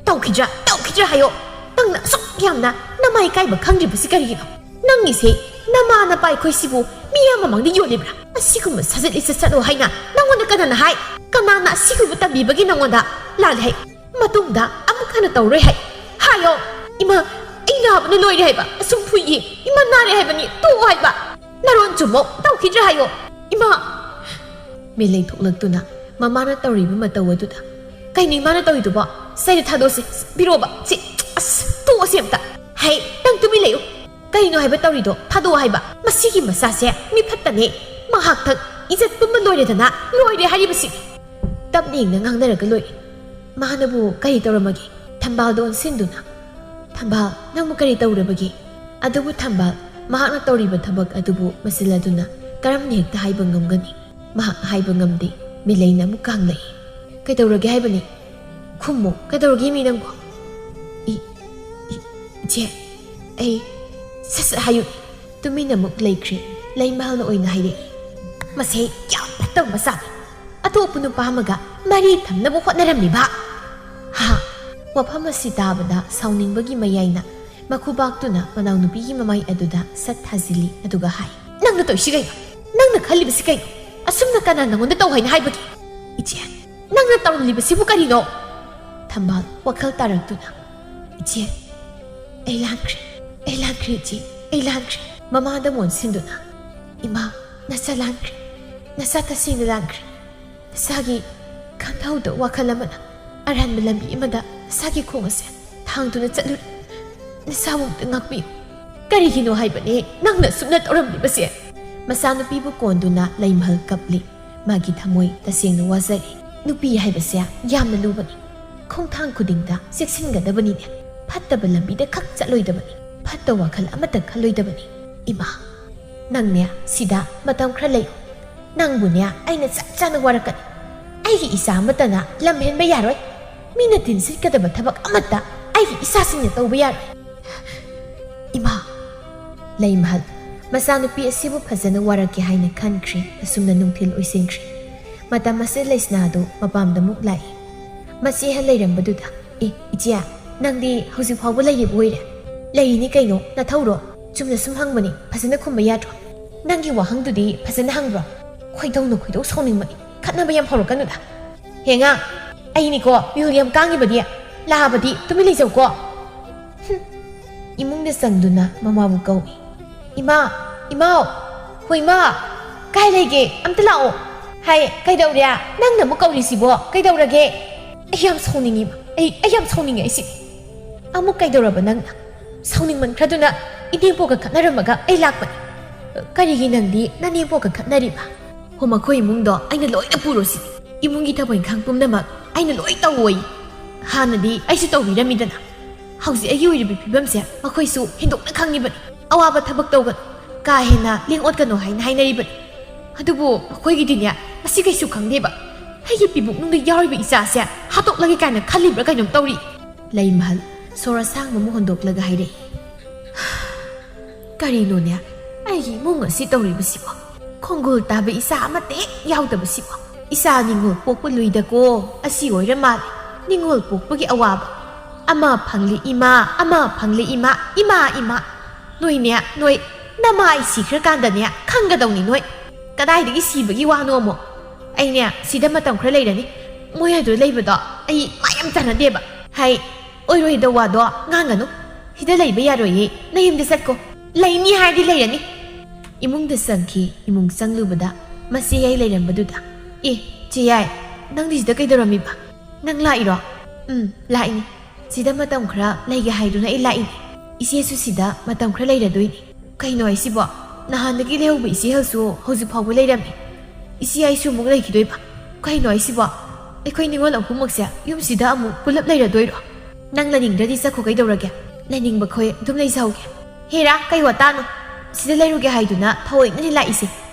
"ꯇꯧꯈꯤꯗ꯭ꯔꯥ? ꯇꯧꯈꯤꯗ꯭ꯔꯥ ꯍꯥꯏꯌꯣ꯫ ꯅꯪꯅ ꯑꯁꯨꯛ ꯌꯥꯝꯅ ꯅꯃꯥꯏ ꯏꯀꯥꯏꯕ ꯈꯪꯗ꯭ꯔꯤꯕꯁꯤ ꯀꯔꯤꯒꯤꯅꯣ? ꯅꯪꯒꯤꯁꯦ ꯅꯃꯥ ꯅꯄꯥ ꯑꯩꯈꯣꯏꯁꯤꯕꯨ ꯃꯤꯌꯥꯝ ꯃꯃꯥꯡꯗ ꯌꯣꯜꯂꯤꯕ꯭ꯔꯥ? ꯑꯁꯤꯒꯨꯝꯕ ꯁꯥꯖꯠ ꯂꯤꯆꯠ ꯆꯠꯂꯣ ꯍꯥꯏꯅ ꯅꯪꯉꯣꯟꯗ ꯀꯅꯥꯅ ꯍꯥꯏ? ꯀꯅꯥꯅ ꯑꯁꯤꯒꯨꯝꯕ ꯇꯝꯕꯤꯕꯒꯤ ꯅꯪꯉꯣꯟꯗ? ꯂꯥꯜꯂꯦ ꯍꯥꯏ꯫ ꯃꯇꯨꯡꯗ ꯑꯃꯨꯛ ꯍꯟꯅ ꯇꯧꯔꯣꯏ ꯍꯥꯏ꯫ ꯍꯥꯏꯌꯣ꯫" "ꯏꯃꯥ, ꯑꯩ ꯅꯥꯕꯅ ꯂꯣꯏꯔꯦ ꯍꯥꯏꯕ꯫ ꯑꯁꯨꯝ ꯐꯨꯏꯌꯦ꯫ ꯏꯃꯥ, ꯅꯥꯔꯦ ꯍꯥꯏꯕꯅꯤ꯫ ꯇꯣꯛꯑꯣ ꯍꯥꯏꯕ꯫ ꯅꯔꯣꯟ ꯆꯨꯝꯃꯣ꯫ ꯇꯧꯈꯤꯗ꯭ꯔꯥ ꯍꯥꯏꯌꯣ꯫ ꯏꯃꯥ!" ꯃꯤꯠꯂꯩ ꯊꯣꯛꯂꯛꯇꯨꯅ ꯃꯃꯥꯅ ꯇꯧꯔꯤꯕ ꯃꯇꯧ ꯑꯗꯨꯗ, "ꯀꯩꯅꯣ ꯏꯃꯥꯅ ꯇꯧꯔꯤꯗꯨꯕꯣ? ꯁꯤꯗ ꯊꯥꯗꯣꯛꯑꯁꯤ꯫ ꯄꯤꯔꯛꯑꯣꯕ꯫ ꯁꯤ, ꯑꯁ, ꯇꯣꯛꯑꯁꯤ ꯑꯝꯇ꯫ ꯍꯩ, ꯅꯪ ꯇꯨꯃꯤꯟ ꯂꯩꯌꯨ꯫ ꯀꯩꯅꯣ ꯍꯥꯏꯕ ꯇꯧꯔꯤꯗꯣ? ꯊꯥꯗꯣꯛꯑꯣ ꯍꯥꯏꯕ꯫ ꯃꯁꯤꯒꯤ ꯃꯆꯥꯁꯦ ꯃꯤ ꯐꯠꯇꯅꯦ꯫ ꯃꯍꯥꯛꯇ ꯏꯖꯠ ꯄꯨꯝꯕ ꯂꯣꯏꯔꯦꯗꯅ, ꯂꯣꯏꯔꯦ ꯍꯥꯏꯔꯤꯕꯁꯤꯅꯤ꯫ ꯇꯞꯅ ꯏꯪꯅ ꯉꯥꯡꯅꯔꯒ ꯂꯣꯏꯔꯦ꯫ ꯃꯥꯅꯕꯨ ꯀꯔꯤ ꯇꯧꯔꯝꯃꯒꯦ? ꯊꯝꯕꯥꯜꯗ ꯑꯣꯟꯁꯤꯟꯗꯨꯅ, "ꯊꯝꯕꯥꯜ, ꯅꯪꯕꯨ ꯀꯔꯤ ꯇꯧꯔꯕꯒꯦ?" ꯑꯗꯨꯕꯨ ꯊꯝꯕꯥꯜ, ꯃꯍꯥꯛꯅ ꯇꯧꯔꯤꯕ ꯊꯕꯛ ꯑꯗꯨꯕꯨ ꯃꯁꯤꯜ ꯑꯗꯨꯅ ꯀꯔꯝꯅ ꯍꯦꯛꯇ ꯍꯥꯏꯕ ꯉꯝꯒꯅꯤ? ꯃꯍꯥꯛ ꯍꯥꯏꯕ ꯉꯝꯗꯦ꯫ ꯃꯤꯂꯩꯅ ꯑꯃꯨꯛ ꯀꯥꯡꯂꯛꯏ꯫ "ꯀꯩꯗꯧꯔꯒꯦ ꯍꯥꯏꯕꯅꯤ? ꯈꯨꯝꯃꯨ, ꯀꯩꯗꯧꯔꯒꯦ ꯃꯤ ꯅꯪꯕꯨ?" "ꯏ-, ꯏ-, ꯏꯆꯦ, ꯑꯩ ꯁꯠ ꯁꯠ ꯍꯥꯏꯌꯨ꯫" ꯇꯨꯃꯤꯟꯅ ꯑꯃꯨꯛ ꯂꯩꯈ꯭ꯔꯦ꯫ ꯂꯩꯃꯍꯜꯅ ꯑꯣꯏꯅ ꯍꯥꯏꯔꯛꯏ꯫ "ꯃꯁꯦ ꯌꯥꯝ ꯐꯠꯇꯕ ꯃꯆꯥꯅꯤ꯫ ꯑꯇꯣꯞꯄ ꯅꯨꯄꯥ ꯑꯃꯒ ꯃꯔꯤ ꯊꯝꯅꯕ ꯍꯣꯠꯅꯔꯝꯂꯤꯕ?" ꯍꯥ! ꯋꯥꯐꯝ ꯑꯁꯤ ꯇꯥꯕꯗ ꯁꯥꯎꯅꯤꯡꯕꯒꯤ ꯃꯌꯥꯏꯅ ꯃꯈꯨꯕꯥꯛꯇꯨꯅ ꯃꯅꯥꯎꯅꯨꯄꯤꯒꯤ ꯃꯃꯥꯏ ꯑꯗꯨꯗ ꯁꯠ ꯊꯥꯖꯤꯜꯂꯤ, ꯑꯗꯨꯒ ꯍꯥꯏ, "ꯅꯪꯅ ꯇꯧꯔꯤꯁꯤ ꯀꯩꯅꯣ? ꯅꯪꯅ ꯈꯜꯂꯤꯕꯁꯤ ꯀꯩꯅꯣ? ꯑꯁꯨꯝꯅ ꯀꯅꯥ ꯅꯪꯉꯣꯟꯗ ꯇꯧ ꯍꯥꯏꯅ ꯍꯥꯏꯕꯒꯦ? ꯏꯆꯦ, ꯅꯪꯅ ꯇꯧꯔꯝꯂꯤꯕꯁꯤꯕꯨ ꯀꯔꯤꯅꯣ?" ꯊꯝꯕꯥꯜ, ꯋꯥꯈꯜ ꯇꯥꯔꯛꯇꯨꯅ, "ꯏꯆꯦ, ꯑꯩ ꯂꯥꯟꯈ꯭ꯔꯦ, ꯑꯩ ꯂꯥꯟꯈ꯭ꯔꯦ ꯏꯆꯦ, ꯑꯩ ꯂꯥꯟꯈ꯭ꯔꯦ꯫" ꯃꯃꯥꯗ ꯃꯣꯟꯁꯤꯟꯗꯨꯅ, "ꯏꯃꯥ, ꯅꯆꯥ ꯂꯥꯟꯈ꯭ꯔꯦ, ꯅꯆꯥ ꯇꯁꯦꯡꯅ ꯂꯥꯟꯈ꯭ꯔꯦ꯫ ꯅꯁꯥꯒꯤ ꯈꯟꯊꯧꯗ ꯋꯥꯈꯜ ꯑꯃꯅ ꯑꯔꯥꯟꯕ ꯂꯝꯕꯤ ꯑꯃꯗ ꯅꯁꯥꯒꯤ ꯈꯣꯡ ꯑꯁꯦ ꯊꯥꯡꯗꯨꯅ ꯆꯠꯂꯨꯔꯦ꯫ ꯅꯁꯥꯕꯨ ꯑꯃꯨꯛꯇ ꯉꯥꯛꯄꯤꯌꯨ꯫ ꯀꯔꯤꯒꯤꯅꯣ ꯍꯥꯏꯕꯅꯦ ꯅꯪꯅ ꯁꯨꯞꯅ ꯇꯧꯔꯝꯂꯤꯕꯁꯦ?" ꯃꯆꯥꯅꯨꯄꯤꯕꯨ ꯀꯣꯟꯗꯨꯅ ꯂꯩꯃꯍꯜ ꯀꯞꯂꯤ꯫ ꯃꯥꯒꯤ ꯊꯃꯣꯏ ꯇꯁꯦꯡꯅ ꯋꯥꯖꯔꯦ꯫ ꯅꯨꯄꯤ ꯍꯥꯏꯕꯁꯦ ꯌꯥꯝꯅ ꯂꯨꯕꯅꯤ꯫ ꯈꯣꯡꯊꯥꯡ ꯈꯨꯗꯤꯡꯗ ꯆꯦꯛꯁꯤꯟꯒꯗꯕꯅꯤꯅꯦ꯫ ꯐꯠꯇꯕ ꯂꯝꯕꯤꯗ ꯈꯛ ꯆꯠꯂꯣꯏꯗꯕꯅꯤ꯫ ꯐꯠꯇ ꯋꯥꯈꯜ ꯑꯃꯠꯇ ꯈꯜꯂꯣꯏꯗꯕꯅꯤ꯫ ꯏꯃꯥ, ꯅꯪꯅꯦ ꯁꯤꯗ ꯃꯇꯝ ꯈꯔ ꯂꯩꯌꯨ꯫ ꯅꯪꯕꯨꯅꯦ ꯑꯩꯅ ꯆꯞ ꯆꯥꯅ ꯋꯥꯔꯛꯀꯅꯤ꯫ ꯑꯩꯒꯤ ꯏꯆꯥ ꯑꯃꯠꯇꯅ ꯂꯝ ꯍꯦꯟꯕ ꯌꯥꯔꯣꯏ꯫ ꯃꯤꯅ ꯇꯤꯟꯁꯤꯠꯀꯗꯕ ꯊꯕꯛ ꯑꯃꯠꯇ ꯑꯩꯒꯤ ꯏꯆꯥꯁꯤꯡꯅ ꯇꯧꯕ ꯌꯥꯔꯣꯏ꯫ ꯏꯃꯥ! ꯂꯩꯃꯍꯜ, ꯃꯆꯥꯅꯨꯄꯤ ꯑꯁꯤꯕꯨ ꯐꯖꯅ ꯋꯥꯔꯛꯀꯦ ꯍꯥꯏꯅ ꯈꯟꯈ꯭ꯔꯦ꯫ ꯑꯁꯨꯝꯅ ꯅꯨꯡꯊꯤꯜ ꯑꯣꯏꯁꯤꯟꯈ꯭ꯔꯦ꯫ ꯃꯇꯝ ꯑꯁꯤꯗ ꯂꯩꯁꯅꯥꯗꯨ ꯃꯄꯥꯝꯗ ꯑꯃꯨꯛ ꯂꯥꯛꯏ꯫ ꯃꯆꯦ ꯍꯦꯛ ꯂꯩꯔꯝꯕꯗꯨꯗ, "ꯑꯦ, ꯏꯆꯦ, ꯅꯪꯗꯤ ꯍꯧꯖꯤꯛ ꯐꯥꯎꯕ ꯂꯩꯔꯤꯕ ꯑꯣꯏꯔꯦ?" "ꯂꯩꯔꯤꯅꯤ ꯀꯩꯅꯣ, ꯅꯊꯧꯔꯣ? ꯆꯨꯝꯅ ꯁꯨꯝ ꯍꯪꯕꯅꯤ, ꯐꯖꯅ ꯈꯨꯝꯕ ꯌꯥꯗ꯭ꯔꯣ? ꯅꯪꯒꯤ ꯋꯥꯍꯪꯗꯨꯗꯤ ꯐꯖꯅ ꯍꯪꯕ꯭ꯔꯣ? ꯈꯣꯏꯗꯧꯅ ꯈꯣꯏꯗꯧ ꯁꯥꯎꯅꯤꯡꯕꯅꯤ, ꯈꯠꯅꯕ ꯌꯥꯝ ꯍꯧꯔꯛꯀꯅꯨꯗ꯫" "ꯍꯦꯉꯥ, ꯑꯩꯅꯤꯀꯣ ꯃꯤꯍꯨꯜ ꯌꯥꯝ ꯀꯥꯡꯉꯤꯕꯗꯤ, ꯂꯥꯛꯑꯕꯗꯤ ꯇꯨꯃꯤꯟ ꯂꯩꯖꯧꯀꯣ꯫" ꯍꯨꯝ꯫ ꯏꯃꯨꯡꯗ ꯆꯪꯗꯨꯅ ꯃꯃꯥꯕꯨ ꯀꯧꯏ꯫ "ꯏꯃꯥ! ꯏꯃꯥꯎ! ꯍꯣ ꯏꯃꯥ! ꯀꯥꯏ ꯂꯩꯒꯦ? ꯑꯝꯇ ꯂꯥꯛꯑꯣ!" ꯍꯥꯏ, "ꯀꯩꯗꯧꯔꯦ? ꯅꯪꯅ ꯑꯃꯨꯛ ꯀꯧꯔꯤꯁꯤꯕꯣ ꯀꯩꯗꯧꯔꯒꯦ?" "ꯑꯩ ꯌꯥꯝ ꯁꯥꯎꯅꯤꯡꯉꯤ, ꯏꯃꯥ꯫ ꯑꯩ, ꯑꯩ ꯌꯥꯝ ꯁꯥꯎꯅꯤꯡꯉꯦ ꯑꯩꯁꯦ꯫" "ꯑꯃꯨꯛ ꯀꯩꯗꯧꯔꯕ ꯅꯪꯅ?" "ꯁꯥꯎꯅꯤꯡꯃꯟꯈ꯭ꯔꯗꯨꯅ ꯏꯅꯦꯝꯄꯣꯛꯀ ꯈꯠꯅꯔꯝꯃꯒ ꯑꯩ ꯂꯥꯛꯄꯅꯤ꯫" "ꯀꯔꯤꯒꯤ ꯅꯪꯗꯤ ꯅꯅꯦꯝꯄꯣꯛꯀ ꯈꯠꯅꯔꯤꯕ?" ꯍꯣ, ꯃꯈꯣꯏ ꯏꯃꯨꯡꯗꯣ ꯑꯩꯅ ꯂꯣꯏꯅ ꯄꯨꯔꯣꯁꯤ꯫ ꯏꯃꯨꯡꯒꯤ ꯊꯕꯛ ꯏꯪꯈꯥꯡ ꯄꯨꯝꯅꯃꯛ ꯑꯩꯅ ꯂꯣꯏ ꯇꯧꯋꯣꯏ꯫ ꯍꯥꯟꯅꯗꯤ ꯑꯩꯁꯨ ꯇꯧꯕꯤꯔꯝꯃꯤꯗꯅ꯫ ꯍꯧꯖꯤꯛ ꯑꯩꯒꯤ ꯑꯣꯏꯔꯤꯕ ꯐꯤꯕꯝꯁꯦ ꯃꯈꯣꯏꯁꯨ ꯍꯦꯟꯗꯣꯛꯅ ꯈꯪꯉꯤꯕꯅꯤ꯫ ꯑꯋꯥꯕ ꯊꯕꯛ ꯇꯧꯒꯅꯨ, ꯀꯥ ꯍꯦꯟꯅ ꯂꯦꯡ ꯑꯣꯠꯀꯅꯨ ꯍꯥꯏꯅ ꯍꯥꯏꯅꯔꯤꯕꯅꯤ꯫ ꯑꯗꯨꯕꯨ ꯃꯈꯣꯏꯒꯤꯗꯤꯅꯦ, ꯃꯁꯤ ꯀꯩꯁꯨ ꯈꯪꯗꯦꯕ꯫ ꯑꯩꯒꯤ ꯄꯤꯕꯨꯛꯅꯨꯡꯗ ꯌꯥꯎꯔꯤꯕ ꯏꯆꯥꯁꯦ ꯍꯥꯠꯇꯣꯛꯂꯒꯦ ꯀꯥꯏꯅ ꯈꯜꯂꯤꯕ꯭ꯔꯥ ꯀꯩꯅꯣꯝ ꯇꯧꯔꯤ꯫ ꯂꯩꯃꯍꯜ ꯁꯣꯔ ꯑꯁꯥꯡꯕ ꯑꯃ ꯍꯣꯟꯗꯣꯛꯂꯒ ꯍꯥꯏꯔꯛꯏ, "ꯀꯔꯤꯅꯣꯅꯦ ꯑꯩꯒꯤ ꯏꯃꯨꯡ ꯑꯁꯤ ꯇꯧꯔꯤꯕꯁꯤꯕꯣ? ꯈꯣꯡꯒꯨꯜ ꯇꯥꯕ ꯏꯆꯥ ꯑꯃꯠꯇ ꯍꯦꯛ ꯌꯥꯎꯗꯕꯁꯤꯕꯣ? ꯏꯆꯥ ꯅꯤꯉꯣꯜ ꯄꯣꯛꯄ ꯂꯨꯏꯗꯀꯣ, ꯑꯁꯤ ꯑꯣꯏꯔ ꯃꯥꯜꯂꯦ꯫ ꯅꯤꯉꯣꯜ ꯄꯣꯛꯄꯒꯤ ꯑꯋꯥꯕ꯫ ꯑꯃ ꯐꯪꯂꯦ ꯏꯃꯥ, ꯑꯃ ꯐꯪꯂꯦ ꯏꯃꯥ, ꯏꯃꯥ, ꯏꯃꯥ꯫ ꯅꯣꯏꯅꯦ, ꯅꯣꯏ ꯅꯃꯥꯏ ꯁꯤꯈ꯭ꯔꯀꯥꯟꯗꯅꯦ ꯈꯪꯒꯗꯧꯅꯤ ꯅꯣꯏ꯫ ꯀꯗꯥꯏꯗꯒꯤ ꯁꯤꯕꯒꯤ ꯋꯥꯅꯣ ꯑꯃꯨꯛ? ꯑꯩꯅꯦ ꯁꯤꯗ ꯃꯇꯝ ꯈꯔ ꯂꯩꯔꯅꯤ꯫ ꯃꯣꯏ ꯑꯗꯨ ꯂꯩꯕꯗꯣ ꯑꯩ ꯃꯥ ꯌꯥꯝ ꯆꯥꯟꯅꯗꯦꯕ꯫ ꯍꯥꯏ, ꯑꯣꯏꯔꯣꯏꯗ ꯋꯥꯗꯣ ꯉꯥꯡꯒꯅꯨ꯫ ꯁꯤꯗ ꯂꯩꯕ ꯌꯥꯔꯣꯏꯌꯦ, ꯅꯌꯨꯝꯗ ꯆꯠꯀꯣ꯫ ꯂꯩꯅꯤ ꯍꯥꯏꯔꯗꯤ ꯂꯩꯔꯅꯤ꯫" ꯏꯃꯨꯡꯗ ꯆꯪꯈꯤ꯫ ꯏꯃꯨꯡ ꯆꯪꯂꯨꯕꯗ ꯃꯆꯦ ꯌꯥꯏ ꯂꯩꯔꯝꯕꯗꯨꯗ, "ꯑꯦ, ꯆꯦ ꯌꯥꯏ, ꯅꯪꯗꯤ ꯁꯤꯗ ꯀꯩꯗꯧꯔꯝꯃꯤꯕ? ꯅꯪ ꯂꯥꯛꯏꯔꯣ?" "ꯎꯝ, ꯂꯥꯛꯏꯅꯤ꯫ ꯁꯤꯗ ꯃꯇꯝ ꯈꯔ ꯂꯩꯒꯦ ꯍꯥꯏꯗꯨꯅ ꯑꯩ ꯂꯥꯛꯏꯅꯤ꯫ ꯏꯆꯦꯁꯨ ꯁꯤꯗ ꯃꯇꯝ ꯈꯔ ꯂꯩꯔꯗꯣꯏꯅꯤ꯫" "ꯀꯩꯅꯣ ꯍꯥꯏꯁꯤꯕꯣ? ꯅꯍꯥꯟꯗꯒꯤ ꯂꯩꯍꯧꯕ ꯏꯆꯦ ꯍꯜꯁꯨ ꯍꯧꯖꯤꯛ ꯐꯥꯎꯕ ꯂꯩꯔꯝꯃꯤ꯫ ꯏꯆꯦ ꯑꯩꯁꯨ ꯑꯃꯨꯛ ꯂꯩꯈꯤꯗꯣꯏꯕ? ꯀꯩꯅꯣ ꯍꯥꯏꯁꯤꯕꯣ? ꯑꯩꯈꯣꯏ ꯅꯤꯉꯣꯜ ꯑꯍꯨꯝꯃꯛꯁꯦ ꯌꯨꯝꯁꯤꯗ ꯑꯃꯨꯛ ꯄꯨꯂꯞ ꯂꯩꯔꯗꯣꯏꯔꯣ? ꯅꯪ ꯂꯩꯅꯤꯡꯗ꯭ꯔꯗꯤ ꯆꯠꯈꯣ, ꯀꯩꯗꯧꯔꯒꯦ? ꯂꯩꯅꯤꯡꯕ ꯈꯣꯏ ꯑꯗꯨꯝ ꯂꯩꯖꯍꯧꯒꯦ꯫" "ꯍꯦꯔꯥ, ꯀꯩ ꯋꯥꯇꯥꯅꯣ? ꯁꯤꯗ ꯂꯩꯔꯨꯒꯦ ꯍꯥꯏꯗꯨꯅ ꯊꯑꯣꯏꯅꯅꯤ ꯂꯥꯛꯏꯁꯦ꯫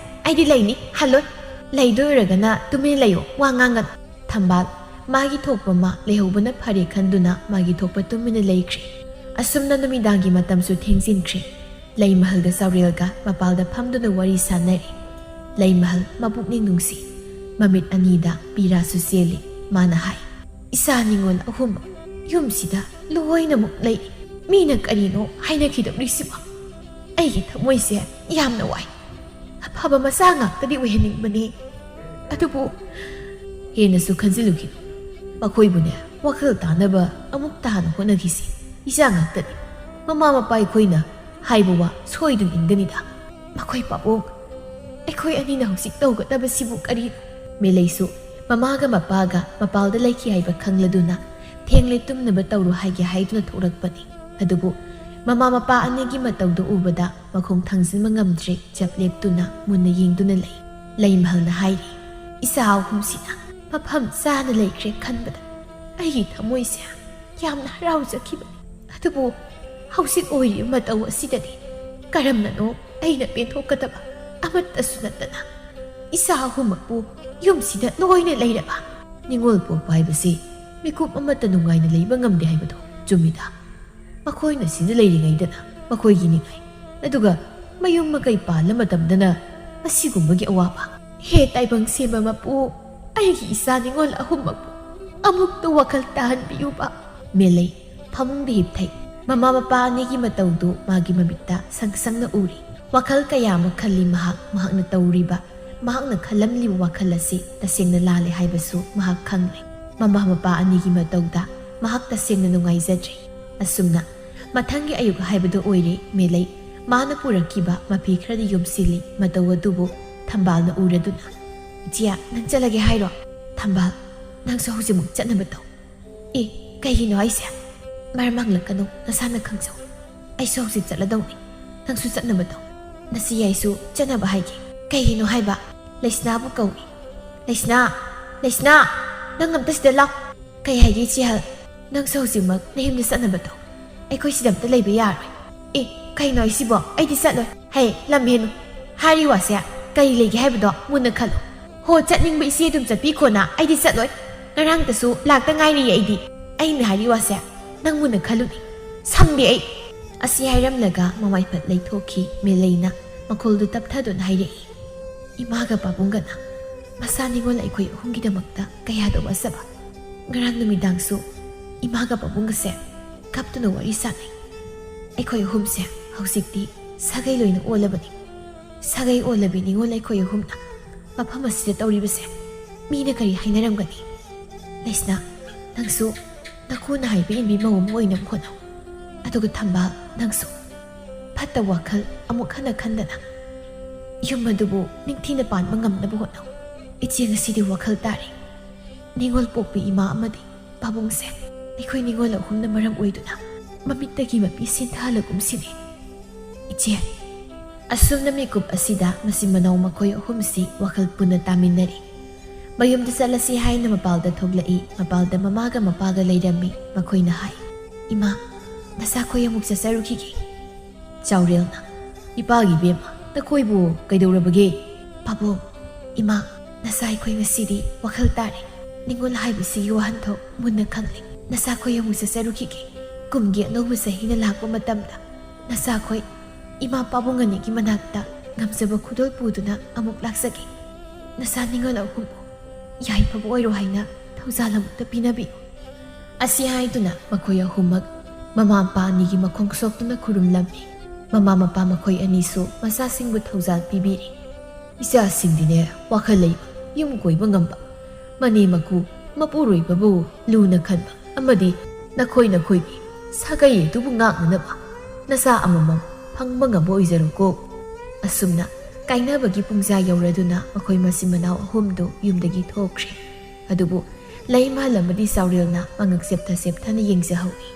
ꯑꯩꯗꯤ ꯂꯩꯅꯤ, ꯍꯜꯂꯣꯏ꯫ ꯂꯩꯗꯣꯏ ꯑꯣꯏꯔꯒꯅ ꯇꯨꯃꯤꯟꯅ ꯂꯩꯌꯣ, ꯋꯥ ꯉꯥꯡꯒꯅꯨ꯫" ꯊꯝꯕꯥꯜ ꯃꯥꯒꯤ ꯊꯣꯛꯄ ꯑꯃ ꯂꯩꯍꯧꯕꯅ ꯐꯔꯦ ꯈꯟꯗꯨꯅ ꯃꯥꯒꯤ ꯊꯣꯛꯄ ꯇꯨꯃꯤꯟꯅ ꯂꯩꯈ꯭ꯔꯦ꯫ ꯑꯁꯨꯝꯅ ꯅꯨꯃꯤꯗꯥꯡꯒꯤ ꯃꯇꯝꯁꯨ ꯊꯦꯡꯖꯤꯟꯈ꯭ꯔꯦ꯫ ꯂꯩꯃꯍꯜꯒ ꯆꯥꯎꯔꯦꯜꯒ ꯃꯄꯥꯜꯗ ꯐꯝꯗꯨꯅ ꯋꯥꯔꯤ ꯁꯥꯟꯅꯔꯤ꯫ ꯂꯩꯃꯍꯜ ꯃꯄꯨꯛꯅꯤꯡ ꯅꯨꯡꯁꯤ꯫ ꯃꯃꯤꯠ ꯑꯅꯤꯗ ꯄꯤꯔꯥꯁꯨ ꯆꯦꯜꯂꯤ꯫ ꯃꯥꯅ ꯍꯥꯏ, "ꯏꯆꯥ ꯅꯤꯉꯣꯜ ꯑꯍꯨꯝ ꯌꯨꯝꯁꯤꯗ ꯂꯣꯏꯅꯃꯛ ꯂꯩ꯫ ꯃꯤꯅ ꯀꯔꯤꯅꯣ ꯍꯥꯏꯅꯈꯤꯗꯧꯔꯤꯁꯤꯕꯣ? ꯑꯩꯒꯤ ꯊꯃꯣꯏꯁꯦ ꯌꯥꯝꯅ ꯋꯥꯏ꯫ ꯑꯐꯕ ꯃꯆꯥ ꯉꯥꯛꯇꯗꯤ ꯑꯣꯏꯍꯟꯅꯤꯡꯕꯅꯤ꯫ ꯑꯗꯨꯕꯨ" "ꯍꯦꯟꯅꯁꯨ ꯈꯟꯖꯤꯜꯂꯨꯈꯤꯅꯨ꯫ ꯃꯈꯣꯏꯕꯨꯅꯦ, ꯋꯥꯈꯜ ꯇꯥꯅꯕ ꯑꯃꯨꯛꯇ ꯍꯥꯟꯅ ꯍꯣꯠꯅꯈꯤꯁꯤ꯫ ꯏꯆꯥ ꯉꯥꯛꯇꯅꯤ꯫ ꯃꯃꯥ ꯃꯄꯥ ꯑꯩꯈꯣꯏꯅ ꯍꯥꯏꯕ ꯋꯥ ꯁꯣꯏꯗꯨꯅ ꯏꯟꯒꯅꯤꯗ꯫ ꯃꯈꯣꯏ ꯄꯥꯕꯨꯡ, ꯑꯩꯈꯣꯏ ꯑꯅꯤꯅ ꯍꯧꯖꯤꯛ ꯇꯧꯒꯗꯕꯁꯤꯕꯨ ꯀꯔꯤꯅꯣ?" ꯃꯦꯂꯩꯁꯨ ꯃꯃꯥꯒ ꯃꯄꯥꯒ ꯃꯄꯥꯜꯗ ꯂꯩꯈꯤ ꯍꯥꯏꯕ ꯈꯪꯂꯗꯨꯅ ꯊꯦꯡꯂꯦ, ꯇꯨꯝꯅꯕ ꯇꯧꯔꯣ ꯍꯥꯏꯒꯦ ꯍꯥꯏꯗꯨꯅ ꯊꯣꯛꯂꯛꯄꯅꯤ꯫ ꯑꯗꯨꯕꯨ ꯃꯃꯥ ꯃꯄꯥ ꯑꯅꯤꯒꯤ ꯃꯇꯧꯗꯨ ꯎꯕꯗ ꯃꯈꯣꯡ ꯊꯥꯡꯖꯤꯟꯕ ꯉꯝꯗ꯭ꯔꯦ, ꯆꯞ ꯂꯦꯞꯇꯨꯅ ꯃꯨꯟꯅ ꯌꯦꯡꯗꯨꯅ ꯂꯩ꯫ ꯂꯩꯃꯍꯜꯅ ꯍꯥꯏꯔꯤ, ꯏꯆꯥ ꯑꯍꯨꯝꯁꯤꯅ ꯃꯐꯝ ꯆꯥꯅ ꯂꯩꯈ꯭ꯔꯦ ꯈꯟꯕꯗ ꯑꯩꯒꯤ ꯊꯃꯣꯏꯁꯦ ꯌꯥꯝꯅ ꯍꯔꯥꯎꯖꯈꯤꯕꯅꯤ꯫ ꯑꯗꯨꯕꯨ ꯍꯧꯖꯤꯛ ꯑꯣꯏꯔꯤꯕ ꯃꯇꯧ ꯑꯁꯤꯗꯗꯤ ꯀꯔꯝꯅꯅꯣ ꯑꯩꯅ ꯄꯦꯟꯊꯣꯛꯀꯗꯕ? ꯑꯃꯠꯇꯁꯨ ꯅꯠꯇꯅ ꯏꯆꯥ ꯑꯍꯨꯝꯃꯛꯄꯨ ꯌꯨꯝꯁꯤꯗ ꯂꯣꯏꯅ ꯂꯩꯔꯕ꯫ ꯅꯤꯉꯣꯜ ꯄꯣꯛꯄ ꯍꯥꯏꯕꯁꯤ ꯃꯤꯀꯨꯞ ꯑꯃꯠꯇ ꯅꯨꯡꯉꯥꯏꯅ ꯂꯩꯕ ꯉꯝꯗꯦ ꯍꯥꯏꯕꯗꯣ ꯆꯨꯝꯃꯤꯗ꯫ ꯃꯈꯣꯏꯅ ꯁꯤꯗ ꯂꯩꯔꯤꯉꯩꯗꯅ ꯃꯈꯣꯏꯒꯤ ꯅꯤꯡꯉꯥꯏ, ꯑꯗꯨꯒ ꯃꯌꯨꯝ ꯃꯀꯩ ꯄꯥꯜꯂ ꯃꯇꯝꯗꯅ ꯑꯁꯤꯒꯨꯝꯕꯒꯤ ꯑꯋꯥꯕ꯫ ꯍꯦ ꯇꯥꯏꯕꯪ ꯁꯦꯝꯕ ꯃꯄꯨ, ꯑꯩꯒꯤ ꯏꯆꯥ ꯅꯤꯉꯣꯜ ꯑꯍꯨꯝꯃꯛꯄꯨ ꯑꯃꯨꯛꯇ ꯋꯥꯈꯜ ꯇꯥꯍꯟꯕꯤꯌꯨꯕ꯫ ꯃꯦꯂꯩ ꯐꯃꯨꯡꯗ ꯍꯤꯞꯊꯩ꯫ ꯃꯃꯥ ꯃꯄꯥ ꯑꯅꯤꯒꯤ ꯃꯇꯧꯗꯨ ꯃꯥꯒꯤ ꯃꯃꯤꯠꯇ ꯁꯪ ꯁꯪꯅ ꯎꯔꯤ꯫ ꯋꯥꯈꯜ ꯀꯌꯥ ꯑꯃ ꯈꯜꯂꯤ ꯃꯍꯥꯛ꯫ ꯃꯍꯥꯛꯅ ꯇꯧꯔꯤꯕ, ꯃꯍꯥꯛꯅ ꯈꯜꯂꯝꯂꯤꯕ ꯋꯥꯈꯜ ꯑꯁꯤ ꯇꯁꯦꯡꯅ ꯂꯥꯜꯂꯦ ꯍꯥꯏꯕꯁꯨ ꯃꯍꯥꯛ ꯈꯪꯂꯦ꯫ ꯃꯃꯥ ꯃꯄꯥ ꯑꯅꯤꯒꯤ ꯃꯇꯧꯗ ꯃꯍꯥꯛ ꯇꯁꯦꯡꯅ ꯅꯨꯡꯉꯥꯏꯖꯗ꯭ꯔꯦ꯫ ꯑꯁꯨꯝꯅ ꯃꯊꯪꯒꯤ ꯑꯌꯨꯛ ꯍꯥꯏꯕꯗꯨ ꯑꯣꯏꯔꯦ꯫ ꯃꯦꯂꯩ ꯃꯥꯅ ꯄꯨꯔꯛꯈꯤꯕ ꯃꯐꯤ ꯈꯔꯗꯤ ꯌꯣꯝꯁꯤꯜꯂꯤ꯫ ꯃꯇꯧ ꯑꯗꯨꯕꯨ ꯊꯝꯕꯥꯜꯅ ꯎꯔꯗꯨꯅ, "ꯏꯆꯦ, ꯅꯪ ꯆꯠꯂꯒꯦ ꯍꯥꯏꯔꯣ? ꯊꯝꯕꯥꯜ, ꯅꯪꯁꯨ ꯍꯧꯖꯤꯛꯃꯛ ꯆꯠꯅꯕ ꯇꯧ꯫" "ꯑꯦ, ꯀꯩꯒꯤꯅꯣ ꯍꯥꯏꯁꯦ?" "ꯃꯔꯝ ꯍꯪꯂꯛꯀꯅꯨ, ꯅꯁꯥꯅ ꯈꯪꯖꯧ꯫ ꯑꯩꯁꯨ ꯍꯧꯖꯤꯛ ꯆꯠꯂꯗꯧꯅꯤ꯫ ꯅꯪꯁꯨ ꯆꯠꯅꯕ ꯇꯧ꯫" "ꯅꯁꯤ ꯌꯥꯏꯁꯨ ꯆꯠꯅꯕ ꯍꯥꯏꯒꯦ꯫" "ꯀꯩꯒꯤꯅꯣ ꯍꯥꯏꯕ?" "ꯂꯩꯁꯅꯥꯕꯨ ꯀꯧꯏ꯫ ꯂꯩꯁꯅꯥ! ꯂꯩꯁꯅꯥ! ꯅꯪ ꯑꯝꯇ ꯁꯤꯗ ꯂꯥꯎ꯫" "ꯀꯩ ꯍꯥꯏꯒꯦ ꯏꯆꯦ ꯑꯍꯜ?" "ꯅꯪꯁꯨ ꯍꯧꯖꯤꯛꯃꯛ ꯅꯌꯨꯝꯗ ꯆꯠꯅꯕ ꯇꯧ꯫ ꯑꯩꯈꯣꯏ ꯁꯤꯗ ꯑꯝꯇ ꯂꯩꯕ ꯌꯥꯔꯣꯏ꯫" "ꯑꯦ, ꯀꯩꯅꯣ ꯍꯥꯏꯁꯤꯕꯣ? ꯑꯩꯗꯤ ꯆꯠꯂꯣꯏ꯫" "ꯍꯦ, ꯂꯝ ꯍꯦꯟꯅꯨ꯫ ꯍꯥꯏꯔꯤ ꯋꯥꯁꯦ ꯀꯔꯤ ꯂꯩꯒꯦ ꯍꯥꯏꯕꯗꯣ ꯃꯨꯟꯅ ꯈꯜꯂꯨ꯫" "ꯍꯣ, ꯆꯠꯅꯤꯡꯕ ꯏꯆꯦ ꯑꯗꯨꯝ ꯆꯠꯄꯤꯈꯣꯅ, ꯑꯩꯗꯤ ꯆꯠꯂꯣꯏ꯫ ꯉꯔꯥꯡꯇꯁꯨ ꯂꯥꯛꯇ ꯉꯥꯏꯔꯤꯌꯦ ꯑꯩꯗꯤ꯫ ꯑꯩꯅ ꯍꯥꯏꯔꯤ ꯋꯥꯁꯦ ꯅꯪ ꯃꯨꯟꯅ ꯈꯜꯂꯨꯅꯦ꯫ ꯁꯝꯗꯦ ꯑꯩ꯫" ꯑꯁꯤ ꯍꯥꯏꯔꯝꯂꯒ ꯃꯃꯥꯏ ꯐꯠ ꯂꯩꯊꯣꯛꯈꯤ꯫ ꯃꯦꯂꯩꯅ ꯃꯈꯣꯜꯗꯨ ꯇꯞꯊꯗꯨꯅ ꯍꯥꯏꯔꯛꯏ, "ꯏꯃꯥꯒ ꯄꯥꯕꯨꯡꯒꯅ ꯃꯆꯥ ꯅꯤꯉꯣꯜ ꯑꯩꯈꯣꯏ ꯑꯍꯨꯝꯒꯤꯗꯃꯛꯇ ꯀꯌꯥꯗ ꯋꯥꯖꯕ꯫ ꯉꯔꯥꯡ ꯅꯨꯃꯤꯗꯥꯡꯁꯨ ꯏꯃꯥꯒ ꯄꯥꯕꯨꯡꯒꯁꯦ ꯀꯞꯇꯨꯅ ꯋꯥꯔꯤ ꯁꯥꯟꯅꯩ꯫ ꯑꯩꯈꯣꯏ ꯑꯍꯨꯝꯁꯦ ꯍꯧꯖꯤꯛꯇꯤ ꯁꯥꯒꯩ ꯂꯣꯏꯅ ꯑꯣꯜꯂꯕꯅꯤ꯫ ꯁꯥꯒꯩ ꯑꯣꯜꯂꯕꯤ ꯅꯤꯉꯣꯜ ꯑꯩꯈꯣꯏ ꯑꯍꯨꯝꯅ ꯃꯐꯝ ꯑꯁꯤꯗ ꯇꯧꯔꯤꯕꯁꯦ ꯃꯤꯅ ꯀꯔꯤ ꯍꯥꯏꯅꯔꯝꯒꯅꯤ? ꯂꯩꯁꯅꯥ, ꯅꯪꯁꯨ ꯅꯈꯨꯅ ꯍꯥꯏꯕ ꯏꯟꯕꯤ ꯃꯧ ꯑꯃ ꯑꯣꯏꯅꯕ ꯍꯣꯠꯅꯧ꯫ ꯑꯗꯨꯒ ꯊꯝꯕꯥꯜ, ꯅꯪꯁꯨ ꯐꯠꯇꯕ ꯋꯥꯈꯜ ꯑꯃꯨꯛ ꯍꯟꯅ ꯈꯟꯗꯅ ꯌꯨꯝ ꯑꯗꯨꯕꯨ ꯅꯤꯡꯊꯤꯅ ꯄꯥꯟꯕ ꯉꯝꯅꯕ ꯍꯣꯠꯅꯧ꯫ ꯏꯆꯦ, ꯉꯁꯤꯗꯤ ꯋꯥꯈꯜ ꯇꯥꯔꯦ꯫ ꯅꯤꯉꯣꯜ ꯄꯣꯛꯄꯤ ꯏꯃꯥ ꯑꯃꯗꯤ ꯄꯥꯕꯨꯡꯁꯦ ꯑꯩꯈꯣꯏ ꯅꯤꯉꯣꯜ ꯑꯍꯨꯝꯅ ꯃꯔꯝ ꯑꯣꯏꯗꯨꯅ ꯃꯃꯤꯠꯇꯒꯤ ꯃꯄꯤ ꯁꯤꯟꯊꯍꯜꯂꯒꯨꯝꯁꯤꯅꯦ꯫ ꯏꯆꯦ, ꯑꯁꯨꯝꯅ ꯃꯤꯀꯨꯞ ꯑꯁꯤꯗ ꯃꯆꯤꯟ ꯃꯅꯥꯎ ꯃꯈꯣꯏ ꯑꯍꯨꯝꯁꯤ ꯋꯥꯈꯜ ꯄꯨꯟꯅ ꯇꯥꯃꯤꯟꯅꯔꯤ꯫ ꯃꯌꯨꯝꯗ ꯆꯠꯂꯁꯤ ꯍꯥꯏꯅ ꯃꯄꯥꯜꯗ ꯊꯣꯛꯂꯛꯏ꯫ ꯃꯄꯥꯜꯗ ꯃꯃꯥꯒ ꯃꯄꯥꯒ ꯂꯩꯔꯝꯃꯤ꯫ ꯃꯈꯣꯏꯅ ꯍꯥꯏ, "ꯏꯃꯥ, ꯅꯁꯥꯈꯣꯏ ꯑꯃꯨꯛ ꯆꯠꯆꯔꯨꯈꯤꯒꯦ꯫" ꯆꯥꯎꯔꯦꯜꯅ, "ꯏꯄꯥꯒꯤ ꯏꯕꯦꯝꯃ, ꯅꯈꯣꯏꯕꯨ ꯀꯩꯗꯧꯔꯕꯒꯦ?" "ꯄꯥꯕꯨꯡ, ꯏꯃꯥ, ꯅꯁꯥ ꯑꯩꯈꯣꯏ ꯉꯁꯤꯗꯤ ꯋꯥꯈꯜ ꯇꯥꯔꯦ꯫ ꯅꯤꯉꯣꯜ ꯍꯥꯏꯕꯁꯤꯒꯤ ꯋꯥꯍꯟꯊꯣꯛ ꯃꯨꯟꯅ ꯈꯪꯂꯦ꯫ ꯅꯁꯥꯈꯣꯏ ꯑꯃꯨꯛ ꯆꯠꯆꯔꯨꯈꯤꯒꯦ꯫ ꯀꯨꯝꯒꯤ ꯑꯅꯧꯕ ꯆꯍꯤꯅ ꯂꯥꯛꯄ ꯃꯇꯝꯗ ꯅꯁꯥꯈꯣꯏ ꯏꯃꯥ ꯄꯥꯕꯨꯡ ꯑꯅꯤꯒꯤ ꯃꯅꯥꯛꯇ ꯉꯝꯖꯕ ꯈꯨꯗꯣꯜ ꯄꯨꯗꯨꯅ ꯑꯃꯨꯛ ꯂꯥꯛꯆꯒꯦ꯫ ꯅꯁꯥ ꯅꯤꯉꯣꯜ ꯑꯍꯨꯝꯕꯨ ꯌꯥꯏꯐꯕ ꯑꯣꯏꯔꯣ ꯍꯥꯏꯅ ꯊꯧꯖꯥꯜ ꯑꯃꯨꯛꯇ ꯄꯤꯅꯕꯤꯌꯨ꯫" ꯑꯁꯤ ꯍꯥꯏꯗꯨꯅ ꯃꯈꯣꯏ ꯑꯍꯨꯝꯃꯛ ꯃꯃꯥ ꯃꯄꯥ ꯑꯅꯤꯒꯤ ꯃꯈꯣꯡ ꯁꯣꯛꯇꯨꯅ ꯈꯨꯔꯨꯝꯂꯝꯃꯤ꯫ ꯃꯃꯥ ꯃꯄꯥ ꯃꯈꯣꯏ ꯑꯅꯤꯁꯨ ꯃꯆꯥꯁꯤꯡꯕꯨ ꯊꯧꯖꯥꯜ ꯄꯤꯕꯤꯔꯤ꯫ ꯏꯆꯥꯁꯤꯡꯗꯤꯅꯦ, ꯋꯥꯈꯜ ꯂꯩꯕ, ꯌꯨꯝ ꯀꯣꯏꯕ ꯉꯝꯕ, ꯃꯅꯦ ꯃꯀꯨ, ꯃꯄꯨꯔꯣꯏꯕꯕꯨ ꯂꯨꯅ ꯈꯟꯕ ꯑꯃꯗꯤ ꯅꯈꯣꯏ ꯅꯈꯣꯏꯒꯤ ꯁꯥꯒꯩ ꯑꯗꯨꯕꯨ ꯉꯥꯛꯅꯅꯕ ꯅꯆꯥ ꯑꯃꯃꯝ ꯐꯪꯕ ꯉꯝꯕ ꯑꯣꯏꯖꯔꯣꯀꯣ꯫ ꯑꯁꯨꯝꯅ ꯀꯥꯏꯅꯕꯒꯤ ꯄꯨꯡꯖꯥ ꯌꯧꯔꯗꯨꯅ ꯃꯈꯣꯏ ꯃꯆꯤꯟ ꯃꯅꯥꯎ ꯑꯍꯨꯝꯗꯨ ꯌꯨꯝꯗꯒꯤ ꯊꯣꯛꯈ꯭ꯔꯦ꯫ ꯑꯗꯨꯕꯨ ꯂꯩꯃꯥ ꯑꯃꯗꯤ ꯆꯥꯎꯔꯦꯜꯅ ꯃꯉꯛ ꯆꯦꯞꯊ ꯆꯦꯞꯊꯅ ꯌꯦꯡꯖꯍꯧꯏ꯫